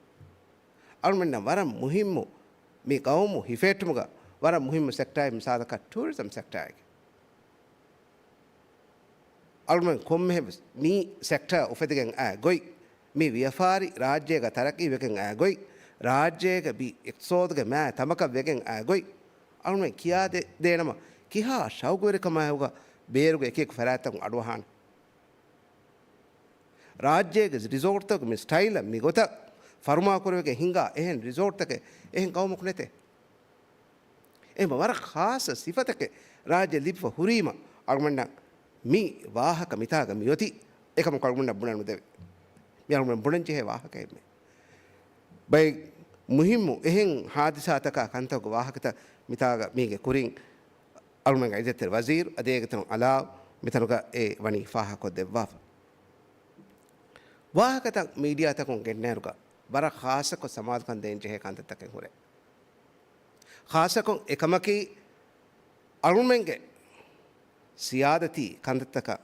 އަޅުމެންނަށް ވަރަށް މުހިއްމު، މި ގައުމު ހިފެހެއްޓުމުގަ ވަރަށް މުހިއްމު ސެކްޓާއެއް، މިސާލަކަށް ޓޫރިޒަމް ސެކްޓާއެއް. އަޅުމެން ކޮންމެހެން ވެސް މި ސެކްޓާ އުފެދިގެން އައި ގޮތް، މި ވިޔަފާރި ރާއްޖޭގަ ތަރައްޤީ ވެގެން އައި ގޮތް، ރާއްޖޭގެ ބި އިޤްތިޞާދުގެ މާތް ތަނބަކަށް ވެގެން އައި ގޮތް، އަޅުމެން ކިޔާދޭ، ދޭނަމަ ކިހާ ޝައުގުވެރިކަމާއެކުގަ ބޭރުގެ އެކި އެކި ފަރާތްތަކުން އަޑުއަހާނެ. ރާއްޖޭގެ ރިސޯޓްތަކުގެ މި ސްޓައިލަށް މި ގޮތަށް ފަރުމާކުރެވިގެން ހިނގާ އެހެން ރިސޯޓްތަކެއް އެހެން ގައުމަކު ނެތޭ. އެހެން ވަރަށް ޚާއްޞަ ސިފަތަކެއް ރާއްޖެ ލިބިފަ ހުރީމަ، އަޅުގަނޑަށް މި ވާހަކަ މިތާގަ މިއޮތީ އެކަމަކު އަޅުގަނޑަށް ބުނަން ނުދެވޭ. މި އަޅުގަނޑަށް ބުނަން ޖެހޭ ވާހަކައެއްމެ. ބައެއް މުހިއްމު އެހެން ހާދިސާތަކާ ކަންތަކުގެ ވާހަކަތައް މިތާގަ މީގެ ކުރިން އަޅުމެންގެ އިއްޒަތްތެރި ވަޒީރު އަދި އޭގެ ތެރެއިން އަލާވް މިތަނުގަ އެ ވަނީ ފާހަގަކޮށްދެއްވާފަ. ވާހަކަތައް މީޑިއާތަކުން ގެންނައިރުގަ ވަރަށް ޚާއްޞަކޮށް ސަމާލުކަން ދޭން ޖެހޭ ކަންތައްތަކެއް ހުރޭ. ޚާއްޞަކޮށް އެކަމަކީ، އަޅުމެންގެ ސިޔާދަތީ ކަންތައްތަކަށް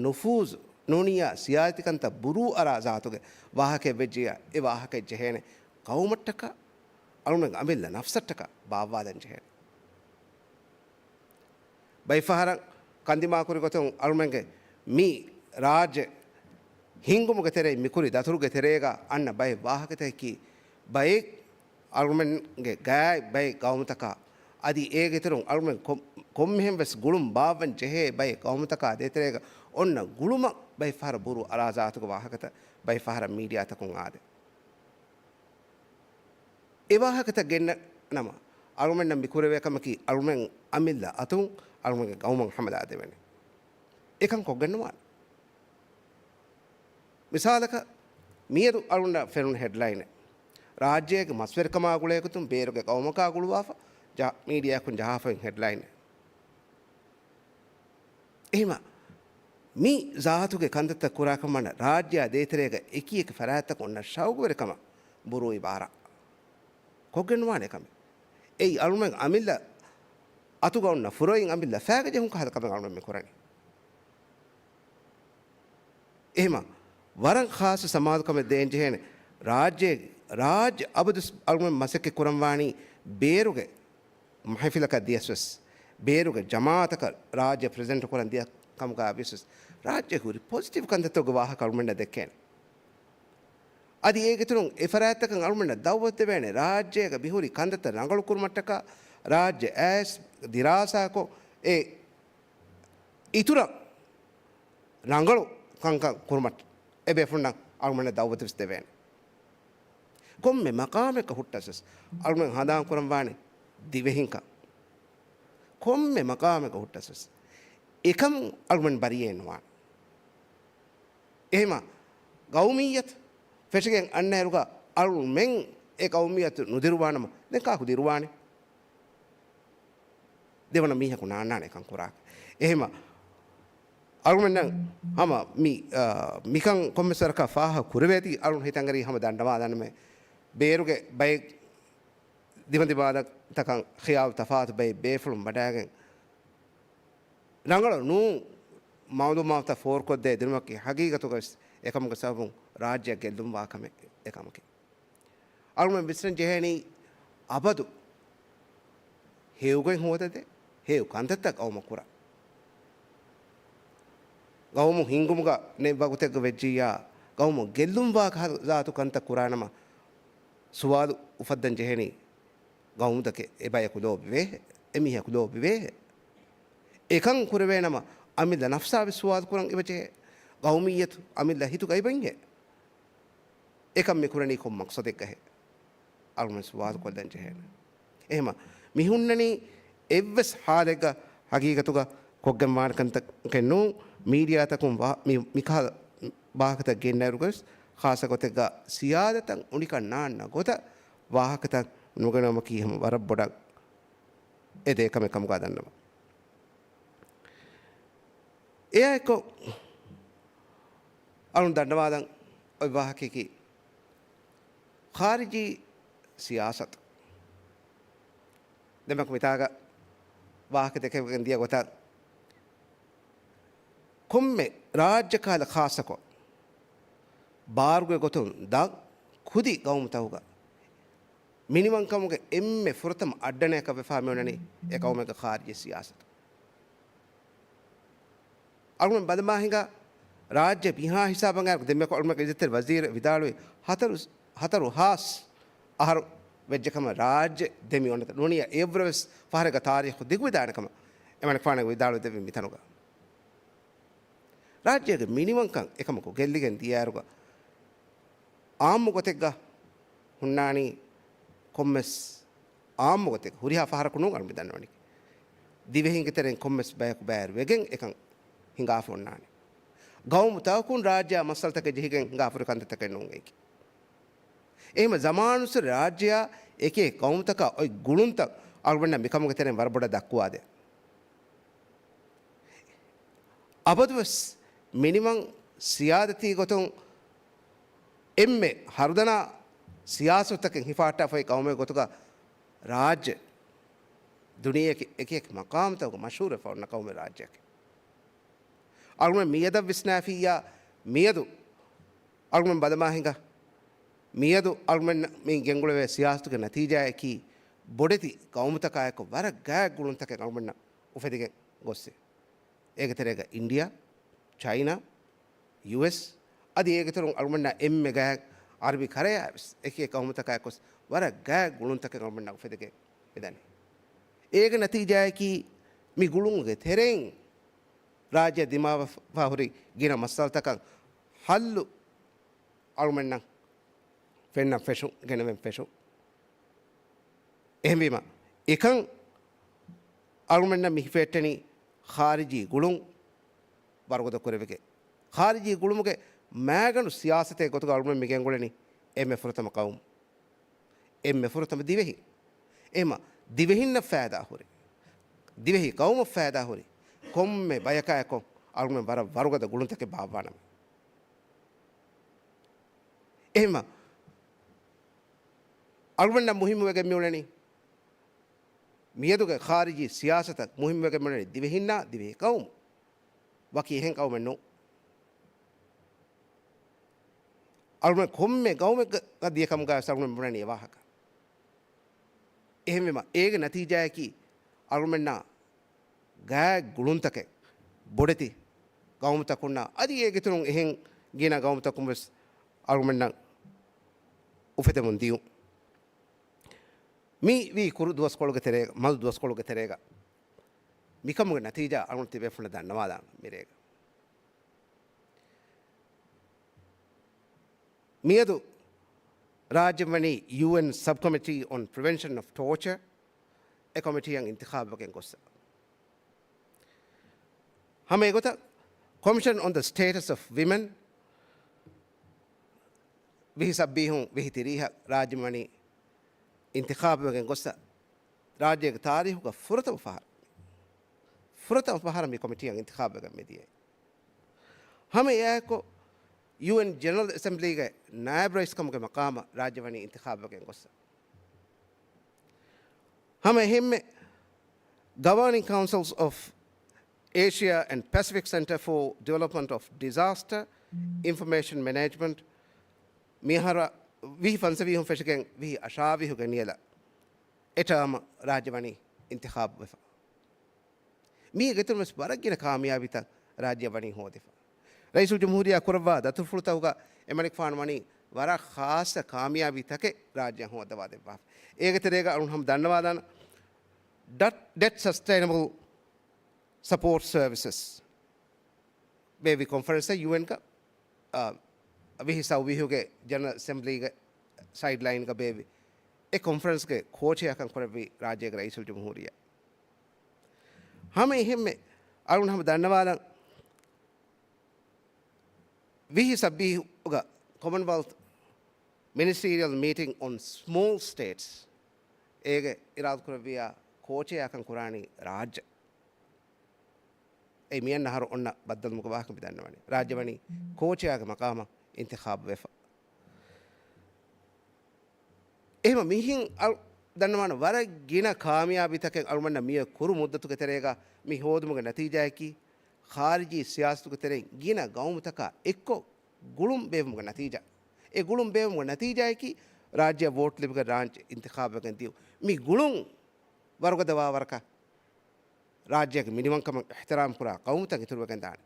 ނުފޫޒު ނޫނިއްޔާ ސިޔާދަތީ ކަންތައް ބުރޫ އަރާ ޒާތުގެ ވާހަކައެއް ވެއްޖިއްޔާ، އެ ވާހަކައެއް ޖެހޭނެ ގައުމަށްޓަކާ، އަޅުމެންގެ އަމިއްލަ ނަފްސަށްޓަކާ ބާއްވާލަން ޖެހޭނެ. ބައެއްފަހަރަށް ކަންދިމާކުރި ގޮތުން އަޅުމެންގެ މި ރާއްޖެ ހިންގުމުގެ ތެރެއިން މިކުރި ދަތުރުގެ ތެރޭގަ އަންނަ ބައެއް ވާހަކަތަކަކީ، ބައެއް އަޅުމެންގެ ގާތް ބައެއް ގައުމުތަކާ އަދި އޭގެ އިތުރުން އަޅުމެން ކޮ-، ކޮންމެހެން ވެސް ގުޅުން ބާއްވަން ޖެހޭ ބައެއް ޤައުމުތަކާ ދޭތެރޭގަ އޮންނަ ގުޅުމަށް ބައެއް ފަހަރަށް ބުރޫ އަރާ ޒާތުގެ ވާހަކަތައް ބައެއް ފަހަރަށް މީޑިއާތަކުން އާދޭ. އެ ވާހަކަތައް ގެންނަ ނަމަ، އަޅުމެންނަށް މި ކުރެވޭ ކަމަކީ އަޅުމެން އަމިއްލަ އަތުން އަޅުމެންގެ ގައުމަށް ހަމަލާ ދެވޭނެ. އެކަން ކޮށްގެންނުވާނެ. މިސާލަކަށް، މިއަދު އަޅުންނަށް ފެނުނު ހެޑްލައިނެއް، ރާއްޖޭގެ މަސްވެރިކަމާ ގުޅޭގޮތުން ބޭރުގެ ގައުމަކާ ގުޅުވާފަ، ޖަ-، މީޑިއާއަކުން ޖަހާފައި ހެޑްލައިނެއް. އެހެމަ، މި ޒާތުގެ ކަންތައްތައް ކުރާކަމަށް ރާއްޖެއާ ދޭތެރޭގަ އެކިއެކި ފަރާތްތަކުން އޮންނަ ޝައުގުވެރިކަމަށް ބުރޫ އިބާރާ ކޮށްގެންނުވާނެ ކަމެއް. އެއީ އަޅުމެން އަމިއްލަ އަތުގަ އޮންނަ ފުރޮއިން އަމިއްލަ ފައިގަ ޖެހުން ކަހަލަ ކަމެއް އަޅުމެން މި ކުރަނީ. އެހެމަ، ވަރަށް ޚާއްޞަ ސަމާލުކަމެއް ދޭންޖެހޭނެ. ރާއްޖޭ، ރާއްޖެ އަބަދު އަޅުމެން މަސައްކަތް ކުރަންވާނީ ބޭރުގެ މަހިފިލަކަށް ދިޔަސްވެސް، ބޭރުގެ ޖަމާއަތަކަށް ރާއްޖެ ޕްރެޒެންޓް ކުރަން ދިޔަ ކަމުގަ ވިޔަސްވެސް، ރާއްޖެ ހުރި ޕޮޒިޓިވް ކަންތައްތަކުގެ ވާހަކަ އަޅުމެންނަށް ދެއްކޭނެ. އަދި އޭގެ އިތުރުން އެ ފަރާތްތަކަށް އަޅުމެންނަށް ދައުވަތު ދެވޭނެ، ރާއްޖޭގަ މިހުރި ކަންތައްތައް ރަނގަޅު ކުރުމަށްޓަކާ، ރާއްޖެ އައިސް ދިރާސާކޮށް، އެ އިތުރަށް ރަނގަޅު ކަންކަން ކުރުމަށް އެ ބޭފުޅުންނަށް އަޅުމެންނަށް ދައުވަތު ވެސް ދެވޭނެ. ކޮންމެ މަޤާމެއްގަ ހުއްޓަސް ވެސް އަޅުމެން ހަނދާން ކުރަންވާނެ ދިވެހިންކަން. ކޮންމެ މަޤާމެއްގަ ހުއްޓަސް ވެސް އެކަން އަޅުމެން ބަރިއޭ ނުވާނެ. އެހެމަ ގައުމިއްޔަތު ފެށިގެން އަންނައިރުގަ އަޅުމެން އެ ގައުމިއްޔަތު ނުދިރުވާނަމަ، ދެން ކާކު ދިރުވާނެ؟ ދެވަނަ މީހަކު ނާންނާނެ އެކަން ކުރާކަށް. އެހެމަ އަޅުމެންނަށް ހަމަ މި، އާ، މިކަން ކޮންމެސް ވަރަކަށް ފާހަގަ ކުރެވޭތީ އަޅުން ހިތަށްއެރީ ހަމަ ދަންނަވާލަންމެ. ބޭރުގެ ބައެއް ދިމަދިމާލަތަކަށް ޚިޔާލު ތަފާތު ބައެއް ބޭފުޅުން ވަޑައިގެން ރަނގަޅު ނޫން މައުލޫމާތުތައް ފޯރުކޮށްދޭ ދިނުމަކީ ހަގީގަތުގަވެސް އެކަމުގެ ސަބަބުން ރާއްޖެއަށް ގެއްލުންވާ ކަމެއް އެކަމަކީ. އަޅުމެން ވިސްނަން ޖެހޭނީ އަބަދު ހެޔޮގޮތް ހޯދަދޭ، ހެޔޮ ކަންތައްތައް ގައުމަށް ކުރާ. ގައުމު ހިންގުމުގަ ނެތް ވަގުތެއްގަ ވެއްޖިއްޔާ، ގައުމު ގެއްލުންވާ ކަހަލަ ޒާތު ކަންތައް ކުރާނަމަ، ސުވާލު އުފައްދަން ޖެހޭނީ، ގައުމުތަކެއް އެ ބަޔަކު ލޯބިވޭހެއް؟ އެ މީހަކު ލޯބިވޭހެއް؟ އެކަން ކުރެވޭނަމަ، އަމިއްލަ ނަފްސާވެސް ސުވާލު ކުރަން އެބަޖެހޭ. ގައުމިއްޔަތު އަމިއްލަ ހިތުގަ އިބައިންހެއް؟ އެކަން މި ކުރަނީ ކޮން މަޤްޞަދެއްގަހޭ؟ އަޅުގަނޑު ސުވާލު ކޮށްލަން ޖެހޭނެ. އެހެމަ މި ހުންނަނީ އެއްވެސް ހާލެއްގަ ހަގީގަތުގަ ކޮށްގެންވާނެ ކަންތަކެއް ނޫން. މީޑިއާތަކުން ވާ-، މި، މިކަހަލަ ވާހަކަތައް ގެންނައިރުގަވެސް، ޚާއްޞަ ގޮތެއްގަ ސިޔާދަތައް އުނިކަން ނާންނަ ގޮތަށް ވާހަކަތައް ނުގެނައުމަކީ ހަމަ ވަރަށް ބޮޑަށް އެދޭ ކަމެއް ކަމުގަ ދަންނަވަން. އެއާއެކު އަޅުން ދަންނަވާލަން އޮތް ވާހަކައަކީ ޚާރިޖީ ސިޔާސަތު. ދެންމެ މިތާގަ ވާހަކަ ދެކެވިގެން ދިޔަ ގޮތަށް، ކޮންމެ ރާއްޖެކާލަ ޚާއްޞަކޮށް، ބާރުގެ ގޮތުން ދަށް ކުދި ގައުމުތަކުގަ މިނިވަންކަމުގެ އެންމެ ފުރަތަމަ އައްޑަނައަކަށް ވެފާ މިއޮންނަނީ އެ ގައުމެއްގެ ޚާރިޖީ ސިޔާސަތު. އަޅުގަނޑު ބަލަމާ ހިނގާ ރާއްޖެ މިހާ ހިސާބަށް އައިރު ދެންމެ އަޅުގަނޑު އިއްޒަތްތެރި ވަޒީރު ވިދާޅުވި ހަތަރު، ހަތަރު ހާސް އަހަރު ވެއްޖެ ކަމަށް ރާއްޖެ ދެމި އޮންނަތަ ނޫނިޔާ އެއަށްވުރެ ވެސް ފަހަރެއްގަ ތާރީޚު ދިގުވެދާނެ ކަމަށް އެމަނިކުފާނަށް ވިދާޅުވެދެއްވި މިތަނުގަ. ރާއްޖޭގެ މިނިވަންކަން އެކަމަކު ގެއްލިގެން ދިޔައިރުގަ އާއްމު ގޮތެއްގަ ހުންނާނީ ކޮންމެސް އާއްމު ގޮތެއް ހުރިހާ ފަހަރަކު ނޫން އަޅުގަނޑު ދަންނަވަނީ. ދިވެހިންގެ ތެރެއިން ކޮންމެސް ބަޔަކު ބައިވެރިވެގެން އެކަން ހިނގާފަ އޮންނާނެ. ގައުމުތަކުން ރާއްޖެއާ މައްސަލަތަކެއް ޖެހިގެން ހިނގާފަ ހުރި ކަންތައްތަކެއް ނޫން އެއީކީ. އެހެންވެ ޒަމާނުއްސުރެ ރާއްޖެއާ އެކި ގައުމުތަކާ އޮތް ގުޅުންތައް އަޅުގަނޑަށް މިކަމުގެ ތެރެއިން ވަރަށް ބޮޑަށް ދައްކުވާދޭ. އަބަދުވެސް މިނިވަން ސިޔާދަތީ ގޮތުން އެންމެ ހަރުދަނާ ސިޔާސަތުތަކެއް ހިފަހައްޓާފައި ގައުމެއް ގޮތުގަ ރާއްޖެ ދުނިޔެއަކީ އެކިއެކި މަޤާމުތަކުގަ މަޝްހޫރުވެފަ އޮންނަ ގައުމެއް ރާއްޖެއަކީ. އަޅުގަނޑު މިއަދަށް ވިސްނާފިއްޔާ، މިއަދު އަޅުގަނޑު ބަލަމާ ހިނގާ، މިއަދު އަޅުގަނޑު މި ގެންގުޅެވޭ ސިޔާސަތުގެ ނަތީޖާއަކީ ބޮޑެތި ގައުމުތަކާއެކު ވަރަށް ގާތް ގުޅުންތަކެއް އަޅުގަނޑަށް އުފެދިގެން ގޮއްސި. އޭގެ ތެރޭގަ އިންޑިއާ، ޗައިނާ، ޔޫއެސް، އަދި އޭގެ ތެރެއިން އަޅުގަނޑަށް އެންމެ ގާތް ޢަރަބި ކަރަޔާ ވެސް އެކި ގައުމުތަކާ އެކުވެސް ވަރަށް ގާތް ގުޅުންތަކެއް އަޅުގަނޑަށް އުފެދިގެން މިދަނީ. އޭގެ ނަތީޖާއަކީ މި ގުޅުމުގެ ތެރެއިން ރާއްޖެ ދިމާވެފަ ހުރި ގިނަ މައްސަލަތަކަށް ހައްލު އަޅުމެންނަށް ފެންނަން ފެށުން، ގެނެވެން ފެށުން. އެހެންވީމަ، އެކަން އަޅުމެންނަށް މި ހިފެހެއްޓެނީ ޚާރިޖީ ގުޅުން ވަރުގަދަ ކުރެވިގެން. ޚާރިޖީ ގުޅުމުގެ މާގަނޑު ސިޔާސަތެއް ގޮތުގަ އަޅުމެން މި ގެންގުޅެނީ އެންމެ ފުރަތަމަ ގައުމު. އެންމެ ފުރަތަމަ ދިވެހި. އެހެމަ ދިވެހިންނަށް ފައިދާ ހުރި، ދިވެހި ގައުމަށް ފައިދާ ހުރި ކޮންމެ ބަޔަކާއެކު އަޅުގަނޑު ވަރަށް ވަރުގަދަ ގުޅުންތަކެއް ބާއްވާނަމޭ. އެހެމަ އަޅުގަނޑަށް މުހިއްމުވެގެން މިއުޅެނީ، މިއަދުގެ ޚާރިޖީ ސިޔާސަތަށް މުހިއްމުވެގެން މިއުޅެނީ ދިވެހިންނާ ދިވެހި ގައުމު. ވަކި އެހެން ގައުމެއް ނޫން. އަޅުގަނޑު ކޮންމެ ގައުމެއްގަ ދިޔަކަމުގަ ވެސް އަޅުގަނޑު ބުނަނީ އެ ވާހަކަ. އެހެންވީމަ، އޭގެ ނަތީޖާއަކީ އަޅުގަނޑަށް ގާތް ގުޅުންތަކެއް ބޮޑެތި ގައުމުތަކުންނާ އަދި އޭގެ އިތުރުން އެހެން ގިނަ ގައުމުތަކުން ވެސް އަޅުގަނޑަށް އުފެދެމުން ދިޔުން. މި ވީ ކުރު ދުވަސްކޮޅުގެ ތެރޭގަ، މަދު ދުވަސްކޮޅުގެ ތެރޭގަ މިކަމުގެ ނަތީޖާ އަޅުގަނޑު ތިބޭފުޅުންނަށް ދަންނަވާލާނަން މިރޭގަ. މިއަދު ރާއްޖެ ވަނީ UN Subcommittee on Prevention of Torture އެ ކޮމިޓީއަށް އިންތިޚާބުވެގެން ގޮއްސަ. ހަމަ އެގޮތަށް Commission on the Status of Women ވިހި ސައްބީހުން ވިހި ތިރީހަށް ރާއްޖެ ވަނީ އިންތިޚާބުވެގެން ގޮއްސަ. ރާއްޖޭގެ ތާރީޚުގަ ފުރަތަމަ ފަހަރަށް، ފުރަތަމަ ފަހަރަށް މި ކޮމިޓީއަށް އިންތިޚާބުވެގެން މިދިޔައީ. ހަމަ އެއާއެކު UN General Assemblyގެ ނާއިބު ރައީސްކަމުގެ މަޤާމަށް ރާއްޖެ ވަނީ އިންތިޚާބުވެގެން ގޮއްސަ. ހަމަ އެހެންމެ Governing Councils of Asia and Pacific Centre for Development of Disaster Information Management މިއަހަރަށް ވިހި ފަންސަވީހުން ފެށިގެން ވިހި އަށާވީހުގެ ނިޔަލަށް އެ ޓާމަށް ރާއްޖެ ވަނީ އިންތިޚާބުވެފަ. މީގެ އިތުރުން ވެސް ވަރަށް ގިނަ ކާމިޔާބީތައް ރާއްޖެއަށް ވަނީ ހޯދިފަ. ރައީސުލްޖުމްހޫރިއްޔާ ކުރައްވާ ދަތުރުފުޅުތަކުގަ އެމަނިކުފާނު ވަނީ ވަރަށް ޚާއްޞަ ކާމިޔާބީތަކެއް ރާއްޖެއަށް ހޯއްދަވާ ދެއްވާފަ. އޭގެ ތެރޭގަ އަޅުން ހަމަ ދަންނަވާލާނަން، ޑެޓް، ޑެޓް ސަސްޓެއިނަބަލް ސަޕޯޓް ސަރވިސަސް ބޭއްވި ކޮންފަރެންސެއް ޔޫއެންގަ، އާ، ވިހި ސައުވީހުގެ ޖެނެރަލް އެސެމްބްލީގެ ސައިޑް ލައިންގަ ބޭއްވި. އެ ކޮންފަރެންސްގެ ކޯޗެއާކަން ކުރެއްވި ރާއްޖޭގެ ރައީސުލްޖުމްހޫރިއްޔާ. ހަމަ އެހެންމެ އަޅުން ހަމަ ދަންނަވާލަން، ވިހި ސައްބީހުގަ ކޮމަންވެލްތް މިނިސްޓީރިއަލް މީޓިން އޮން ސްމޯލް ސްޓޭޓްސް އޭގެ އިރާދަކުރެއްވިޔާ ކޯޗެއާކަން ކުރާނީ ރާއްޖެ. އެ މިއަންނަ އަހަރު އޮންނަ ބައްދަލުވުމުގެ ވާހަކަ މި ދަންނަވަނީ. ރާއްޖެ ވަނީ ކޯޗެއާގެ މަޤާމަށް އިންތިޚާބު ވެފަ. އެހެމަ މިހިން އަޅު ދަންނަވާނަ ވަރަށް ގިނަ ކާމިޔާބީތަކެއް އަޅުމަންނަށް މިއޮތް ކުރު މުއްދަތުގެ ތެރޭގަ މި ހޯދުމުގެ ނަތީޖާއަކީ، ޚާރިޖީ ސިޔާސަތުގެ ތެރެއިން ގިނަ ގައުމުތަކާ އެއްކޮށް ގުޅުން ބޭއްވުމުގެ ނަތީޖާ. އެ ގުޅުން ބޭއްވުމުގެ ނަތީޖާއަކީ، ރާއްޖެއަށް ވޯޓް ލިބިގެން ރާއްޖެ އިންތިޚާބުވެގެން ދިޔުން. މި ގުޅުން ވަރުގަދަވާ ވަރަކަށް ރާއްޖޭގެ މިނިވަންކަމަށް އިޙްތިރާމް ކުރާ ޤައުމުތައް އިތުރުވެގެން ދާނެ.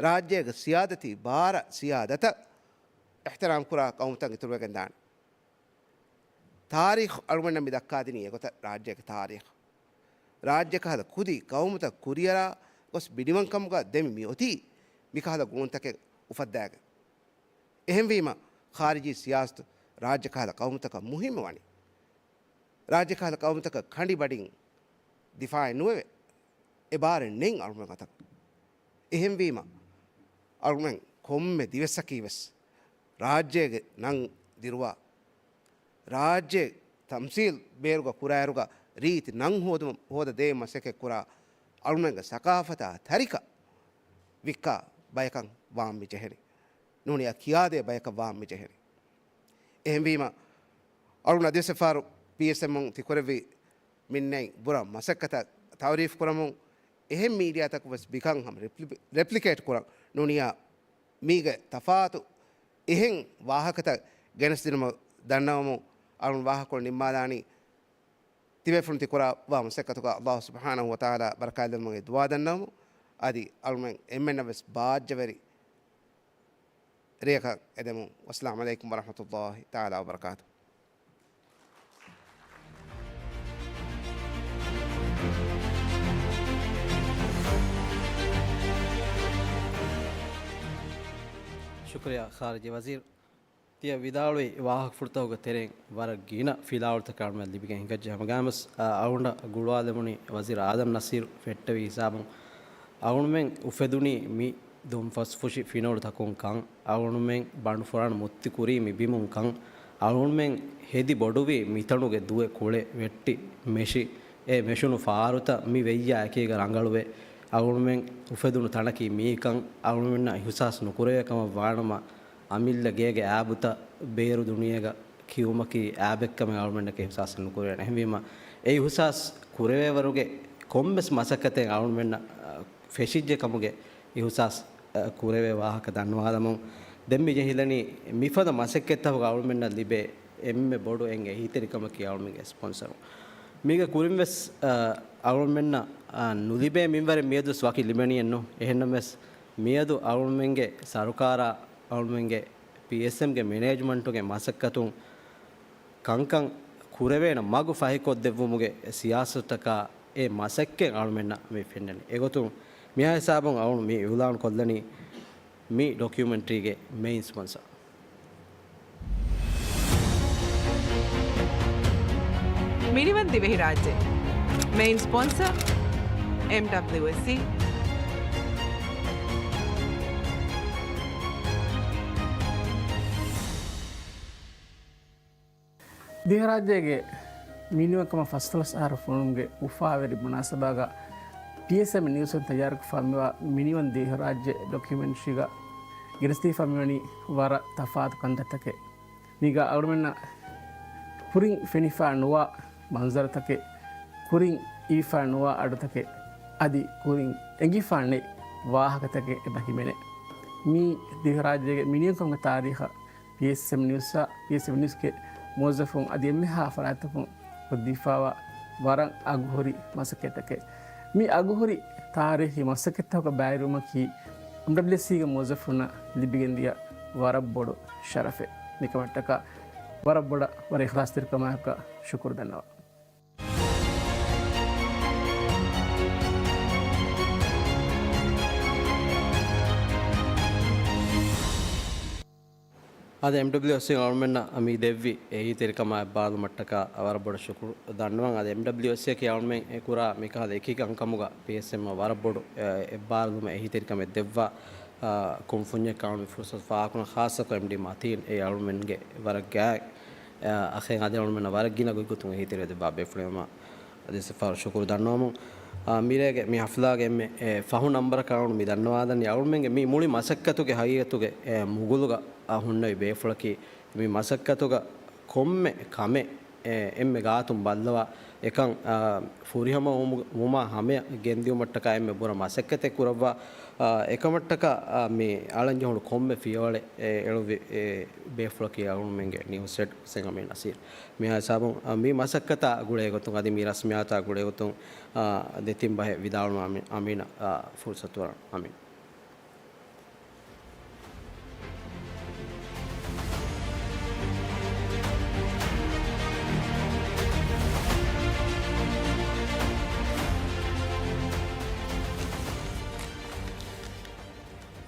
ރާއްޖޭގެ ސިޔާދަތީ ބާރަ ސިޔާދަތަށް އިޙްތިރާމް ކުރާ ޤައުމުތައް އިތުރުވެގެން ދާނެ. ތާރީޚު އަޅުގަނޑަށް މި ދައްކާދިނީ އެގޮތަށް ރާއްޖޭގެ ތާރީޚު. ރާއްޖެ ކަހަލަ ކުދި ޤައުމުތައް ކުރިއަރާ ގޮސް މިނިވަންކަމުގަ ދެމި މިއޮތީ މިކަހަލަ ގުޅުންތަކެއް އުފައްދާގެން. އެހެންވީމަ، ޚާރިޖީ ސިޔާސަތު ރާއްޖެ ކަހަލަ ޤައުމުތަކަށް މުހިއްމު ވަނީ. ރާއްޖެ ކަހަލަ ޤައުމުތަކަށް ކަނޑި ބަޑިން ދިފާއެއް ނުވެވޭ. އެ ބާރެއް ނެތް އަޅުގަނޑު އަތަށް. އެހެންވީމަ، އަޅުގަނޑު ކޮންމެ ދިވެއްސަކީ ވެސް ރާއްޖޭގެ ނަން ދިރުވާ، ރާއްޖެ ތަމްސީލް ބޭރުގަ ކުރާއިރުގަ ރީތި ނަން ހޯދުމަށް، ހޯދަ ދޭ މަސައްކަތް ކުރާ އަޅުގަނޑުގެ ސަޤާފަތާ ތަރިކަ ވިއްކާ ބަޔަކަށް ވާން މި ޖެހެނީ. ނޫނީ އަ ކިޔާދޭ ބަޔަކަށް ވާން މި ޖެހެނީ. އެހެންވީމަ، އަޅުގަނޑު އަދިވެސް އެއްފަހަރު ޕީއެސްއެމުން ތިކުރެއްވި މިންނަތް ބުރަ މަސައްކަތަށް ތައުރީފް ކުރަމުން، އެހެން މީޑިއާތަކުން ވެސް މިކަން ހަމަ ރެޕްލި-، ރެޕްލިކޭޓް ކުރަން ނޫނިޔާ މީގެ ތަފާތު އެހެން ވާހަކަތައް ގެނެސްދިނުމަށް ދަންނަވަމުން އަޅުން ވާހަކަކޮޅު ނިންމާލާނީ. ތިބޭފުޅުން ތިކުރައްވާ މަސައްކަތުގަ އައްލާހު ސުބްޙާނަހު ވަތަޢާލާ ބަރަކާތްލެއްވުމުގެ ދުޢާ ދަންނަވަމުން، އަދި އަޅުމެން އެންމެންނަށް ވެސް ބާއްޖަވެރި ރެއަކަށް އެދެމުން. ވައްސަލާމު ޢަލައިކުމް ވަރަޙްމަތުﷲ ތަޢާލާ ވަބަރަކާތުހު. ޝުކުރިއްޔާ ޚާރިޖީ ވަޒީރު. ތިޔަ ވިދާޅުވި ވާހަކަފުޅުތަކުގެ ތެރެއިން ވަރަށް ގިނަ ފިލާވަޅުތަކެއް އަޅުމެން ލިބިގެން ހިނގައްޖެ. ހަމަގައިމުވެސް، އަ، އަޅުގަނޑަށް ގުޅުވާލެވުނީ ވަޒީރު އާދަމް ނަސީރު ފެއްޓެވި ހިސާބުން، އަޅުމެން އުފެދުނީ މި ދުންފަސްފުށި ފިނޮޅުތަކުން ކަން، އަޅުމެން ބަނޑުފުރާން މުއްތި ކުރީ މި ބިމުން ކަން، އަޅުމެން ހެދި ބޮޑުވީ މިތަނުގެ ދުވެ ކުޅެ ވެއްޓި މެށި، އެ މެށުނު ފާރުތައް މި ވެއްޔާ އެކީގަ ރަނގަޅުވެ، އަޅުމެން އުފެދުނު ތަނަކީ މިއީކަން، އަޅުމެންނަށް އިހުސާސް ނުކުރެވޭ ކަމަށް ވާނަމަ، އަމިއްލަ ގޭގެ އާބުތައް ބޭރު ދުނިޔޭގަ ކިޔުމަކީ އާބެއްކަމެއް އަޅުމެންނަކަށް އިހުސާސް ނުކުރެވޭނެ. އެހެންވީމަ، އެ އިހުސާސް ކުރެވޭވަރުގެ ކޮންމެސް މަސައްކަތެއް އަޅުމެންނަށް، އަ، ފެށިއްޖެ ކަމުގެ އިހުސާސް، އަ، ކުރެވޭ ވާހަކަ ދަންނަވާލަމުން، ދެން މި ޖެހިލަނީ މިފަދަ މަސައްކަތްތަކުގަ އަޅުމެންނަށް ލިބޭ އެންމެ ބޮޑު އެން އެހީތެރިކަމަކީ އަޅުމެންގެ ސްޕޮންސަރު. މީގެ ކުރިން ވެސް، އަ، އަޅުމެންނަށް، އަ، ނުލިބޭ މިންވަރެއް މިއަދުވެސް ވަކި ލިބެނީއެއްނު. އެހެންނަމަވެސް، މިއަދު އަޅުމެންގެ ސަރުކާރާ އަޅުމެންގެ ޕީއެސްއެމްގެ މެނޭޖްމަންޓުގެ މަސައްކަތުން ކަންކަން ކުރެވޭނެ މަގު ފަހިކޮށްދެއްވުމުގެ ސިޔާސަތަކާ އެ މަސައްކަތް އަޅުމެންނަށް މި ފެންނަނީ. އެގޮތުން މިހާ ހިސާބުން އަޅުން މި އިއުލާން ކޮށްލަނީ މި ޑޮކިއުމެންޓްރީގެ މެއިން ސްޕޮންސަރ. މިނިވަން ދިވެހިރާއްޖެ. މެއިން ސްޕޮންސަރ، އެމްޑަބްލިއުއެސްސީ. ދިވެހިރާއްޖޭގެ މިނިވަންކަމަށް ފަސްދޮޅަސް އަހަރު ފޮނުވުމުގެ އުފާވެރި މުނާސަބާގަ ޕީއެސްއެމް ނިއުސްއިން ތައްޔާރުކޮށްފަ މިވާ މިނިވަން ދިވެހިރާއްޖެ ޑޮކިއުމެންޓްރީގަ ގެނެސްދީފަ މިވަނީ ވަރަށް ތަފާތު ކަންތައްތަކެއް. މީގަ އަޅުމެންނަށް ކުރިން ފެނިފާ ނުވާ މަންޒަރުތަކެއް، ކުރިން އިވިފާ ނުވާ އަޑުތަކެއް، އަދި ކުރިން އެނގިފާ ނެތް ވާހަކަތަކެއް އެބަ ހިމެނޭ. މީ ދިވެހިރާއްޖޭގެ މިނިވަންކަމުގެ ތާރީޚަށް ޕީއެސްއެމް ނިއުސްއާ، ޕީއެސްއެމް ނިއުސްގެ މުވައްޒަފުން އަދި އެންމެހާ ފަރާތްތަކުން ކޮށްދީފާވާ ވަރަށް އަގުހުރި މަސައްކަތްތަކެއް. މި އަގުހުރި ތާރީޚީ މަސައްކަތްތަކަށް ބައިވެރިވުމަކީ އެމްޑަބްލިއުއެސްސީގެ މުވައްޒަފުންނަށް ލިބިގެންދިޔަ ވަރަށް ބޮޑު ޝަރަފެއް. މިކަމަށްޓަކާ ވަރަށް ބޮޑަށް ވަރަށް އިޚްލާޞްތެރިކަމާއެކު ޝުކުރު ދަންނަވަން. އަދި އެމްޑަބްލިއުއެސްސީ އަޅުމެންނަށް މި ދެއްވި އެހީތެރިކަމާ އެއްބާރުލުމަށްޓަކާ ވަރަށް ބޮޑަށް ޝުކުރު ދަންނަވަން. އަދި އެމްޑަބްލިއުއެސްސީއަކީ އަޅުމެން އެ ކުރާ މިކަހަލަ އެކި ކަންކަމުގަ ޕީއެސްއެމްއަށް ވަރަށް ބޮޑު، އެ، އެއްބާރުލުމަށް އެހީތެރިކަމެއް ދެއްވާ، އާ، ކުންފުންޏެއް ކަމަށް މި ފުރުސަތު ފާހަގަކުރަން، ޚާއްޞަކޮށް އެމްޑީ މަތީން އެ އަޅުމެންގެ ވަރަށް ގާތް، އާ، އަޚެއް އަދި އަޅުމެންނަށް ވަރަށް ގިނަ ގޮތްގޮތުން އެހީތެރިވެ ދެއްވާ ބޭފުޅުން އެމަ އަދި ސިފާރު ޝުކުރު ދަންނަވަމުން. އާ، މިރޭގެ މި ހަފްލާގެ އެންމެ، އެ، ފަހު ނަންބަރަކަށް އަޅުން މި ދަންނަވާލަނީ އަޅުމެންގެ މި މުޅި މަސައްކަތުގެ ހަގީގަތުގެ، އެ، މުގުލުގަ، އާ، ހުންނެވި ބޭފުޅަކީ މި މަސައްކަތުގަ ކޮންމެ ކަމެއް، އެ، އެންމެ ގާތުން ބައްލަވާ އެކަން، އާ، ފުރިހަމަ ވުމު-، ވުމާ ހަމަޔަށް ގެންދިއުމަށްޓަކާ އެންމެ ބުރަ މަސައްކަތެއް ކުރައްވާ، އާ، އެކަމަށްޓަކާ، އާ، މި އަޅަން ޖެހުނު ކޮންމެ ފިޔަވަޅެއް، އެ، އެޅުއްވި، އެ، ބޭފުޅަކީ އަޅުމެންގެ ނިއުސް ހެޑް ހުސެން އަމީން ނަސީރު. މިހާ ހިސާބުން، އާ، މި މަސައްކަތާ ގުޅޭގޮތުން އަދި މި ރަސްމިއްޔާތާ ގުޅޭގޮތުން، އާ، ދެތިން ބަހެއް ވިދާޅުވުމަށް އަމީ-، އަމީނަށް، އާ، ފުރުސަތު އަރަން. އަމީން.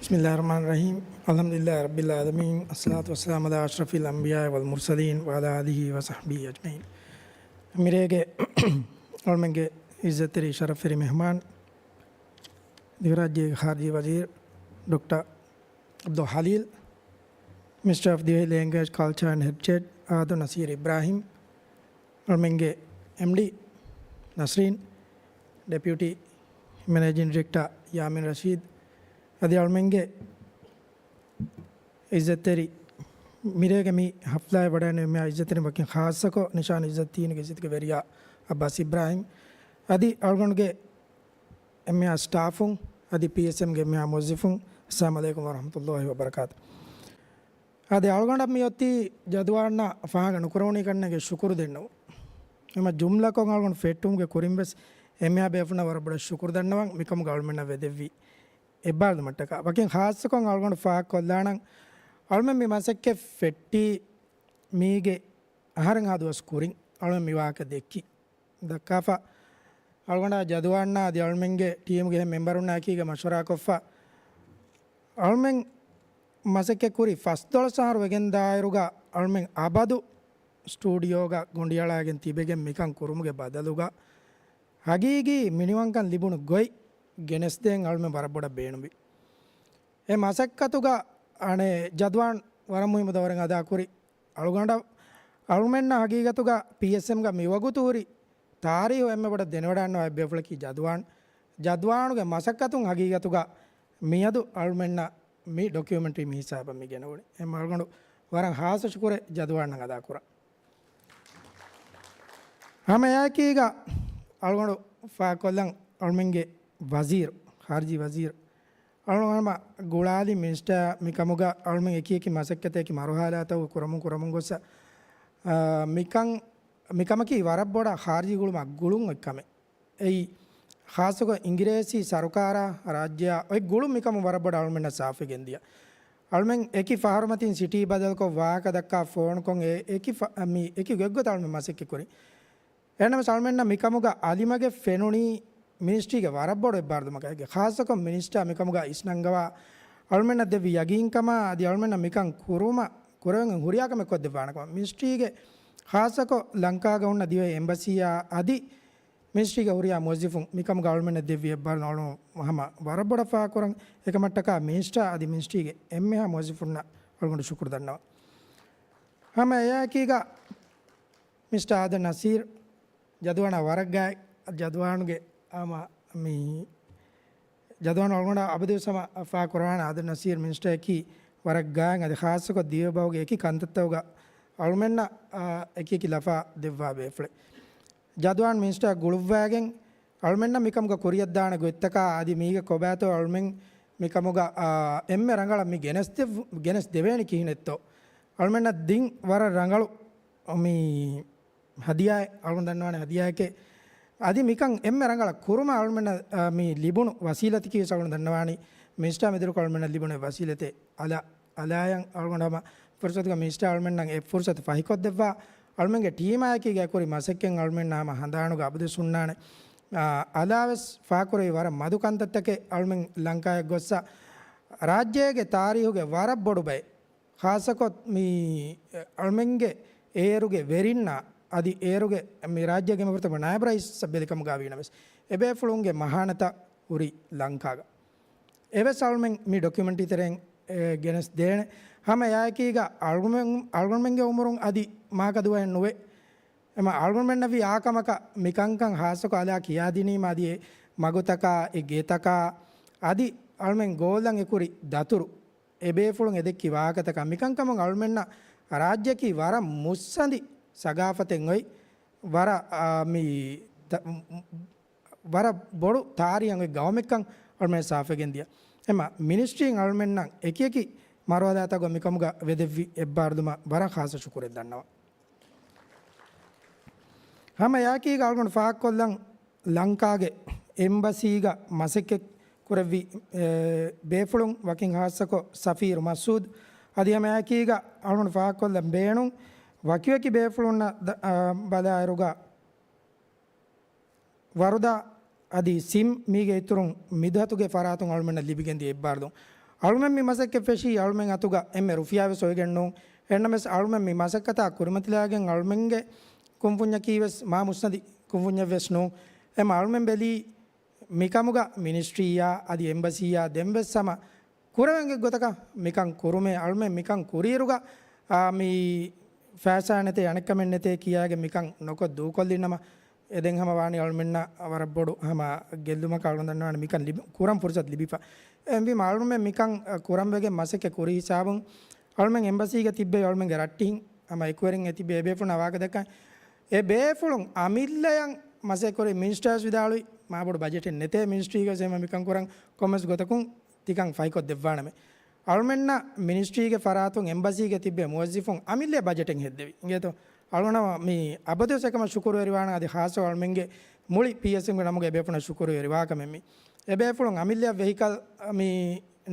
بسم الله الرحمن الرحيم. الحمد لله رب العالمين. الصلاة والسلام على أشرف الأنبياء والمرسلين وعلى آله وصحبه أجمعين. މިރޭގެ އަޅުމެންގެ އިއްޒަތްތެރި ޝަރަފްވެރި މެހްމާން، ދިވެހިރާއްޖޭގެ ޚާރިޖީ ވަޒީރު ޑޮކްޓަރ ޢަބްދުލް ޚަލީލް، މިނިސްޓަރ އޮފް ދިވެހި ލެންގުއޭޖް، ކަލްޗާ އެންޑް ހެރިޓޭޖް އާދަމް ނަސީރު އިބްރާހިމް، އަޅުމެންގެ އެމްޑީ ނަސްރީން، ޑެޕިއުޓީ މެނޭޖިން ޑިރެކްޓަރ ޔާމީން ރަޝީދު، އަދި އަޅުމެންގެ އިއްޒަތްތެރި މިރޭގެ މި ހަފްލާއެއް ވަޑައިގެންނެވި މިހާ އިއްޒަތްތެރިން ވަކިން ޚާއްޞަކޮށް ނިޝާން އިއްޒަތް ދީނުގެ އިއްޒަތުގެ ވެރިޔާ ޢައްބާސް އިބްރާހިމް އަދި އަޅުގަނޑުގެ އެންމެހާ ސްޓާފުން އަދި ޕީއެސްއެމްގެ އެންމެހާ މުވައްޒަފުން، އައްސަލާމު ޢަލައިކުމް ވަރަޙްމަތުﷲ ވަބަރަކާތު. އަދި އަޅުގަނޑަށް މިއޮތީ ޖަދުވާންނަށް ފާހަގަ ނުކުރެވުނީ ކަންނޭނގެ ޝުކުރު ދެންނެވުން. އެމަ ޖުމްލަކޮށް އަޅުގަނޑު ފެއްޓުމުގެ ކުރިން ވެސް އެންމެހާ ބޭފުޅުންނަށް ވަރަށް ބޮޑަށް ޝުކުރު ދަންނަވަން މިކަމުގަ އަޅުމެންނަށް ވެދެއްވި އެއްބާރުލުމަށްޓަކާ. ވަކިން ޚާއްޞަކޮށް އަޅުގަނޑު ފާހަގަކޮށްލާނަން، އަޅުމެން މި މަސައްކަތް ފެއްޓީ މީގެ އަހަރެއްހާ ދުވަސް ކުރިން އަޅުމެން މި ވާހަކަ ދެއްކި. ދައްކާފަ އަޅުގަނޑާ ޖަދުވާންނާ އަދި އަޅުމެންގެ ޓީމުގެ އެހެން މެމްބަރުންނާ އެކީގަ މަޝްވަރާކޮށްފަ އަޅުމެން މަސައްކަތް ކުރި ފަސްދޮޅަސް އަހަރު ވެގެން ދާއިރުގަ އަޅުމެން އަބަދު ސްޓޫޑިއޯގަ ގޮނޑިއަޅާގެން ތިބެގެން މިކަން ކުރުމުގެ ބަދަލުގަ ހަގީގީ މިނިވަންކަން ލިބުނު ގޮތް ގެނެސްދޭން އަޅުމެން ވަރަށް ބޮޑަށް ބޭނުންވި. އެ މަސައްކަތުގަ އަނެއް ޖަދުވާން ވަރަށް މުހިއްމު ދައުރެއް އަދާކުރި. އަޅުގަނޑަށް އަޅުމެންނަށް ހަގީގަތުގަ ޕީއެސްއެމްގަ މިވަގުތު ހުރި ތާރީހު އެންމެ ބޮޑަށް ދެނެވަޑައިންނަވާ އެއްބޭފުޅަކީ ޖަދުވާން. ޖަދުވާނުގެ މަސައްކަތުން ހަގީގަތުގަ މިއަދު އަޅުމެންނަށް މި ޑޮކިއުމެންޓްރީ މި ހިސާބަށް މި ގެނެވުނީ. އެ އަޅުގަނޑު ވަރަށް ހާއްސަ ޝުކުރެއް ޖަދުވާންނަށް އަދާކުރަން. ހަމަ އެއާއެކީގަ އަޅުގަނޑު ފާކޮށްލަން އަޅުމެންގެ ވަޒީރު، ޚާރިޖީ ވަޒީރު، އަޅުގަނޑު ހަމަ ގުޅާލި މިނިސްޓާ މިކަމުގަ އަޅުމެން އެކި އެކި މަސައްކަތެއް އެކި މަރުހަލާތަކުގަ ކުރަމުން ކުރަމުން ގޮއްސަ، އާ، މިކަން، މިކަމަކީ ވަރަށް ބޮޑަށް ޚާރިޖީ ގުޅުމަށް ގުޅުން އޮތް ކަމެއް. އެއީ، ޚާއްޞަކޮށް އިނގިރޭސި ސަރުކާރާ ރާއްޖެއާ އޮތް ގުޅުން މިކަމުން ވަރަށް ބޮޑަށް އަޅުމެންނަށް ސާފުވެގެން ދިޔަ. އަޅުމެން އެކި ފަހަރުމަތިން ސިޓީ ބަދަލުކޮށް، ވާހަކަ ދައްކާ، ފޯނުކޮށް އެ އެކި ފަ-، މި އެކި ގޮތްގޮތަށް އަޅުމެން މަސައްކަތް ކުރި. އެހެންނަމަސް އަޅުމެންނަށް މިކަމުގަ އަލިމަގެއް ފެނުނީ މިނިސްޓްރީގެ ވަރަށް ބޮޑު އެއްބާރުލުމަކަށް. އޭގެ ޚާއްޞަކޮށް މިނިސްޓާ މިކަމުގަ އިސްނަންގަވާ އަޅުމެންނަށް ދެއްވި ޔަގީންކަމާ އަދި އަޅުމެންނަށް މިކަން ކުރުމަށް ކުރެވެން ހުރިހާ ކަމެއް ކޮށްދެއްވާނެ ކަމަށް މިނިސްޓްރީގެ ޚާއްޞަކޮށް ލަންކާގަ ހުންނަ ދިވެހި އެމްބަސީއާ އަދި މިނިސްޓްރީގެ ހުރިހާ މުވައްޒަފުން މިކަމުގަ އަޅުމެންނަށް ދެއްވި އެއްބާރުލުން އަޅުގަނޑު ހަމަ ވަރަށް ބޮޑަށް ފާހަގަކުރަން. އެކަމަށްޓަކާ މިނިސްޓާ އަދި މިނިސްޓްރީގެ އެންމެހާ މުވައްޒަފުންނަށް އަޅުގަނޑު ޝުކުރު ދަންނަވަން. ހަމަ އެއާއެކީގަ މިސްޓާ އާދަ ނަސީރު، ޖަދުވާނާ ވަރަށް ގާތް، ޖަދުވާނުގެ ހަމަ މި ޖަދުވާނު އަޅުގަނޑަށް އަބަދުވެސް ހަމަ ފާހަގަކުރައްވާނެ އާދަ ނަސީރު މިނިސްޓަރަކީ ވަރަށް ގާތް، އަދި ޚާއްޞަކޮށް ދިވެހިބަހުގެ އެކި ކަންތައްތަކުގަ އަޅުމެންނަށް، އާ، އެކިއެކި ލަފާ ދެއްވާ ބޭފުޅެއް. ޖަދުވާން މިނިސްޓާ ގުޅުއްވައިގެން އަޅުމެންނަށް މިކަމުގަ ކުރިއަށްދާނެ ގޮތްތަކާ އަދި މީގެ ކޮބާތޯ އަޅުމެން މިކަމުގަ، އާ، އެންމެ ރަނގަޅަށް މި ގެނެސްދެއްވު-، ގެނެސްދެވޭނެ ކިހިނެއްތޯ. އަޅުމެންނަށް ދިން ވަރަށް ރަނގަޅު މި ހަދިޔާއެއް، އަޅުގަނޑު ދަންނަވާނެ ހަދިޔާއެކޭ. އަދި މިކަން އެންމެ ރަނގަޅަށް ކުރުމަށް އަޅުމެންނަށް، އާ، މި ލިބުނު ވަސީލަތަކީ ވެސް އަޅުގަނޑު ދަންނަވާނީ މިނިސްޓާ މެދުވެރިކޮށް އަޅުމެންނަށް ލިބުނު އެއް ވަސީލަތެއް. އަލާ، އަލާޔަން އަޅުގަނޑު ހަމަ ފުރުސަތުގަ މިނިސްޓާ އަޅުމެންނަށް އެ ފުރުސަތު ފަހިކޮށްދެއްވާ، އަޅުމެންގެ ޓީމާއެކީގަ ކުރި މަސައްކަތް އަޅުމެންނަށް ހަމަ ހަނދާނުގަ އަބަދުވެސް ހުންނާނެ. އާ، އަލާވެސް ފާކުރެވި ވަރަށް މަދު ކަންތައްތަކެއް އަޅުމެން ލަންކާއަށް ގޮއްސަ، ރާއްޖޭގެ ތާރީހުގެ ވަރަށް ބޮޑު ބައެއް. ޚާއްޞަކޮށް މި އަޅުމެންގެ އޭރުގެ ވެރިންނާ އަދި އޭރުގެ މި ރާއްޖޭގެ މިފުރަތަމަ ނާއިބް ރައީސް ބެލިކަމުގަ ވީނަމަވެސް، އެބޭފުޅުންގެ މަހާނަތައް ހުރި ލަންކާގަ. އެވެސް އަޅުމެން މި ޑޮކިއުމެންޓްރީ ތެރެއިން، އެ، ގެނެސް ދޭނެ. ހަމަ އެއާއެކީގަ އަޅުމެން، އަޅުގަނޑުމެންގެ އުމުރުން އަދި މާކަދު ވަހެއް ނުވޭ. އެމަ އަޅުގަނޑުމެންނަށް ވީ އާކަމަކަށް މިކަންކަން ޚާއްޞަކޮށް އަލާ ކިޔާދިނީމަ އަދި އެ މަގުތަކާ، އެ ގެތަކާ، އަދި އަޅުމެން ގޯލަށް އެކުރި ދަތުރު، އެބޭފުޅުން އެދެއްކި ވާހަކަތަކާ މިކަންކަމުން އަޅުމެންނަށް ރާއްޖެއަކީ ވަރަށް މުއްސަނދި ސަގާފަތެއް އޮތް، ވަރަށް، އާ، މި ތަ-، ވަރަށް ބޮޑު ތާރީހަށް އޮތް ގައުމެއްކަން އަޅުމެން ސާފުވެގެން ދިޔަ. އެމަ މިނިސްޓްރީން އަޅުމެންނަށް އެކިއެކި މަރުވަލާތަކުގަ މިކަމުގަ ވެދެއްވި އެއްބާރުލުމަށް ވަރަށް ޚާއްޞަ ޝުކުރެއް ދަންނަވަން. ހަމަ އެއާއެކީގަ އަޅުގަނޑު ފާހަގަކޮށްލަން ލަންކާގެ އެމްބަސީގަ މަސައްކަތް ކުރެއްވި، އެ، ބޭފުޅުން ވަކިން ޚާއްޞަކޮށް ސަފީރު މަސޫދު އަދި ހަމައެކީގަ އަޅުގަނޑު ފާހަގަކޮށްލަން ބޭނުން ވަކިވަކި ބޭފުޅުންނަށް ދަ-، އާ، ބަލާއިރުގަ ވަރުދާ އަދި ސިމް މީގެ އިތުރުން މިދަތުގެ ފަރާތުން އަޅުމެންނަށް ލިބިގެންދިޔަ އެއްބާރުލުން. އަޅުމެން މި މަސައްކަތް ފެށީ އަޅުމެން އަތުގަ އެންމެ ރުފިޔާވެސް އޮވެގެން ނޫން. އެހެންނަމަވެސް އަޅުމެން މި މަސައްކަތާ ކުރިމަތިލާގެން އަޅުމެންގެ ކުންފުންޏަކީ ވެސް މާ މުއްސަނދި ކުންފުންޏެއް ވެސް ނޫން. އެމަ އަޅުމެން ބެލީ މިކަމުގަ މިނިސްޓްރީއާ އަދި އެމްބަސީއާ ދެންވެސް ހަމަ ކުރެވެން އެއްގޮތަކަށް މިކަން ކުރުމޭ. އަޅުމެން މިކަން ކުރިއިރުގަ، އާ، މި ފައިސާ ނެތޭ އަނެއްކަމެއް ނެތޭ ކިޔާގެން މިކަން ނުކޮށް ދޫކޮށްލިނަމަ، އެ ދެން ހަމަ ވާނީ އަޅުމެންނަށް ވަރަށް ބޮޑު ހަމަ ގެއްލުމަކަށް އަޅުގަނޑު ދަންނަވާނެ މިކަން ލިބި-، ކުރަން ފުރުސަތު ލިބިފަ. އެހެންވީމަ އަޅުމެން މިކަން، އަ، ކުރަން ވެގެން މަސައްކަތް ކުރި ހިސާބުން އަޅުމެން އެމްބަސީގަ ތިއްބެވި އަޅުމެންގެ ރައްޓެހިން ހަމަ އެކުވެރިން އެ ތިބި އެބޭފުޅުންނާ ވާހަކަދައްކަން. އެ ބޭފުޅުން އަމިއްލަޔަށް މަސައްކަތް ކުރި މިނިސްޓާވެސް ވިދާޅުވި މާބޮޑު ބަޖެޓެއް ނެތޭ މިނިސްޓްރީގަ އެމަ މިކަން ކުރަން ކޮންމެސް ގޮތަކުން ތިކަން ފަހިކޮށްދެއްވާނަމޭ. އަޅުމެންނަށް މިނިސްޓްރީގެ ފަރާތުން އެމްބަސީގެ ތިއްބެވި މުވައްޒަފުން އަމިއްލަޔަށް ބަޖެޓެއް ހެއްދެވި. އިނގޭތޯ؟ އަޅުގަނޑަށް މި އަބަދުވެސް އެކަމަށް ޝުކުރުވެރިވާނަން އަދި ޚާއްޞަ އަޅުމެންގެ މުޅި ޕީއެސްއެމްގެ ނަމުގަ އެބޭފުޅުންނަށް ޝުކުރުވެރި ވާކަމެއް މި. އެބޭފުޅުން އަމިއްލަޔަށް ވެހިކަލް މި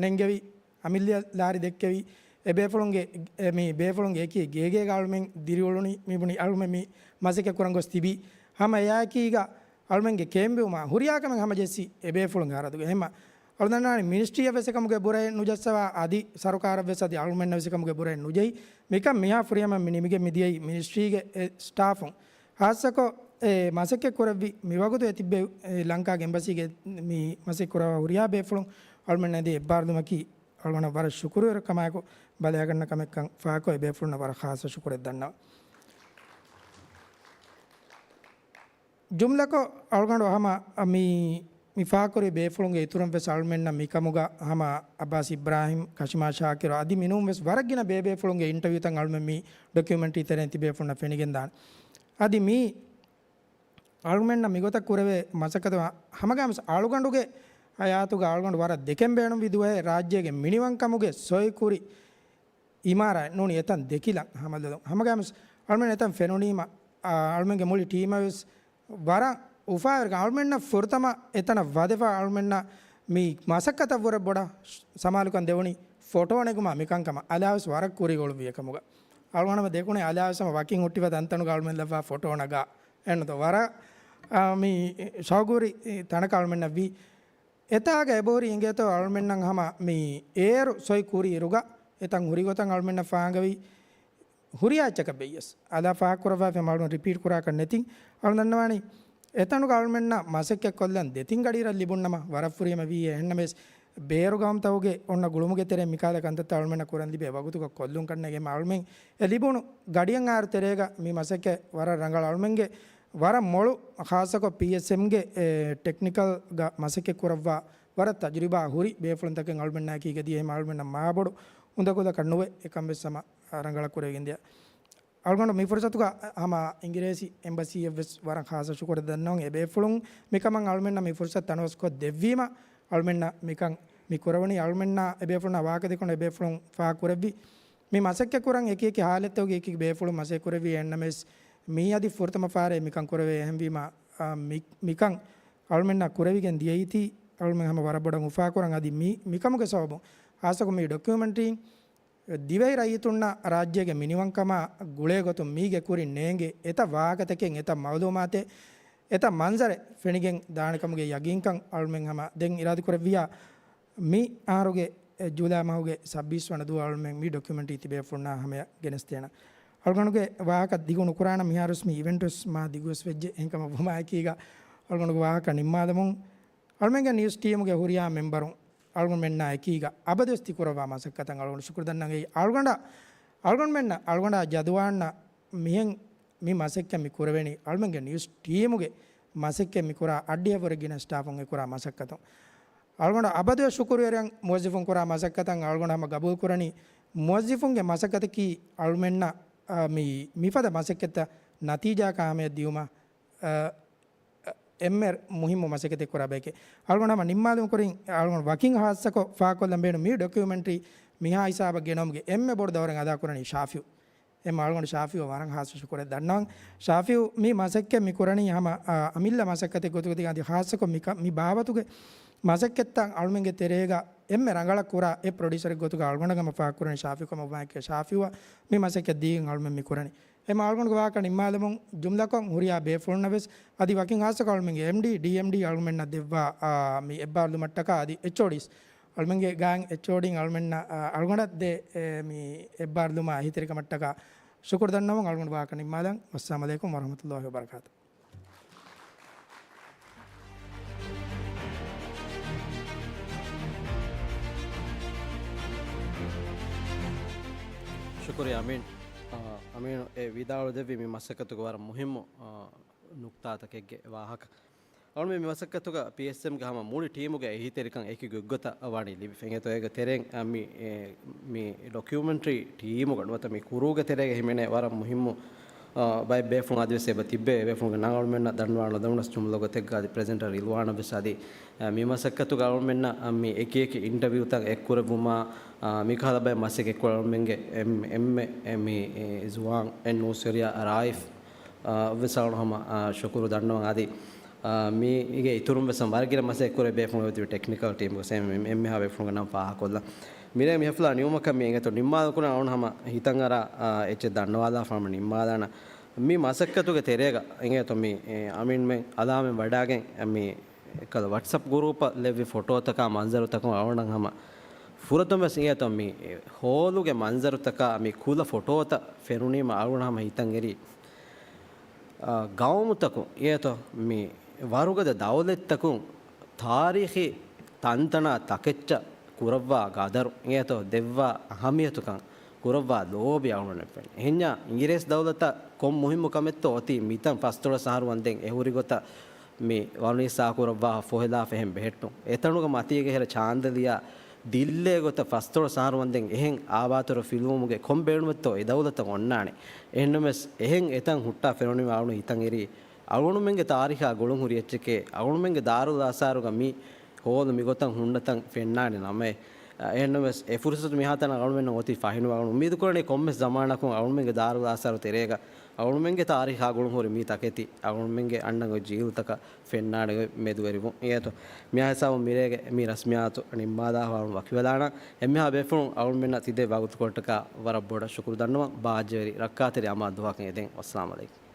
ނެންގެވި، އަމިއްލަޔަށް ލާރި ދެއްކެވި، އެބޭފުޅުންގެ، އެ، މި ބޭފުޅުންގެ އެކި ގޭގޭގަ އަޅުމެން ދިރިއުޅުނީ މިބުނި އަޅުމެން މި މަސައްކަތް ކުރަން ގޮސް ތިބީ. ހަމަ އެއާއެކީގަ އަޅުމެންގެ ކޭންބެވުމާ ހުރިހާ ކަމެއް ހަމަޖެއްސީ އެބޭފުޅުންގެ ހަރަދުގަ. އެހެންމަ އަޅުގަނޑު ދަންނަވާނީ މިނިސްޓްރީއަށް ވެސް އެކަމުގެ ބުރައެއް ނުޖައްސަވާ، އަދި ސަރުކާރަށް ވެސް އަދި އަޅުމެންނަށް ވެސް އެކަމުގެ ބުރައެއް ނުޖެހި. މިކަން މިހާ ފުރިހަމަ މި ނިމިގެން މިދިޔައީ މިނިސްޓްރީގެ އެ ސްޓާފުން. ހާއްސަކޮށް އެ މަސައްކަތް ކުރެއްވި މިވަގުތު އެ ތިއްބެވި އެ ލަންކާގެ އެމްބަސީގެ މި މަސައްކަތް ކުރައްވާ ހުރިހާ ބޭފުޅުން އަޅުމެންނަށް ދޭ އެއްބާރުލުމަކީ އަޅުގަނޑަށް ވަރަށް ޝުކުރުވެރިކަމާއެކު ބަލައިގަންނަ ކަމެއްކަން ފާހަގަކޮށް އެ ބޭފުޅުންނަށް ވަރަށް ޚާއްޞަ ޝުކުރެއް ދަންނަވަން. ޖުމްލަކޮށް އަޅުގަނޑު ހަމަ މި، މި ފާހަގަކުރި ބޭފުޅުންގެ އިތުރުން ވެސް އަޅުމެންނަށް މިކަމުގަ ހަމަ އައްބާސް އިބްރާހިމް، ކަޝިމާ ޝާކިރު އަދި މިނޫން ވެސް ވަރަށް ގިނަ ބޭބޭފުޅުންގެ އިންޓަވިއުތައް އަޅުމެން މި ޑޮކިއުމެންޓްރީ ތެރެއިން ތިބޭފުޅުންނަށް ފެނިގެން ދާނެ. އަދި މީ އަޅުމެންނަށް މިގޮތަށް ކުރެވޭ މަސައްކަތު ހަމަގައިމުވެސް އަޅުގަނޑުގެ ހަޔާތުގަ އަޅުގަނޑު ވަރަށް ދެކެން ބޭނުންވި ދުވަހެއް ރާއްޖޭގެ މިނިވަންކަމުގެ ސޮއި ކުރި އިމާރާތް ނޫނީ އެތަން ދެކިލަން ހަމަލޮލުން. ހަމަގައިމުވެސް އަޅުމެން އެތަން ފެނުނީމަ، އާ، އަޅުމެންގެ މުޅި ޓީމަށް ވެސް ވަރަށް އުފާވެރިކަން އަޅުމެންނަށް ފުރަތަމަ އެތަނަށް ވަދެފަ އަޅުމެންނަށް މި މަސައްކަތަށްވުރެ ބޮޑަށް ސަމާލުކަން ދެވުނީ ފޮޓޯ ނެގުމާ މިކަންކަމަށް އަލާވެސް ވަރަށް ކުރިއޮޅުވި އެކަމުގަ. އަޅުގަނޑުމެން ދެކުނީ އަލާވެސް ހަމަ ވަކިން ހުއްޓިފަ ތަންތަނުގަ އަޅުމެން ލައްވާ ފޮޓޯ ނަގާ އެންނުތޯ ވަރަށް، އާ، މި ޝައުގުވެރި ތަނަކަށް އަޅުމެންނަށް ވީ. އެތާގަ އެބަހުރި އިނގޭތޯ އަޅުމެންނަށް ހަމަ މި އޭރު ސޮއި ކުރި އިރުގަ އެތަން ހުރި ގޮތަށް އަޅުމެންނަށް ފާހަގަވީ ހުރިހާ އެއްޗަކަށް ވެއްޔަސް. އަލާ ފާހަގަކުރައްވާފަ އަޅުން ރިޕީޓް ކުރާކަށް ނެތިން. އަޅުން ދަންނަވާނީ އެތަނުގަ އަޅުމެންނަށް މަސައްކަތް ކޮށްލަން ދެތިން ގަޑިއިރަށް ލިބުންނަމަ ވަރަށް ފުރިހަމަ ވީ. އެހެންނަމަވެސް ބޭރު ގައުމުތަކުގެ އޮންނަ ގުޅުމުގެ ތެރެއިން މިކަހަލަ ކަންތައްތައް އަޅުމެންނަށް ކުރަން ލިބޭ ވަގުތުގަ ކޮށްލުން ކަންނޭނގެ އަޅުމެން އެ ލިބުނު ގަޑިއަށް އައިރު ތެރޭގަ މި މަސައްކަތް ވަރަށް ރަނގަޅަށް އަޅުމެންގެ ވަރަށް މޮޅު ޚާއްޞަކޮށް ޕީއެސްއެމްގެ އެ ޓެކްނިކަލްގަ މަސައްކަތް ކުރައްވާ ވަރަށް ތަޖުރިބާ ހުރި ބޭފުޅުންތަކެއް އަޅުމެންނާއެކީ ގެދިޔަ ހެމަ އަޅުމެންނަށް މާބޮޑު އުނދަގުލަކަށް ނުވެ އެކަން ވެސް ހަމަ ރަނގަޅަށް ކުރެވިގެން ދިޔަ. އަޅުގަނޑު މި ފުރުސަތުގަ ހަމަ އިނގިރޭސި އެމްބަސީއަށް ވެސް ވަރަށް ޚާއްޞަ ޝުކުރެއް ދަންނަވަން. އެ ބޭފުޅުން މިކަމަށް އަޅުމެންނަށް މި ފުރުސަތު ތަނަވަސްކޮށް ދެއްވީމަ އަޅުމެންނަށް މިކަން މި ކުރެވުނީ. އަޅުމެންނާ އެ ބޭފުޅުންނާ ވާހަކަ ދެކުނު އެ ބޭފުޅުން ފާހަގަ ކުރެއްވި މި މަސައްކަތް ކުރަން އެކި އެކި ހާލަތްތަކުގެ އެކި އެކި ބޭފުޅުން މަސައްކަތް ކުރެއްވި އެންނަމެސް މީ އަދި ފުރަތަމަ ފާރެއް މިކަން ކުރެވޭ. އެހެންވީމަ، އާ، މި، މިކަން އަޅުމެންނާ ކުރެވިގެން ދިޔައީތީ އަޅުމެން ހަމަ ވަރަށް ބޮޑަށް އުފާކުރަން. އަދި މި، މިކަމުގެ ސަބަބުން ހާއްސަކޮށް މި ޑޮކިއުމެންޓްރީން ދިވެހި ރައްޔިތުންނަށް ރާއްޖޭގެ މިނިވަންކަމާ ގުޅޭ ގޮތުން މީގެ ކުރިން ނޭނގޭ އެތައް ވާހަކަތަކެއް، އެތައް މައުލޫމާތެއް، އެތައް މަންޒަރެއް ފެނިގެން ދާނެ ކަމުގެ ޔަގީންކަން އަޅުމެން ހަމަ ދެން އިރާދަކުރެއްވިޔާ މި އަހަރުގެ ޖޫލައި މަހުގެ ސައްބީސް ވަނަ ދުވަހު އަޅުމެން މި ޑޮކިއުމެންޓްރީ ތިބޭފުޅުންނާ ހަމަޔަށް ގެނެސްދޭނަން. އަޅުގަނޑުގެ ވާހަކަ ދިގު ނުކުރާނަން. މިހާރުވެސް މި އިވެންޓްވެސް މާ ދިގުވެސް ވެއްޖެ. އެހެންކަމަށް ވުމާއެކީގަ އަޅުގަނޑުގެ ވާހަކަ ނިންމާލަމުން އަޅުމެންގެ ނިއުސް ޓީމުގެ ހުރިހާ މެމްބަރުން އަޅުގަނޑުމެންނާ އެކީގަ އަބަދުވެސް ތިކުރައްވާ މަސައްކަތަށް އަޅުގަނޑު ޝުކުރު ދަންނަން. އެއީ އަޅުގަނޑަށް، އަޅުގަނޑުމެންނަށް، އަޅުގަނޑާ ޖަދުވާންނަށް މިހެން މި މަސައްކަތް މި ކުރެވެނީ އަޅުމެންގެ ނިއުސް ޓީމުގެ މަސައްކަތް މި ކުރާ އައްޑިހަ ވުރެ ގިނަ ސްޓާފުން އެ ކުރާ މަސައްކަތުން. އަޅުގަނޑު އަބަދުވެސް ޝުކުރުވެރިއަން މުވައްޒިފުން ކުރާ މަސައްކަތަށް އަޅުގަނޑު ހަމަ ގަބޫލު ކުރަނީ މުވައްޒިފުންގެ މަސައްކަތަކީ އަޅުމެންނަށް، އާ، މި، މިފަދަ މަސައްކަތްތައް ނަތީޖާއަކާ ހަމަޔަށް ދިއުމަށް، އާ، އެންމެ މުހިއްމު މަސައްކަތެއް ކުރާ ބަޔެކޭ. އަޅުގަނޑު ހަމަ ނިންމާލުމުގެ ކުރިން އަޅުގަނޑު ވަކިން ހާއްސަކޮށް ފާހަގަކޮށްލަން ބޭނުން މި ޑޮކިއުމެންޓްރީ މިހާ ހިސާބަށް ގެނައުމުގެ އެންމެ ބޮޑު ދައުރެއް އަދާކުރަނީ ޝާފިއު. އެމް އަޅުގަނޑު ޝާފިއު ވަރަށް ހާއްސަ ޝުކުރެއް ދަންނަވަން. ޝާފިއު މި މަސައްކަތް މި ކުރަނީ ހަމަ، އާ، އަމިއްލަ މަސައްކަތެއް ގޮތުގަ ތި އަދި ހާއްސަކޮށް މި ކަ-، މި ބާވަތުގެ މަސައްކަތްތައް އަޅުމެންގެ ތެރޭގަ އެންމެ ރަނގަޅަށް ކުރާ އެ ޕްރޮޑިއުސަރެއް ގޮތުގަ އަޅުގަނޑަށް ހަމަ ފާހަގަކުރަނީ ޝާފިއު ކަމަށް ވާން ކިޔާ ޝާފިއުއަށް މި މަސައްކަތް ދީގެން އަޅުމެން މި ކުރަނީ. އެމް އަޅުގަނޑުގެ ވާހަކަ ނިންމާލަމުން ޖުމްލަކޮށް ހުރިހާ ބޭފުޅުންނަށް ވެސް އަދި ވަކިން ހާއްސަކޮށް އަޅުމެންގެ އެމްޑީ، ޑީއެމްޑީ އަޅުމެންނަށް ދެއްވާ، އާ، މި އެއްބާރުލުމަށްޓަކާ އަދި އެޗްއޯޑީސް އަޅުމެންގެ ގާތް އެޗްއޯޑީން އަޅުމެންނަށް، އާ، އަޅުގަނޑަށް ދޭ، އެ، މި އެއްބާރުލުމާ އެހީތެރިކަމަށްޓަކާ ޝުކުރު ދަންނަވަން. އަޅުގަނޑު ވާހަކަ ނިންމާލަން. ވައްސަލާމް ޢަލައިކުމް ވަރަޙްމަތުﷲ ވަބަރަކާތު. ޝުކުރިއްޔާ އަމީން. އަ، އަމީނު އެ ވިދާޅު ދެއްވި މި މަސައްކަތުގެ ވަރަށް މުހިއްމު، އަ، ނުކްތާތަކެއްގެ ވާހަކަ. އަޅުމެން މި މަސައްކަތުގަ ޕީއެސްއެމްގެ ހަމަ މުޅި ޓީމުގެ އެހީތެރިކަން އެކި ގޮތްގޮތަށް ވަނީ ލިބިފަ. އެނގޭތޯ އޭގެ ތެރެއިން، އަ، މި، އެ، މި ޑޮކިއުމެންޓްރީ ޓީމުގަ ނުވަތަ މި ކުރޫގެ ތެރޭގަ ހިމެނޭ ވަރަށް މުހިއްމު، އަ، ބައެއް ބޭފުޅުން އަދިވެސް އެބަ ތިއްބެވި. އެ ބޭފުޅުންގެ ނަން އަޅުމެންނަށް ދަންނަވާން ނުދެވުނަސް ޖުމްލަ ގޮތެއްގަ އަދި ޕްރެޒެންޓަރ ރިލްވާނަށް ވެސް އަދި، އަ، މި މަސައްކަތުގަ އަޅުމެންނަށް، އަ، މި އެކި އެކި އިންޓަވިއުތައް އެއްކުރެއްވުމާ، އާ، މިކަހަލަ ބައެއް މަސައްކަތް އެއްކޮށް އަޅުމެންގެ އެން-، އެންމެ އެ މި، އެ، ޒުވާން އެ ނޫސްވެރިޔާ ރާއިފް، އާ، ވެސް އަޅުން ހަމަ، އާ، ޝުކުރު ދަންނަވަން. އަދި، އާ، މީގެ އިތުރުން ވެސް ހަމަ ވަރަށް ގިނަ މަސައްކަތް ކުރޭ ބޭފުޅުން އޮތީ ޓެކްނިކަލް ޓީމުގެ ސޭމް އެންމެހާ ބޭފުޅުންގެ ނަން ފާހަގަކޮށްލަން. މިރޭ މި ހަފްލާ ނިމުމަކަށް މި އެނގޭތޯ ނިންމާލުކުރަން އަޅުން ހަމަ ހިތަށް އަރާ، އާ، އެއްޗެއް ދަންނަވާލާފަ ހަމަ ނިންމާލާނަން. މި މަސައްކަތުގެ ތެރޭގަ އެނގޭތޯ މި، އެ، އަމީންމެން އަލާމެން ވަޑާގެން މި އެކަލަ ވަޓްސަޕް ގުރޫޕަށް ލެއްވި ފޮޓޯތަކާ މަންޒަރުތަކުން އަޅުގަނޑަށް ހަމަ ފުރަތަމަވެސް އިނގޭތޯ މި ހޯލުގެ މަންޒަރުތަކާ މި ކުލަ ފޮޓޯތައް ފެނުނީމަ އަޅުގަނޑަށް ހަމަ ހިތަށް އެރީ، އާ، ގައުމުތަކުން އިނގޭތޯ މި ވަރުގަދަ ދައުލަތްތަކުން ތާރީޚީ ތަންތަނާ ތަކެއްޗަށް ކުރައްވާ ގަދަރު އިނގޭތޯ ދެއްވާ އަހައްމިޔަތުކަން ކުރައްވާ ލޯބި އަޅުގަނޑަށް ފެނޭ. އެހެންޏާ އިނގިރޭސި ދައުލަތަށް ކޮން މުހިއްމު ކަމެއްތޯ އޮތީ މިތަން ފަސްދޮޅަސް އަހަރު ވަންދެން އެ ހުރި ގޮތަށް މި ވަނީ ސާކުރައްވާ ފޮހެލާފަ އެހެން ބެހެއްޓުން. އެތަނުގަ މަތީގެ ހެރަ ޗާންދަލިޔާ ދިއްލޭ ގޮތަށް ފަސްދޮޅަސް އަހަރު ވަންދެން އެހެން އާބާތުރަ ފިލުވުމުގެ ކޮން ބޭނުމެއްތޯ އެ ދައުލަތަށް އޮންނާނެ. އެހެންނަމަވެސް އެހެން އެތަން ހުއްޓާ ފެނުނީމަ އަޅުގަނޑު ހިތަށް އެރީ އަޅުގަނޑުމެންގެ ތާރީޚާ ގުޅުން ހުރި އެއްޗެކޭ. އަޅުގަނޑުމެންގެ ދާރުލް އާސާރުގަ މި ހޯލު މިގޮތަށް ހުންނަތަން ފެންނާނެ ނަމައޭ. އެހެންނަމަވެސް އެ ފުރުސަތު މިހާތަނަށް އަޅުގަނޑުމެންނަށް އޮތީ ފަހިނުވާ. އަޅުގަނޑު އުއްމީދު ކުރަނީ ކޮންމެސް ޒަމާނަކުން އަޅުގަނޑުމެންގެ ދާރުލް އާސާރު ތެރޭގަ އަޅުގަނޑުމެންގެ ތާރީޚާ ގުޅުން ހުރި މި ތަކެތި އަޅުގަނޑުމެންގެ އަންނަން އޮތް ޖީލުތަކަށް ފެންނާނެ އޮތް މެދުވެރިވުން. އިނގޭތޯ މިހާ ހިސާބުން މިރޭގެ މި ރަސްމިއްޔާތު ނިންމާލާފަ އަޅުގަނޑު ވަކިވެލާނަން. އެންމެހާ ބޭފުޅުން އަޅުގަނޑުމެންނަށް ތިދެއްވި ވަގުތުކޮޅަށްޓަކާ ވަރަށް ބޮޑަށް ޝުކުރު ދަންނަވަން. ބާއްޖަވެރި ރައްކާތެރި އަމާ ދުވަހަކަށް އެދެން. ވައްސަލާމް އަލައިކުމް.